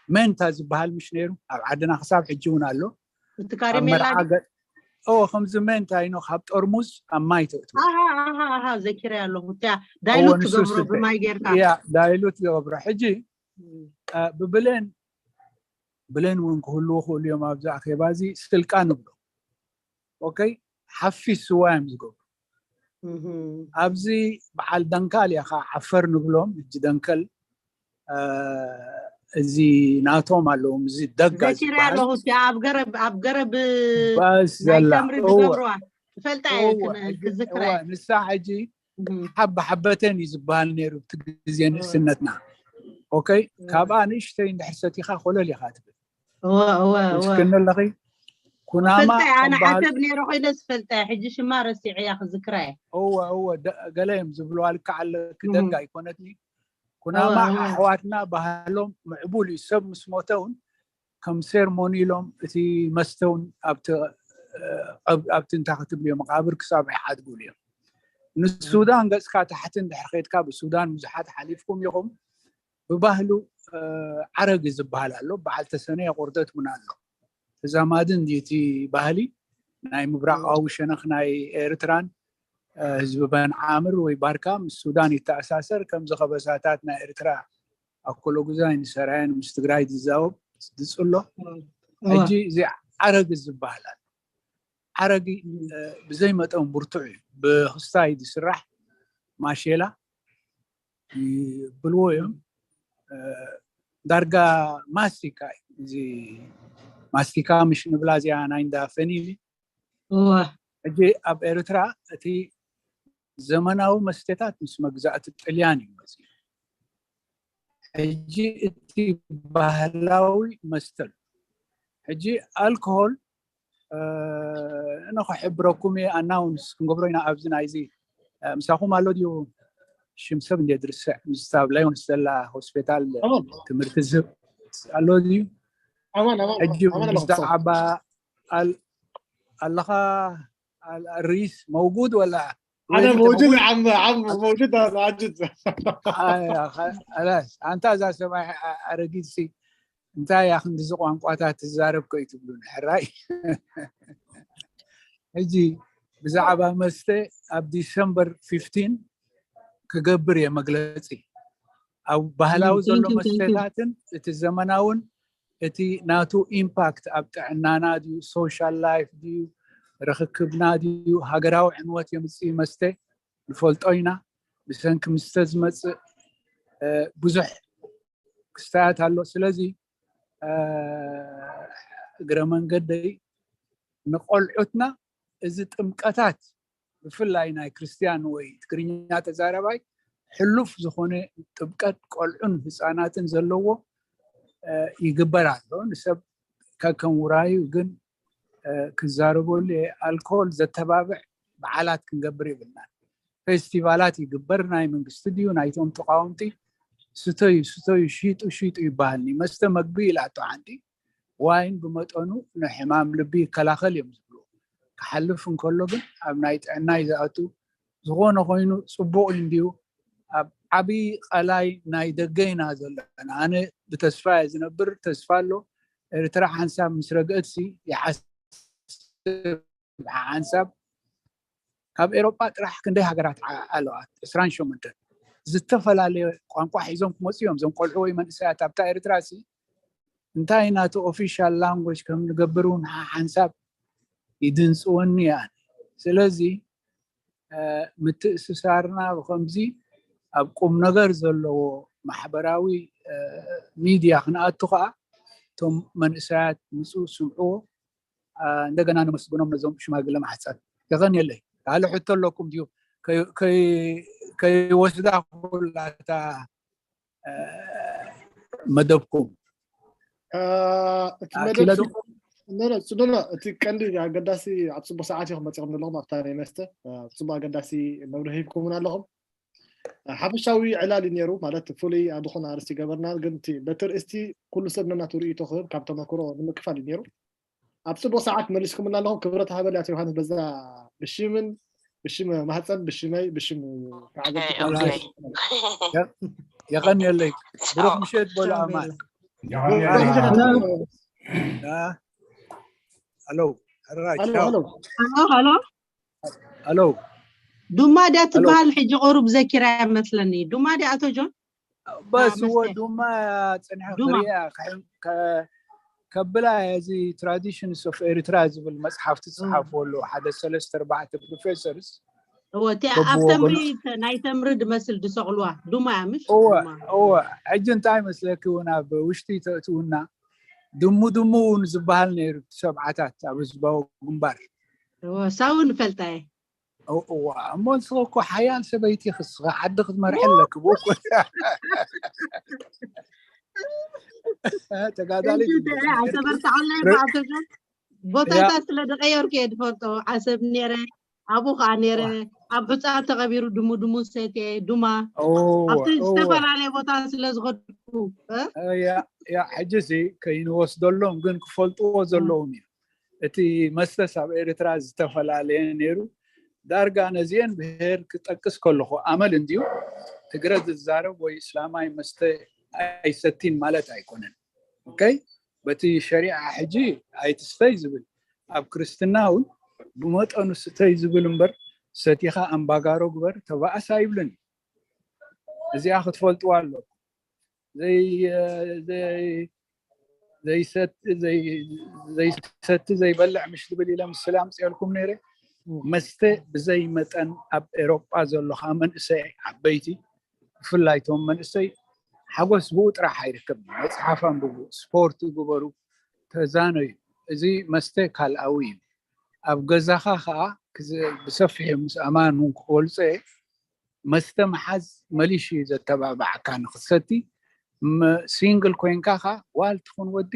መንታ ዝበሃል ምሽ ነይሩ ኣብ ዓድና ክሳብ ሕጂ እውን ኣሎ። እቲ ካሪሜላ ከምዚ መንታ ኢኖ ካብ ጠርሙዝ ኣብ ማይ ተእትዎ። ዘኪረ ኣለኹ። ዳይሉት ትገብሮ ብማይ ጌርካ። ዳይሉት ይገብሮ። ሕጂ ብብሌን ብሌን እውን ክህልዉ ክእሉ እዮም። ኣብዚ ኣኼባ እዚ ስልቃ ንብሎ ኦኬ ሓፊስ ስዋ እዮም ዝገብሩ። ኣብዚ በዓል ደንካል ኢኻ ዓፈር ንብሎም። እጂ ደንከል እዚ ናቶም ኣለዎም፣ እዚ ደጋ ዘኪረ ኣለኹ። ኣብ ገረብ ኣብ ገረብ ናይ ተምሪ ዝገብርዋ ትፈልጣ እየ። ክዝክራ ንሳ ሕጂ ሓበ ሓበተን እዩ ዝበሃል ነይሩ እቲ ግዜ ንእስነትና። ኦኬ፣ ካብኣ ንእሽተይ እንድሕር ሰቲኻ ኮለል ኢኻ ትብል። እስክኒ ኣለኺ ኩናማ ኣነ ዓሰብ ነይረ ኮይነ ዝፈልጣ፣ ሕጂ ሽማ ረሲዐ እያ ክዝክራ እየ። እወ እወ፣ ገለ እዮም ዝብልዋ፣ ልክዕ ኣለኪ፣ ደጋ ኣይኮነትኒ። ኩናማ ኣሕዋትና ባህሎም ምዕቡል እዩ። ሰብ ምስ ሞተ እውን ከም ሴርሞኒ ኢሎም እቲ መስተ እውን ኣብቲ እንታይ ክትብልዮ፣ መቃብር ክሳብ ይሓድጉሉ እዮም። ንሱዳን ገፅካ ታሕቲ እንድሕር ከድካ፣ ብሱዳን ብዙሓት ሓሊፍኩም ኢኹም፣ ብባህሉ ዓረግ ዝበሃል ኣሎ፣ በዓል ተሰነየ ቁርደት እውን ኣሎ። ተዛማዲ እንድዩ እቲ ባህሊ ናይ ምብራቓዊ ሸነኽ ናይ ኤርትራን ህዝቢ በንዓምር ወይ ባርካ ምስ ሱዳን ይተኣሳሰር። ከምዚ ከበሳታት ናይ ኤርትራ ኣኮሎጉዛይ ንሰራየን ምስ ትግራይ ዝዛወብ ዝፅሎ። ሕጂ እዚ ዓረግ ዝበሃል ኣሎ። ዓረግ ብዘይ መጠን ብርቱዕ እዩ። ብክስታይ ዝስራሕ ማሼላ ይብልዎ እዮም። ዳርጋ ማስቲካ እዩ። እዚ ማስቲካ ምሽ ንብላ እዚኣ ናይ እንዳ ፈኒኒ። ሕጂ ኣብ ኤርትራ እቲ ዘመናዊ መስተታት ምስ መግዛእቲ ጥልያን እዩ መፅዩ። ሕጂ እቲ ባህላዊ መስተ ኣሎ። ሕጂ ኣልኮሆል ንኽሕብረኩም እየ፣ ኣናውንስ ክንገብሮ ኢና ኣብዚ ናይዚ። ምሳኹም ኣሎ ድዩ? ሽም ሰብ እንደ ድርስዕ ምስታ ኣብ ላዮንስ ዘላ ሆስፒታል ትምህርቲ ዝህብ ኣሎ ድዩ? ሕጂ ብዛዕባ ኣለኻ ርኢስ መውጉድ ወላ ኣነ መውጁድ ዓም ዓም መውጁድ ኣጅድ ኣንታ እዛ ሰብኣይ ኣረጊት ሲ እንታይ እያ ክንዲዚ ቋንቋታት ትዛረብ ከይትብሉ ንሕራይ። ሕጂ ብዛዕባ መስተ ኣብ ዲሰምበር ፊፍቲን ክገብር እየ መግለፂ። ኣብ ባህላዊ ዘሎ መስተታትን እቲ ዘመናውን እቲ ናቱ ኢምፓክት ኣብ ጥዕናና ድዩ፣ ሶሻል ላይፍ ድዩ፣ ርኽክብና ድዩ፣ ሃገራዊ ዕንወት የምፅእ መስተ ንፈልጦ ኢና። ብሰንኪ ምስተ ዝመፅእ ብዙሕ ክስታያት ኣሎ። ስለዚ እግረ መንገደይ ንቆልዑትና እዚ ጥምቀታት ብፍላይ ናይ ክርስትያን ወይ ትግርኛ ተዛረባይ ሕሉፍ ዝኾነ ጥምቀት ቆልዑን ህፃናትን ዘለዎ ይግበር ኣሎ። ንሰብ ከከም ውራዩ ግን ክዛረበሉ፣ ኣልኮል ዘተባብዕ በዓላት ክንገብር ይብልናል። ፌስቲቫላት ይግበር፣ ናይ መንግስቲ ድዩ ናይቶም ተቃወምቲ፣ ስተዩ ስተዩ፣ ሽጡ ሽጡ ይበሃልኒ። መስተ መግቢ ኢላቶ ሓንቲ፣ ዋይን ብመጠኑ ንሕማም ልቢ ይከላኸል እዮም ዝብሉ። ክሓልፍ እንከሎ ግን ኣብ ናይ ጥዕና እዩ ዝኣቱ። ዝኾነ ኮይኑ ፅቡቕ እዩ እንድዩ። ኣብ ዓብዪ ቀላይ ናይ ደገ ኢና ዘለና። ኣነ ብተስፋ እየ ዝነብር፣ ተስፋ ኣሎ። ኤርትራ ሓንሳብ ምስ ረግአትሲ ይሓስብ ሓንሳብ። ካብ ኤሮጳ ጥራሕ ክንደይ ሃገራት ኣለዋ? ዕስራን ሸሞንተን። ዝተፈላለየ ቋንቋ ሒዞም ክመፁ እዮም እዞም ቆልዑ ወይ መንእሰያት ኣብታ ኤርትራ ሲ እንታይ ናቲ ኦፊሻል ላንጉጅ ከም ንገብር እውን ሓንሳብ ይድንፅወኒ እያ። ስለዚ ምትእስሳርና ብከምዚ ኣብ ቁም ነገር ዘለዎ ማሕበራዊ ሚድያ ክንኣቱ ከዓ እቶም መንእሰያት ምፁ ስምዕዎ። እንደገና ነመስግኖም ነዞም ሽማግለ ማሕፀን። የቐንየለይ። ካልእ ሕቶ ኣለኩም ድዩ? ከይወስዳ ኩላታ መደብኩም እቲ መደብ ጽቡቅ፣ እቲ ቀንዲ ኣገዳሲ ኣብ ጽቡቅ ሰዓት ኢኹም መጺኹም ዘለኹም ኣብታ ናይ መስተ ጽቡቅ ኣገዳሲ መብርሂ ሂብኩም እውን ኣለኹም። ሓፈሻዊ ዕላል እዩ ነይሩ፣ ማለት ፍሉይ ዝኾነ ኣርእስቲ ገበርና፣ ግን በቲ ርእስቲ ኩሉ ሰብ ነናቱ ርእይቶ ክህብ ካብ ተመክሮ ንምክፋል እዩ ነይሩ። ኣብ ጽቡቅ ሰዓት መሊስኩምና ኣለኹም። ክብረት ሃበል ኣቶ ዮሃንስ በዛ ብሽምን ብሽም ማህፀን ብሽመይ ብሽም የቐንየለይ። ብሩክ ምሸት በሉ ኣማን። ሄሎ። ሄሎ። ዱማ ድያ ትበሃል? ሕጂ ቁሩብ ዘኪራ መስለኒ። ዱማ ድያ ኣቶ ጆን? በስ እወ፣ ዱማ ጽንሐ ክሪኣ ከብላ። እዚ ትራዲሽንስ ኦፍ ኤሪትራ ዝብል መጽሓፍ ትጽሓፉ ኣሎ ሓደ ሰለስተ ኣርባዕተ ፕሮፌሰርስ እወ እቲ ኣብ ተምሪ፣ ናይ ተምሪ ድመስል ድሰቕልዋ ዱማ እያ፣ ምሽ? እወ። ሕጂ እንታይ መስለኪ፣ እውን ኣብ ውሽጢ ተእትውና ድሙ ድሙ እውን ዝበሃል ነይሩ፣ ሰብዓታት ኣብ ህዝባዊ ግንባር። እወ ሳውን ፈልጣ እየ። እዋ እሞ ንስኺ እኮ ሓያል ሰበይቲ ክስኺ ዓዲ ክትመርሒ ኣለኪ። ተጋዳሊት። ተበርትዓለይ። ቦታታት ስለ ዝቀየርኩ እየ ዝፈልጦ። ዓሰብ ነይረ፣ ኣብኡ ከዓ ነይረ። ኣብ ብፃ ተቐቢሩ ድሙ ድሙ ሰትየ፣ ዱማ ኣብቲ ዝተፈላለየ ቦታ ስለ ዝኸድኩ። ያ ሕጂ ሲ ከይንወስደሎም ግን ክፈልጥዎ ዘለዎም እዩ። እቲ መስተስ ኣብ ኤርትራ ዝተፈላለየ ነይሩ። ዳርጋ ነዚአን ብሄር ክጠቅስ ከለኹ ኣመል እንድዩ። ትግረ ዝዛረብ ወይ እስላማይ መስተ ኣይሰቲን ማለት ኣይኮነን። ኦኬ፣ በቲ ሸሪዓ ሕጂ ኣይትስተይ ዝብል፣ ኣብ ክርስትና እውን ብመጠኑ ስተይ ዝብል እምበር ሰቲኻ ኣምባጋሮ ግበር ተባእስ ኣይብልን። እዚኣ ክትፈልጥዋ ኣለኩም። ዘይሰቲ ዘይበልዕ ምሽ ዝብል ኢለ ምስላ ኣምፅኤልኩም ነይረ። መስተ ብዘይ መጠን ኣብ ኤሮጳ ዘለኻ መንእሰይ ዓበይቲ፣ ብፍላይ እቶም መንእሰይ ሓጎስ ብኡ ጥራሕ ኣይርከብን። መፅሓፍ ኣንብቡ፣ ስፖርት ግበሩ፣ ተዛነዩ። እዚ መስተ ካልኣዊ እዩ። ኣብ ገዛኻ ከዓ ብሰፊሑ ምስ ኣማን እውን ክገልፀ መስተ ምሓዝ መሊሽ እዩ ዘተባብዓካ ንክትሰቲ። ሲንግል ኮይንካ ካ ዋል ትኹን ወዲ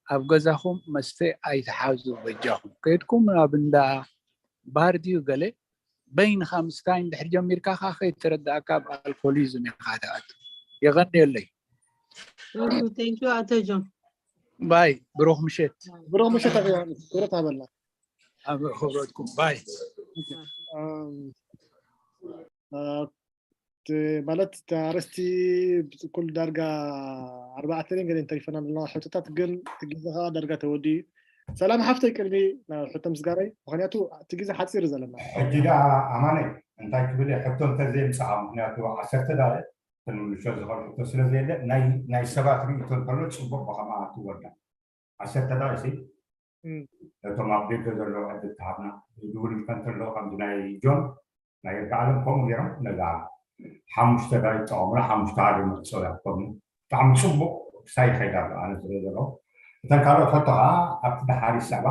ኣብ ገዛኹም መስተ ኣይትሓዙ በጃኹም። ከይድኩም ኣብ እንዳ ባር ድዩ ገለ በይንኻ ምስታይ እንድሕር ጀሚርካ ካ ከይተረዳእካ ኣብ ኣልኮሊዝም ኢኻ ትኣቱ። የቐንየለይ። Thank you ኣቶ ጆን። ባይ ብሩኽ ምሸት። ብሩኽ ምሸት ኣቶ ዮሃንስ። ክብረት ሃበልና። ኣብ ክብረትኩም ባይ። ማለት ኣረስቲ ኩሉ ዳርጋ ኣርባዕተ ድን ገለን ተሪፈና ኣለና ሕቶታት፣ ግን እቲ ግዜ ከዓ ዳርጋ ተወዲኡ። ሰላም ሓፍተይ፣ ቅድሚ ናብ ሕቶ ምስጋናይ፣ ምክንያቱ እቲ ግዜ ሓፂር ዘለና። ሕጂ ደኣ ኣማነይ እንታይ ክብል እየ፣ ሕቶ እንተዘይምፅኻ፣ ምክንያቱ ዓሰርተ ዳለ ክንምልሾ ዝኽእል ሕቶ ስለ ዘየለ ናይ ሰባት ርእይቶ እንተሎ ፅቡቅ ብከምኣ ትወዳ ዓሰርተ ዳለ እቶም ኣብ ደገ ዘለዉ ዕድል ትሃብና። ዝብል ከ እንተሎ ከምዚ ናይ ጆን ናይ ይርጋዓለም ከምኡ ገይሮም ነዛ ሓሙሽተ ዳይ ይጠቐሙላ ሓሙሽተ ሃደ መዕፀው እያ ትከኑ። ብጣዕሚ ፅቡቅ ክሳይ ይኸይድ ኣሎ ኣነ ዝሪኦ ዘለኹ። እተን ካልኦት ሕቶ ከዓ ኣብቲ ደሓር ይስዕባ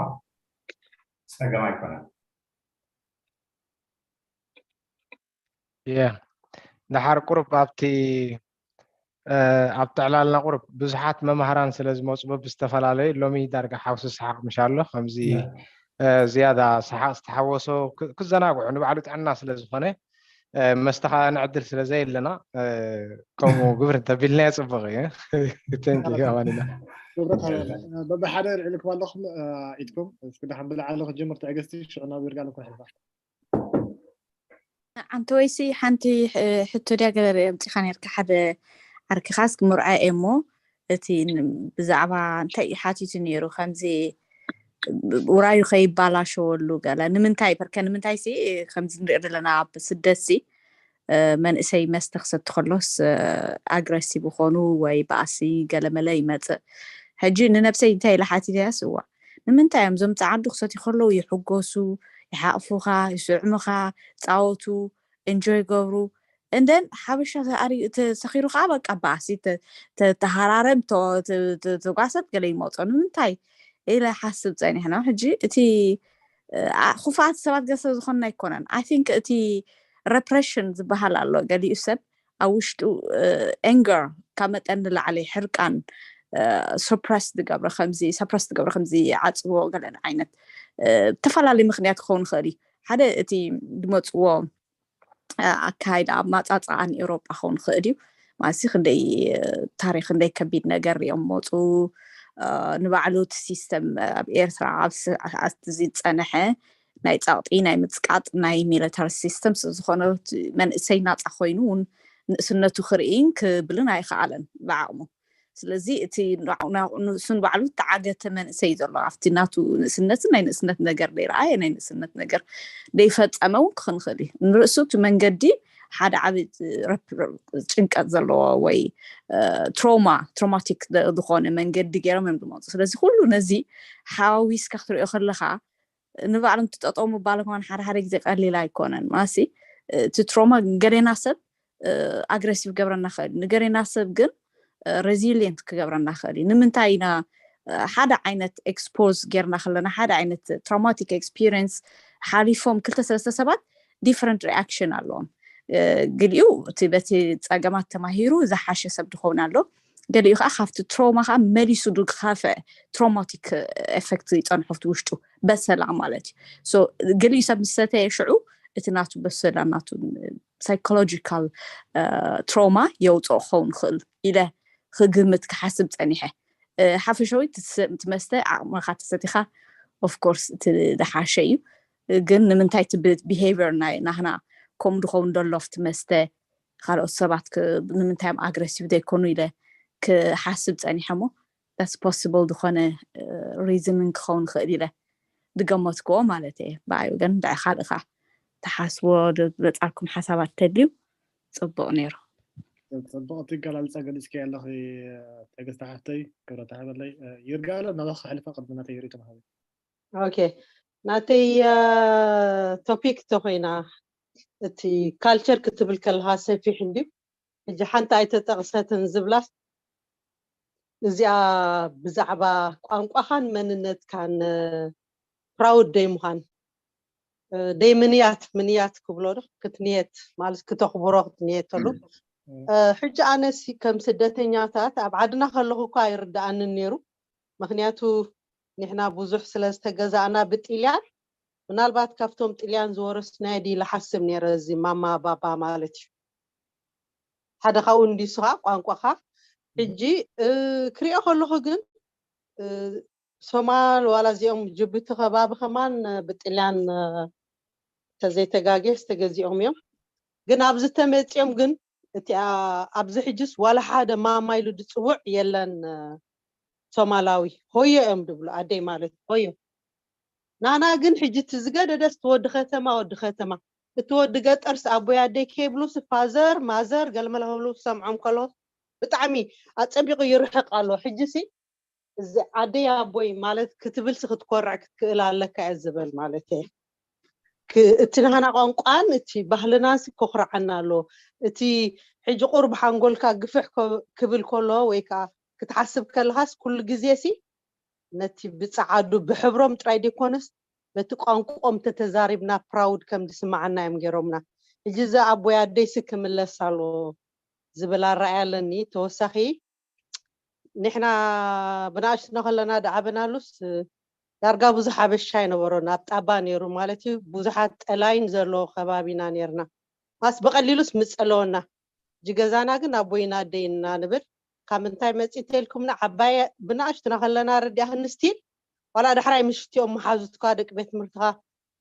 ፀገም ኣይኮነን። የ ደሓር ቁሩብ ኣብቲ ኣብቲ ዕላልና ቁሩብ ብዙሓት መማህራን ስለ ዝመፁ በብዝተፈላለዩ ሎሚ ዳርጋ ሓውሲ ሰሓቕ ምሽ ኣሎ ከምዚ ዝያዳ ሰሓቕ ዝተሓወሶ ክዘናግዑ ንባዕሉ ጥዕና ስለ ዝኾነ መስተ ከዓ ንዕድል ስለ ዘየለና ከምኡ ግብር እንተቢልናዮ ፅቡቅ እዩ። ተንኪ ኣማኒና ክብረት ሃበና። በብሓደ ርዕልኩም ኣለኹም ኢድኩም እስኪ ደሓን ብላዕሊ ክጅምር ትዕግስቲ ሽዑ ናብ ይርጋለም ክሕልፋ። ኣንተ ወይሲ ሓንቲ ሕቶ ድያ ገለ ኣምፂኻ ነርካ ሓደ ዓርክኻ እስኪ ምርኣይ እሞ እቲ ብዛዕባ እንታይ ሓቲቱ ነይሩ ከምዚ ውራዩ ከይባላሸወሉ ገለ ንምንታይ በርከ ንምንታይ ሲ ከምዚ ንሪኦ ዘለና ኣብ ስደት ሲ መንእሰይ መስተ ክሰቲ ከሎስ ኣግረሲቭ ይኾኑ ወይ ባእሲ ገለመለ ይመፅእ። ሕጂ ንነብሰይ እንታይ ኢለ ሓቲተያ ስዋ ንምንታይ እዮም ዞም ፀዓዱ ክሰትዩ ከለዉ ይሕጎሱ፣ ይሓቕፉኻ፣ ይስዕሙኻ፣ ፃወቱ፣ እንጆይ ይገብሩ። እንደን ሓበሻ ሰኺሩ ከዓ በቃ ባእሲ ተሃራረም ተጓሰት ገለ ይመፆ ንምንታይ ኢለ ሓስብ ፀኒሕና። ሕጂ እቲ ክፉኣት ሰባት ገሰ ዝኾንና ኣይኮነን። I think እቲ repression ዝበሃል ኣሎ። ገሊኡ ሰብ ኣብ ውሽጡ anger ካብ መጠን ንላዕሊ ሕርቃን suppress ዝገብረ ከምዚ suppress ዝገብረ ከምዚ ዓፅዎ ገለን ዓይነት ብተፈላለዩ ምክንያት ክኸውን ይኽእል እዩ። ሓደ እቲ ዝመፅዎ ኣካይዳ ኣብ ማፃፃኣ ንኤውሮጳ ክኸውን ይኽእል እዩ። ማሲ ክንደይ ታሪክ ክንደይ ከቢድ ነገር እዮም መፁ ንባዕሉ እቲ ሲስተም ኣብ ኤርትራ ኣብቲ ዝፀንሐ ናይ ፀቕጢ ናይ ምፅቃጥ ናይ ሚሊተሪ ሲስተም ስለዝኾነ መንእሰይ ናፃ ኮይኑ እውን ንእስነቱ ክርእይን ክብልን ኣይከኣለን ብዓቕሙ። ስለዚ እቲ ንሱ ንባዕሉ ተዓገተ መንእሰይ ዘሎ ኣብቲ ናቱ ንእስነትን ናይ ንእስነት ነገር ደይረኣየ ናይ ንእስነት ነገር ደይፈፀመ እውን ክኽንኽእል እዩ። ንርእሱ እቲ መንገዲ ሓደ ዓብ ጭንቀት ዘለዎ ወይ ትሮማ ትሮማቲክ ዝኾነ መንገዲ ገይሮም እዮም ዝመፁ። ስለዚ ኩሉ ነዚ ሓዋዊስካ ክትሪኦ ከለካ ንባዕሎም ትጠጠው ምባል ከማን ሓደ ሓደ ግዜ ቀሊል ኣይኮነን። ማሲ እቲ ትሮማ ንገሌና ሰብ ኣግሬሲቭ ክገብረና ክእል፣ ንገሌና ሰብ ግን ሬዚሊየንት ክገብረና ክእል እዩ። ንምንታይ ኢና ሓደ ዓይነት ኤክስፖዝ ጌርና ከለና፣ ሓደ ዓይነት ትራውማቲክ ኤክስፒሪየንስ ሓሊፎም ክልተ ሰለስተ ሰባት ዲፈረንት ሪኣክሽን ኣለዎም። ገሊኡ እቲ በቲ ፀገማት ተማሂሩ ዝሓሸ ሰብ ድኸውን ኣሎ። ገሊኡ ከዓ ካብቲ ትሮማ ከዓ መሊሱ ድካፈ ትሮማቲክ ኤፌክት ይፀንሖ ኣብቲ ውሽጡ በሰላ ማለት እዩ። ገሊኡ ሰብ ምስ ሰተየ ሽዑ እቲ ናቱ በሰላ ናቱ ሳይኮሎጂካል ትሮማ የውፅኦ ክኸውን ይኽእል ኢለ ክግምት ክሓስብ ፀኒሐ። ሓፈሻዊ እቲ መስተ ዓቕምኻ ተሰቲኻ ኦፍኮርስ እቲ ዝሓሸ እዩ። ግን ንምንታይ እቲ ቢሄቪር ናይ ናህና ከምኡ ድኸውን ደሎ ኣብቲ መስተ ካልኦት ሰባት ንምንታይ እዮም ኣግረሲቭ ዘይኮኑ ኢለ ክሓስብ ፀኒሐ። ሞ ስ ፖስብል ዝኾነ ሪዝንን ክኸውን ይኽእል ኢለ ዝገመትክዎ ማለት እየ። ብኣይ ወገን ድዓ ካልእኻ ትሓስቦ በፃኩም ሓሳባት ተድልዩ ፅቡቕ ነይሩ። ፅቡቕ እቲ ገላልፃ ገሊፅኪ ኣለኺ ተገዝተ ሓፍተይ ክብረታ ሓበለይ። ይርጋለ ናባኽ ክሕልፋ ቅድሚ ናተይ ሪኢቶ መሃቢ። ኦኬ ናተይ ቶፒክ ተኮይና እቲ ካልቸር ክትብል ከለካ ሰፊሕ እንድዩ። ሕጂ ሓንቲ ኣይተጠቕሰትን ዝብላስ እዚኣ ብዛዕባ ቋንቋኻን መንነትካን ፕራውድ ደይ ምዃን ደይ ምንያት ምንያት ክብሎ ክትንየት ማለት ክተኽብሮ ክትንየተሉ። ሕጂ ኣነስ ከም ስደተኛታት ኣብ ዓድና ከለኹ እኳ ኣይርድኣንን ነይሩ። ምክንያቱ ንሕና ብዙሕ ስለ ዝተገዛእና ብጥልያን ምናልባት ካብቶም ጥልያን ዝወረስናዮ ድዩ ኢለ ሓስብ ነይረ። እዚ ማማ ባባ ማለት እዩ ሓደ ካብኡ እንድዩ ስኻ ቋንቋኻ። ሕጂ ክሪኦ ከለኹ ግን ሶማል ዋላ እዚኦም ጅቡቲ ከባቢ ከማን ብጥልያን ተዘይተጋጌስ ተገዚኦም እዮም። ግን ኣብዚ ተመፂኦም ግን እቲ ኣብዚ ሕጅስ ዋላ ሓደ ማማ ኢሉ ዝፅውዕ የለን። ሶማላዊ ሆዮ እዮም ድብሉ ኣደይ ማለት ሆዮ። ናና ግን ሕጂ እቲ ዝገደደስ እቲ ወዲ ከተማ ወዲ ከተማ እቲ ወዲ ገጠርስ ኣቦይ ኣደይ ከይብሉስ ፋዘር ማዘር ገለመለ ክብሉ ክሰምዖም ከለኹ ብጣዕሚ ኣፀቢቑ ይርሕቕ ኣሎ። ሕጂሲ እዚ ኣደይ ኣቦይ ማለት ክትብልሲ ክትኮርዕ ክትክእል ኣለካ እየ ዝበል ማለት እየ። እቲ ናህና ቋንቋን እቲ ባህልናንሲ ኮኽርዓና ኣሎ። እቲ ሕጂ ቁሩብ ሓንጎልካ ግፍሕ ክብል ከሎ ወይ ከዓ ክትሓስብ ከለኻስ ኩሉ ግዜ ሲ ነቲ ብፀዓዱ ብሕብሮም ጥራይ ዘይኮነስ በቲ ቋንቋኦም ተተዛሪብና ፕራውድ ከም ዝስማዓና እዮም ገይሮምና። ሕጂ እዚ ኣቦይ ኣደይሲ ክምለስ ኣሎ ዝብል ኣረኣያ ኣለኒ። ተወሳኺ ንሕና ብንኣሽቱና ከለና ዝዓበናሉስ ዳርጋ ብዙሕ ሓበሻ ኣይነበሮን። ኣብ ጣባ ነይሩ ማለት እዩ። ብዙሓት ጠላይን ዘለዎ ከባቢና ነይርና። ማስ ብቐሊሉስ ምጸለወና። ሕጂ ገዛና ግን ኣቦይን ኣደይን ኢና ንብል። ካብ ምንታይ መጺእ ተልኩምና ዓባይ ብንኣሽቱና ከለና ረዲኣኽኒ ስቲል ዋላ ዳሕራይ ምሽትኦም መሓዙትካ ደቂ ቤት ትምህርትኻ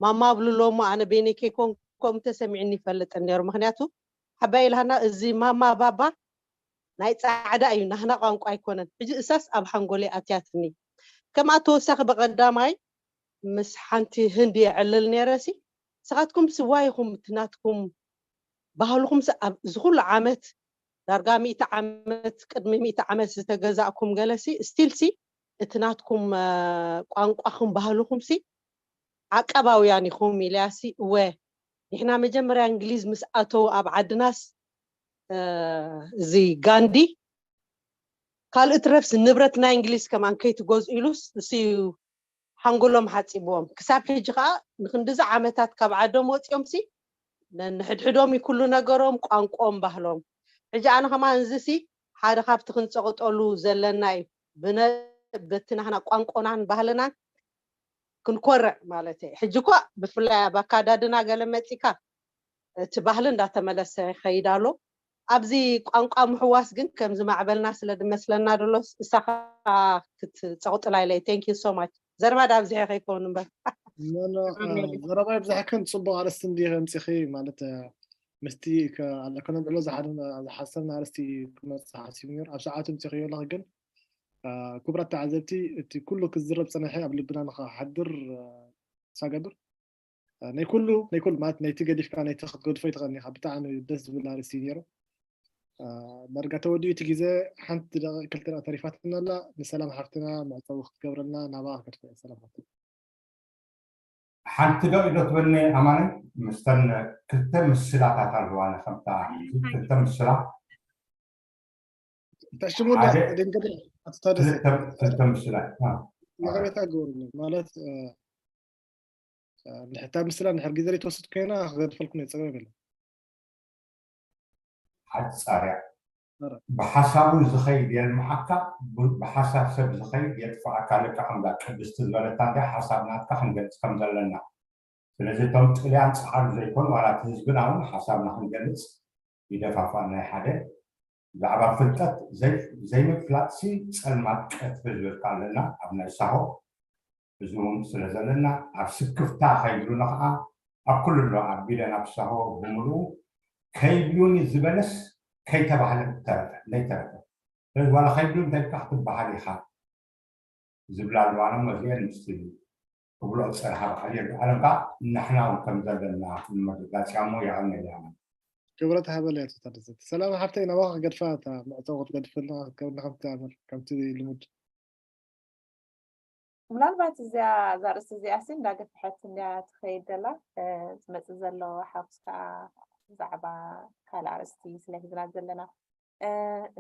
ማማ ኣብልሎሞ ኣነ በይነይ ከይኮንኩም ተሰሚዕኒ ይፈልጥን ነይሩ። ምክንያቱ ዓባይ ኢልሃና እዚ ማማ ባባ ናይ ጻዕዳ እዩ ናህና ቋንቋ ኣይኮነን። ሕጂ እሳስ ኣብ ሓንጎለይ ኣትያትኒ። ከምኣ ተወሳኺ ብቐዳማይ ምስ ሓንቲ ህንዲ የዕልል ነይረ ሲ ንስኻትኩም ስዋ ኢኹም እቲ ናትኩም ባህልኹም እዚ ኩሉ ዓመት ዳርጋ ሚእቲ ዓመት ቅድሚ ሚእቲ ዓመት ዝተገዛእኩም ገለሲ ስቲልሲ እቲ ናትኩም ቋንቋኹም ባህልኹም ሲ ዓቀባውያን ኢኹም ኢለያሲ እወ ንሕና መጀመርያ እንግሊዝ ምስ ኣተው ኣብ ዓድናስ እዚ ጋንዲ ካልእ ትረፍስ ንብረት ናይ እንግሊዝ ከማን ከይትገዝኡ ኢሉስ እሱ ሓንጎሎም ሓፂብዎም ክሳብ ሕጂ ከዓ ንክንድዚ ዓመታት ካብ ዓዶም ወፂኦም ሲ ነንሕድሕዶም እዩ ኩሉ ነገሮም ቋንቆም ባህሎም ሕጂ ኣነ ከማን እዚ ሲ ሓደ ካብቲ ክንፀቕጠሉ ዘለና እዩ በቲ ናህና ቋንቆናን ባህልናን ክንኮርዕ ማለት እየ ሕጂ እኳ ብፍላይ ኣብ ኣካዳድና ገለ መፂካ እቲ ባህሊ እንዳተመለሰ ይኸይድ ኣሎ ኣብዚ ቋንቋ ምሕዋስ ግን ከምዚ ማዕበልና ስለ ዝመስለና ደሎ እሳኻ ክትፀቕጥላ ኢለ thank you so much ዘረባ ዳ ኣብዚሐ ከይከውን እምበር ዘረባ ይብዛሕክን ፅቡቅ ኣርስቲ እንዲ ከምፂኺ ማለት ምስቲ ከነብዕሎ ዝሓሰብና ኣርስቲ ክመፅእ ሓሲቡ ነሩ ኣብ ሰዓቱ ምፅኽዮ ኣለኺ ግን ክቡራት ተዓዘብቲ እቲ ኩሉ ክዝረብ ፀነሐ ኣብ ልብና ንክሓድር ሳገብር ናይ ኩሉ ናይ ኩሉ ማለት ናይቲ ገዲፍካ ናይቲ ክትገድፎ ይትኽእል ኢኻ ብጣዕሚ ደስ ዝብል ኣርእስቲ እዩ ነይሩ ዳርጋ ተወዲኡ እቲ ግዜ ሓንቲ ደቂቕ ክልተ ደቂቕ ተሪፋትና ኣላ ንሰላም ሓፍትና መዕፀዊ ክትገብረልና ናባኣ ከድፈ ሰላም ሓፍትና ሓንቲ ዶ ኢዶ ትበኒ ኣማነ? ምስተን ክልተ ምስላታት ኣለዋና ከምታ ክልተ ምስላ ተሽሙና ድንገት ኣቶ ታደሰ ክልተ ምስላ ይቅሬታ ግበሩኒ ማለት ንሕታ ምስላ ንሕር ግዜ ዘይተወስድ ኮይና ክገድፈልኩም እየ ፀገም የለን ሓፃርያ ብሓሳቡ ዝኸይድ የልምዓካ ብሓሳብ ሰብ ዝኸይድ የጥፍኣካ ልካ ከምዛ ቅድስቲ ዝበለታ እንዳ ሓሳብ ናትካ ክንገልፅ ከም ዘለና ስለዚ እቶም ጥልያን ፀዓዱ ዘይኮኑ ዋላ እቲ ህዝብና እውን ሓሳብና ክንገልፅ ይደፋፋእ ናይ ሓደ ብዛዕባ ፍልጠት ዘይምፍላጥሲ ፀልማት ቀትሪ ዝበልካ ኣለና ኣብ ናይ ሳሆ እዚ እውን ስለ ዘለና ኣብ ስክፍታ ከይብሉና ከዓ ኣብ ኩሉ ኣሎ ኣቢለ ናብ ሳሆ ብምሉኡ ከይብሉኒ ዝበለስ ከይተባህለ ተረፈ ዘይተረፈ ስለዚ ዋላ ከይብሉ እንተልካ ክትበሃል ኢኻ ዝብላ ኣለዋና እሞ እዚአን ምስቲ ክብልኦ ዝፀንሓ በዓል የርድኣሎም ከዓ ንሕና እውን ከም ዘለና ንምርግጋፅ እያ እሞ የቐንየልና ክብረት ሃበለይ ኣቶ ታደሰ ሰላም ሓፍተይ ናባኻ ክገድፋ እታ መዕፀዊ ክትገድፈልና ከምቲ ኣምር ከምቲ ልሙድ ምናልባት እዚኣ እዛ ርእሲ እዚኣ ሲ እንዳገፍሐት እንድያ ትኸይድ ዘላ ዝመፅእ ዘሎ ሓሙስ ከዓ ብዛዕባ ካልእ ኣርእስቲ ስለ ሒዝና ዘለና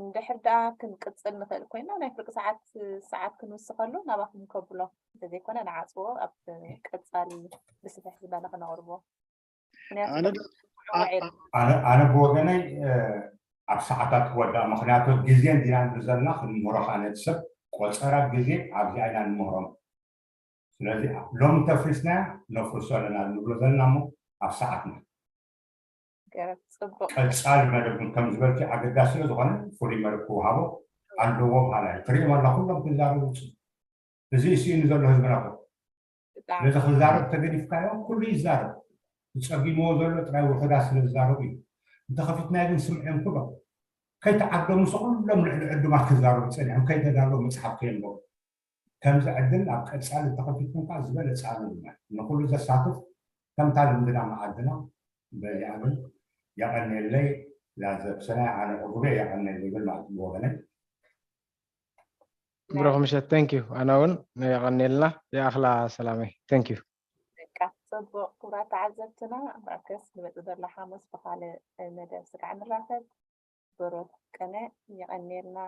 እንድሕር ደኣ ክንቅፅል ንኽእል ኮይና ናይ ፍርቂ ሰዓት ሰዓት ክንውስኸሉ ናባኹም ከብሎ እንተዘይኮነ ንዓፅዎ ኣብ ቀፃሊ ብስፍሕ ዝበለ ክነቕርቦ ኣነ ብወገነይ ኣብ ሰዓታት ክወዳእ ምክንያቱ ግዜ እንዲና ንብል ዘለና ክንምህሮ ከዓ ነቲ ሰብ ቆፀራ ግዜ ኣብዚኣ ኢና ንምህሮም ስለዚ ሎም ተፍሪስናያ ነፍርሶ ኣለና ንብሎ ዘለና እሞ ኣብ ሰዓትና ቀፃሊ መደብ እውን ከም ዝበልኪ ኣገዳሲ ስለ ዝኾነ ፍሉይ መደብ ክወሃቦ ኣለዎ በሃላ እዩ ትሪኦም ኣላ ኩሎም ክዛረቡ ውፅእ እዚ ስኢኑ ዘሎ ህዝብና እኮ ስለዚ ክዛረብ ተገዲፍካዮ ኩሉ ይዛረብ ዝፀጊምዎ ዘሎ ጥራይ ውሑዳት ስለ ዝዛረቡ እዩ እንተኸፊትናዮ ግን ስምዕዮም ኩሎም ከይተዓደሙ ሲ ኩሎም ልዕሊ ዕዱማት ክዛረቡ ፀኒሖም ከይተዛረቡ መፅሓፍ ከየንበቡ ከምዚ ዕድል ኣብ ቀፃሊ እንተኸፊትኩም ከዓ ዝበለፀ ኣነ ድማ ንኩሉ ዘሳትፍ ከምታ ልምድና መዓድና በዚኣ ግን የቐንየለይ ላዘብሰናይ ኣነ ዕጉበ የቐንየለይ ይብል ማለት ብወገነይ ብሩኽ ምሸት thank you ኣነ እውን የቐንየልና ይኣኽላ ሰላመይ thank you በቃ ፅቡቅ ክቡራት ተዓዘብትና መርከስ ንመፅእ ዘሎ ሓሙስ ብካልእ መደብ ስጋዕ ንራኸብ ብሩኽ ቅነ የቐንየልና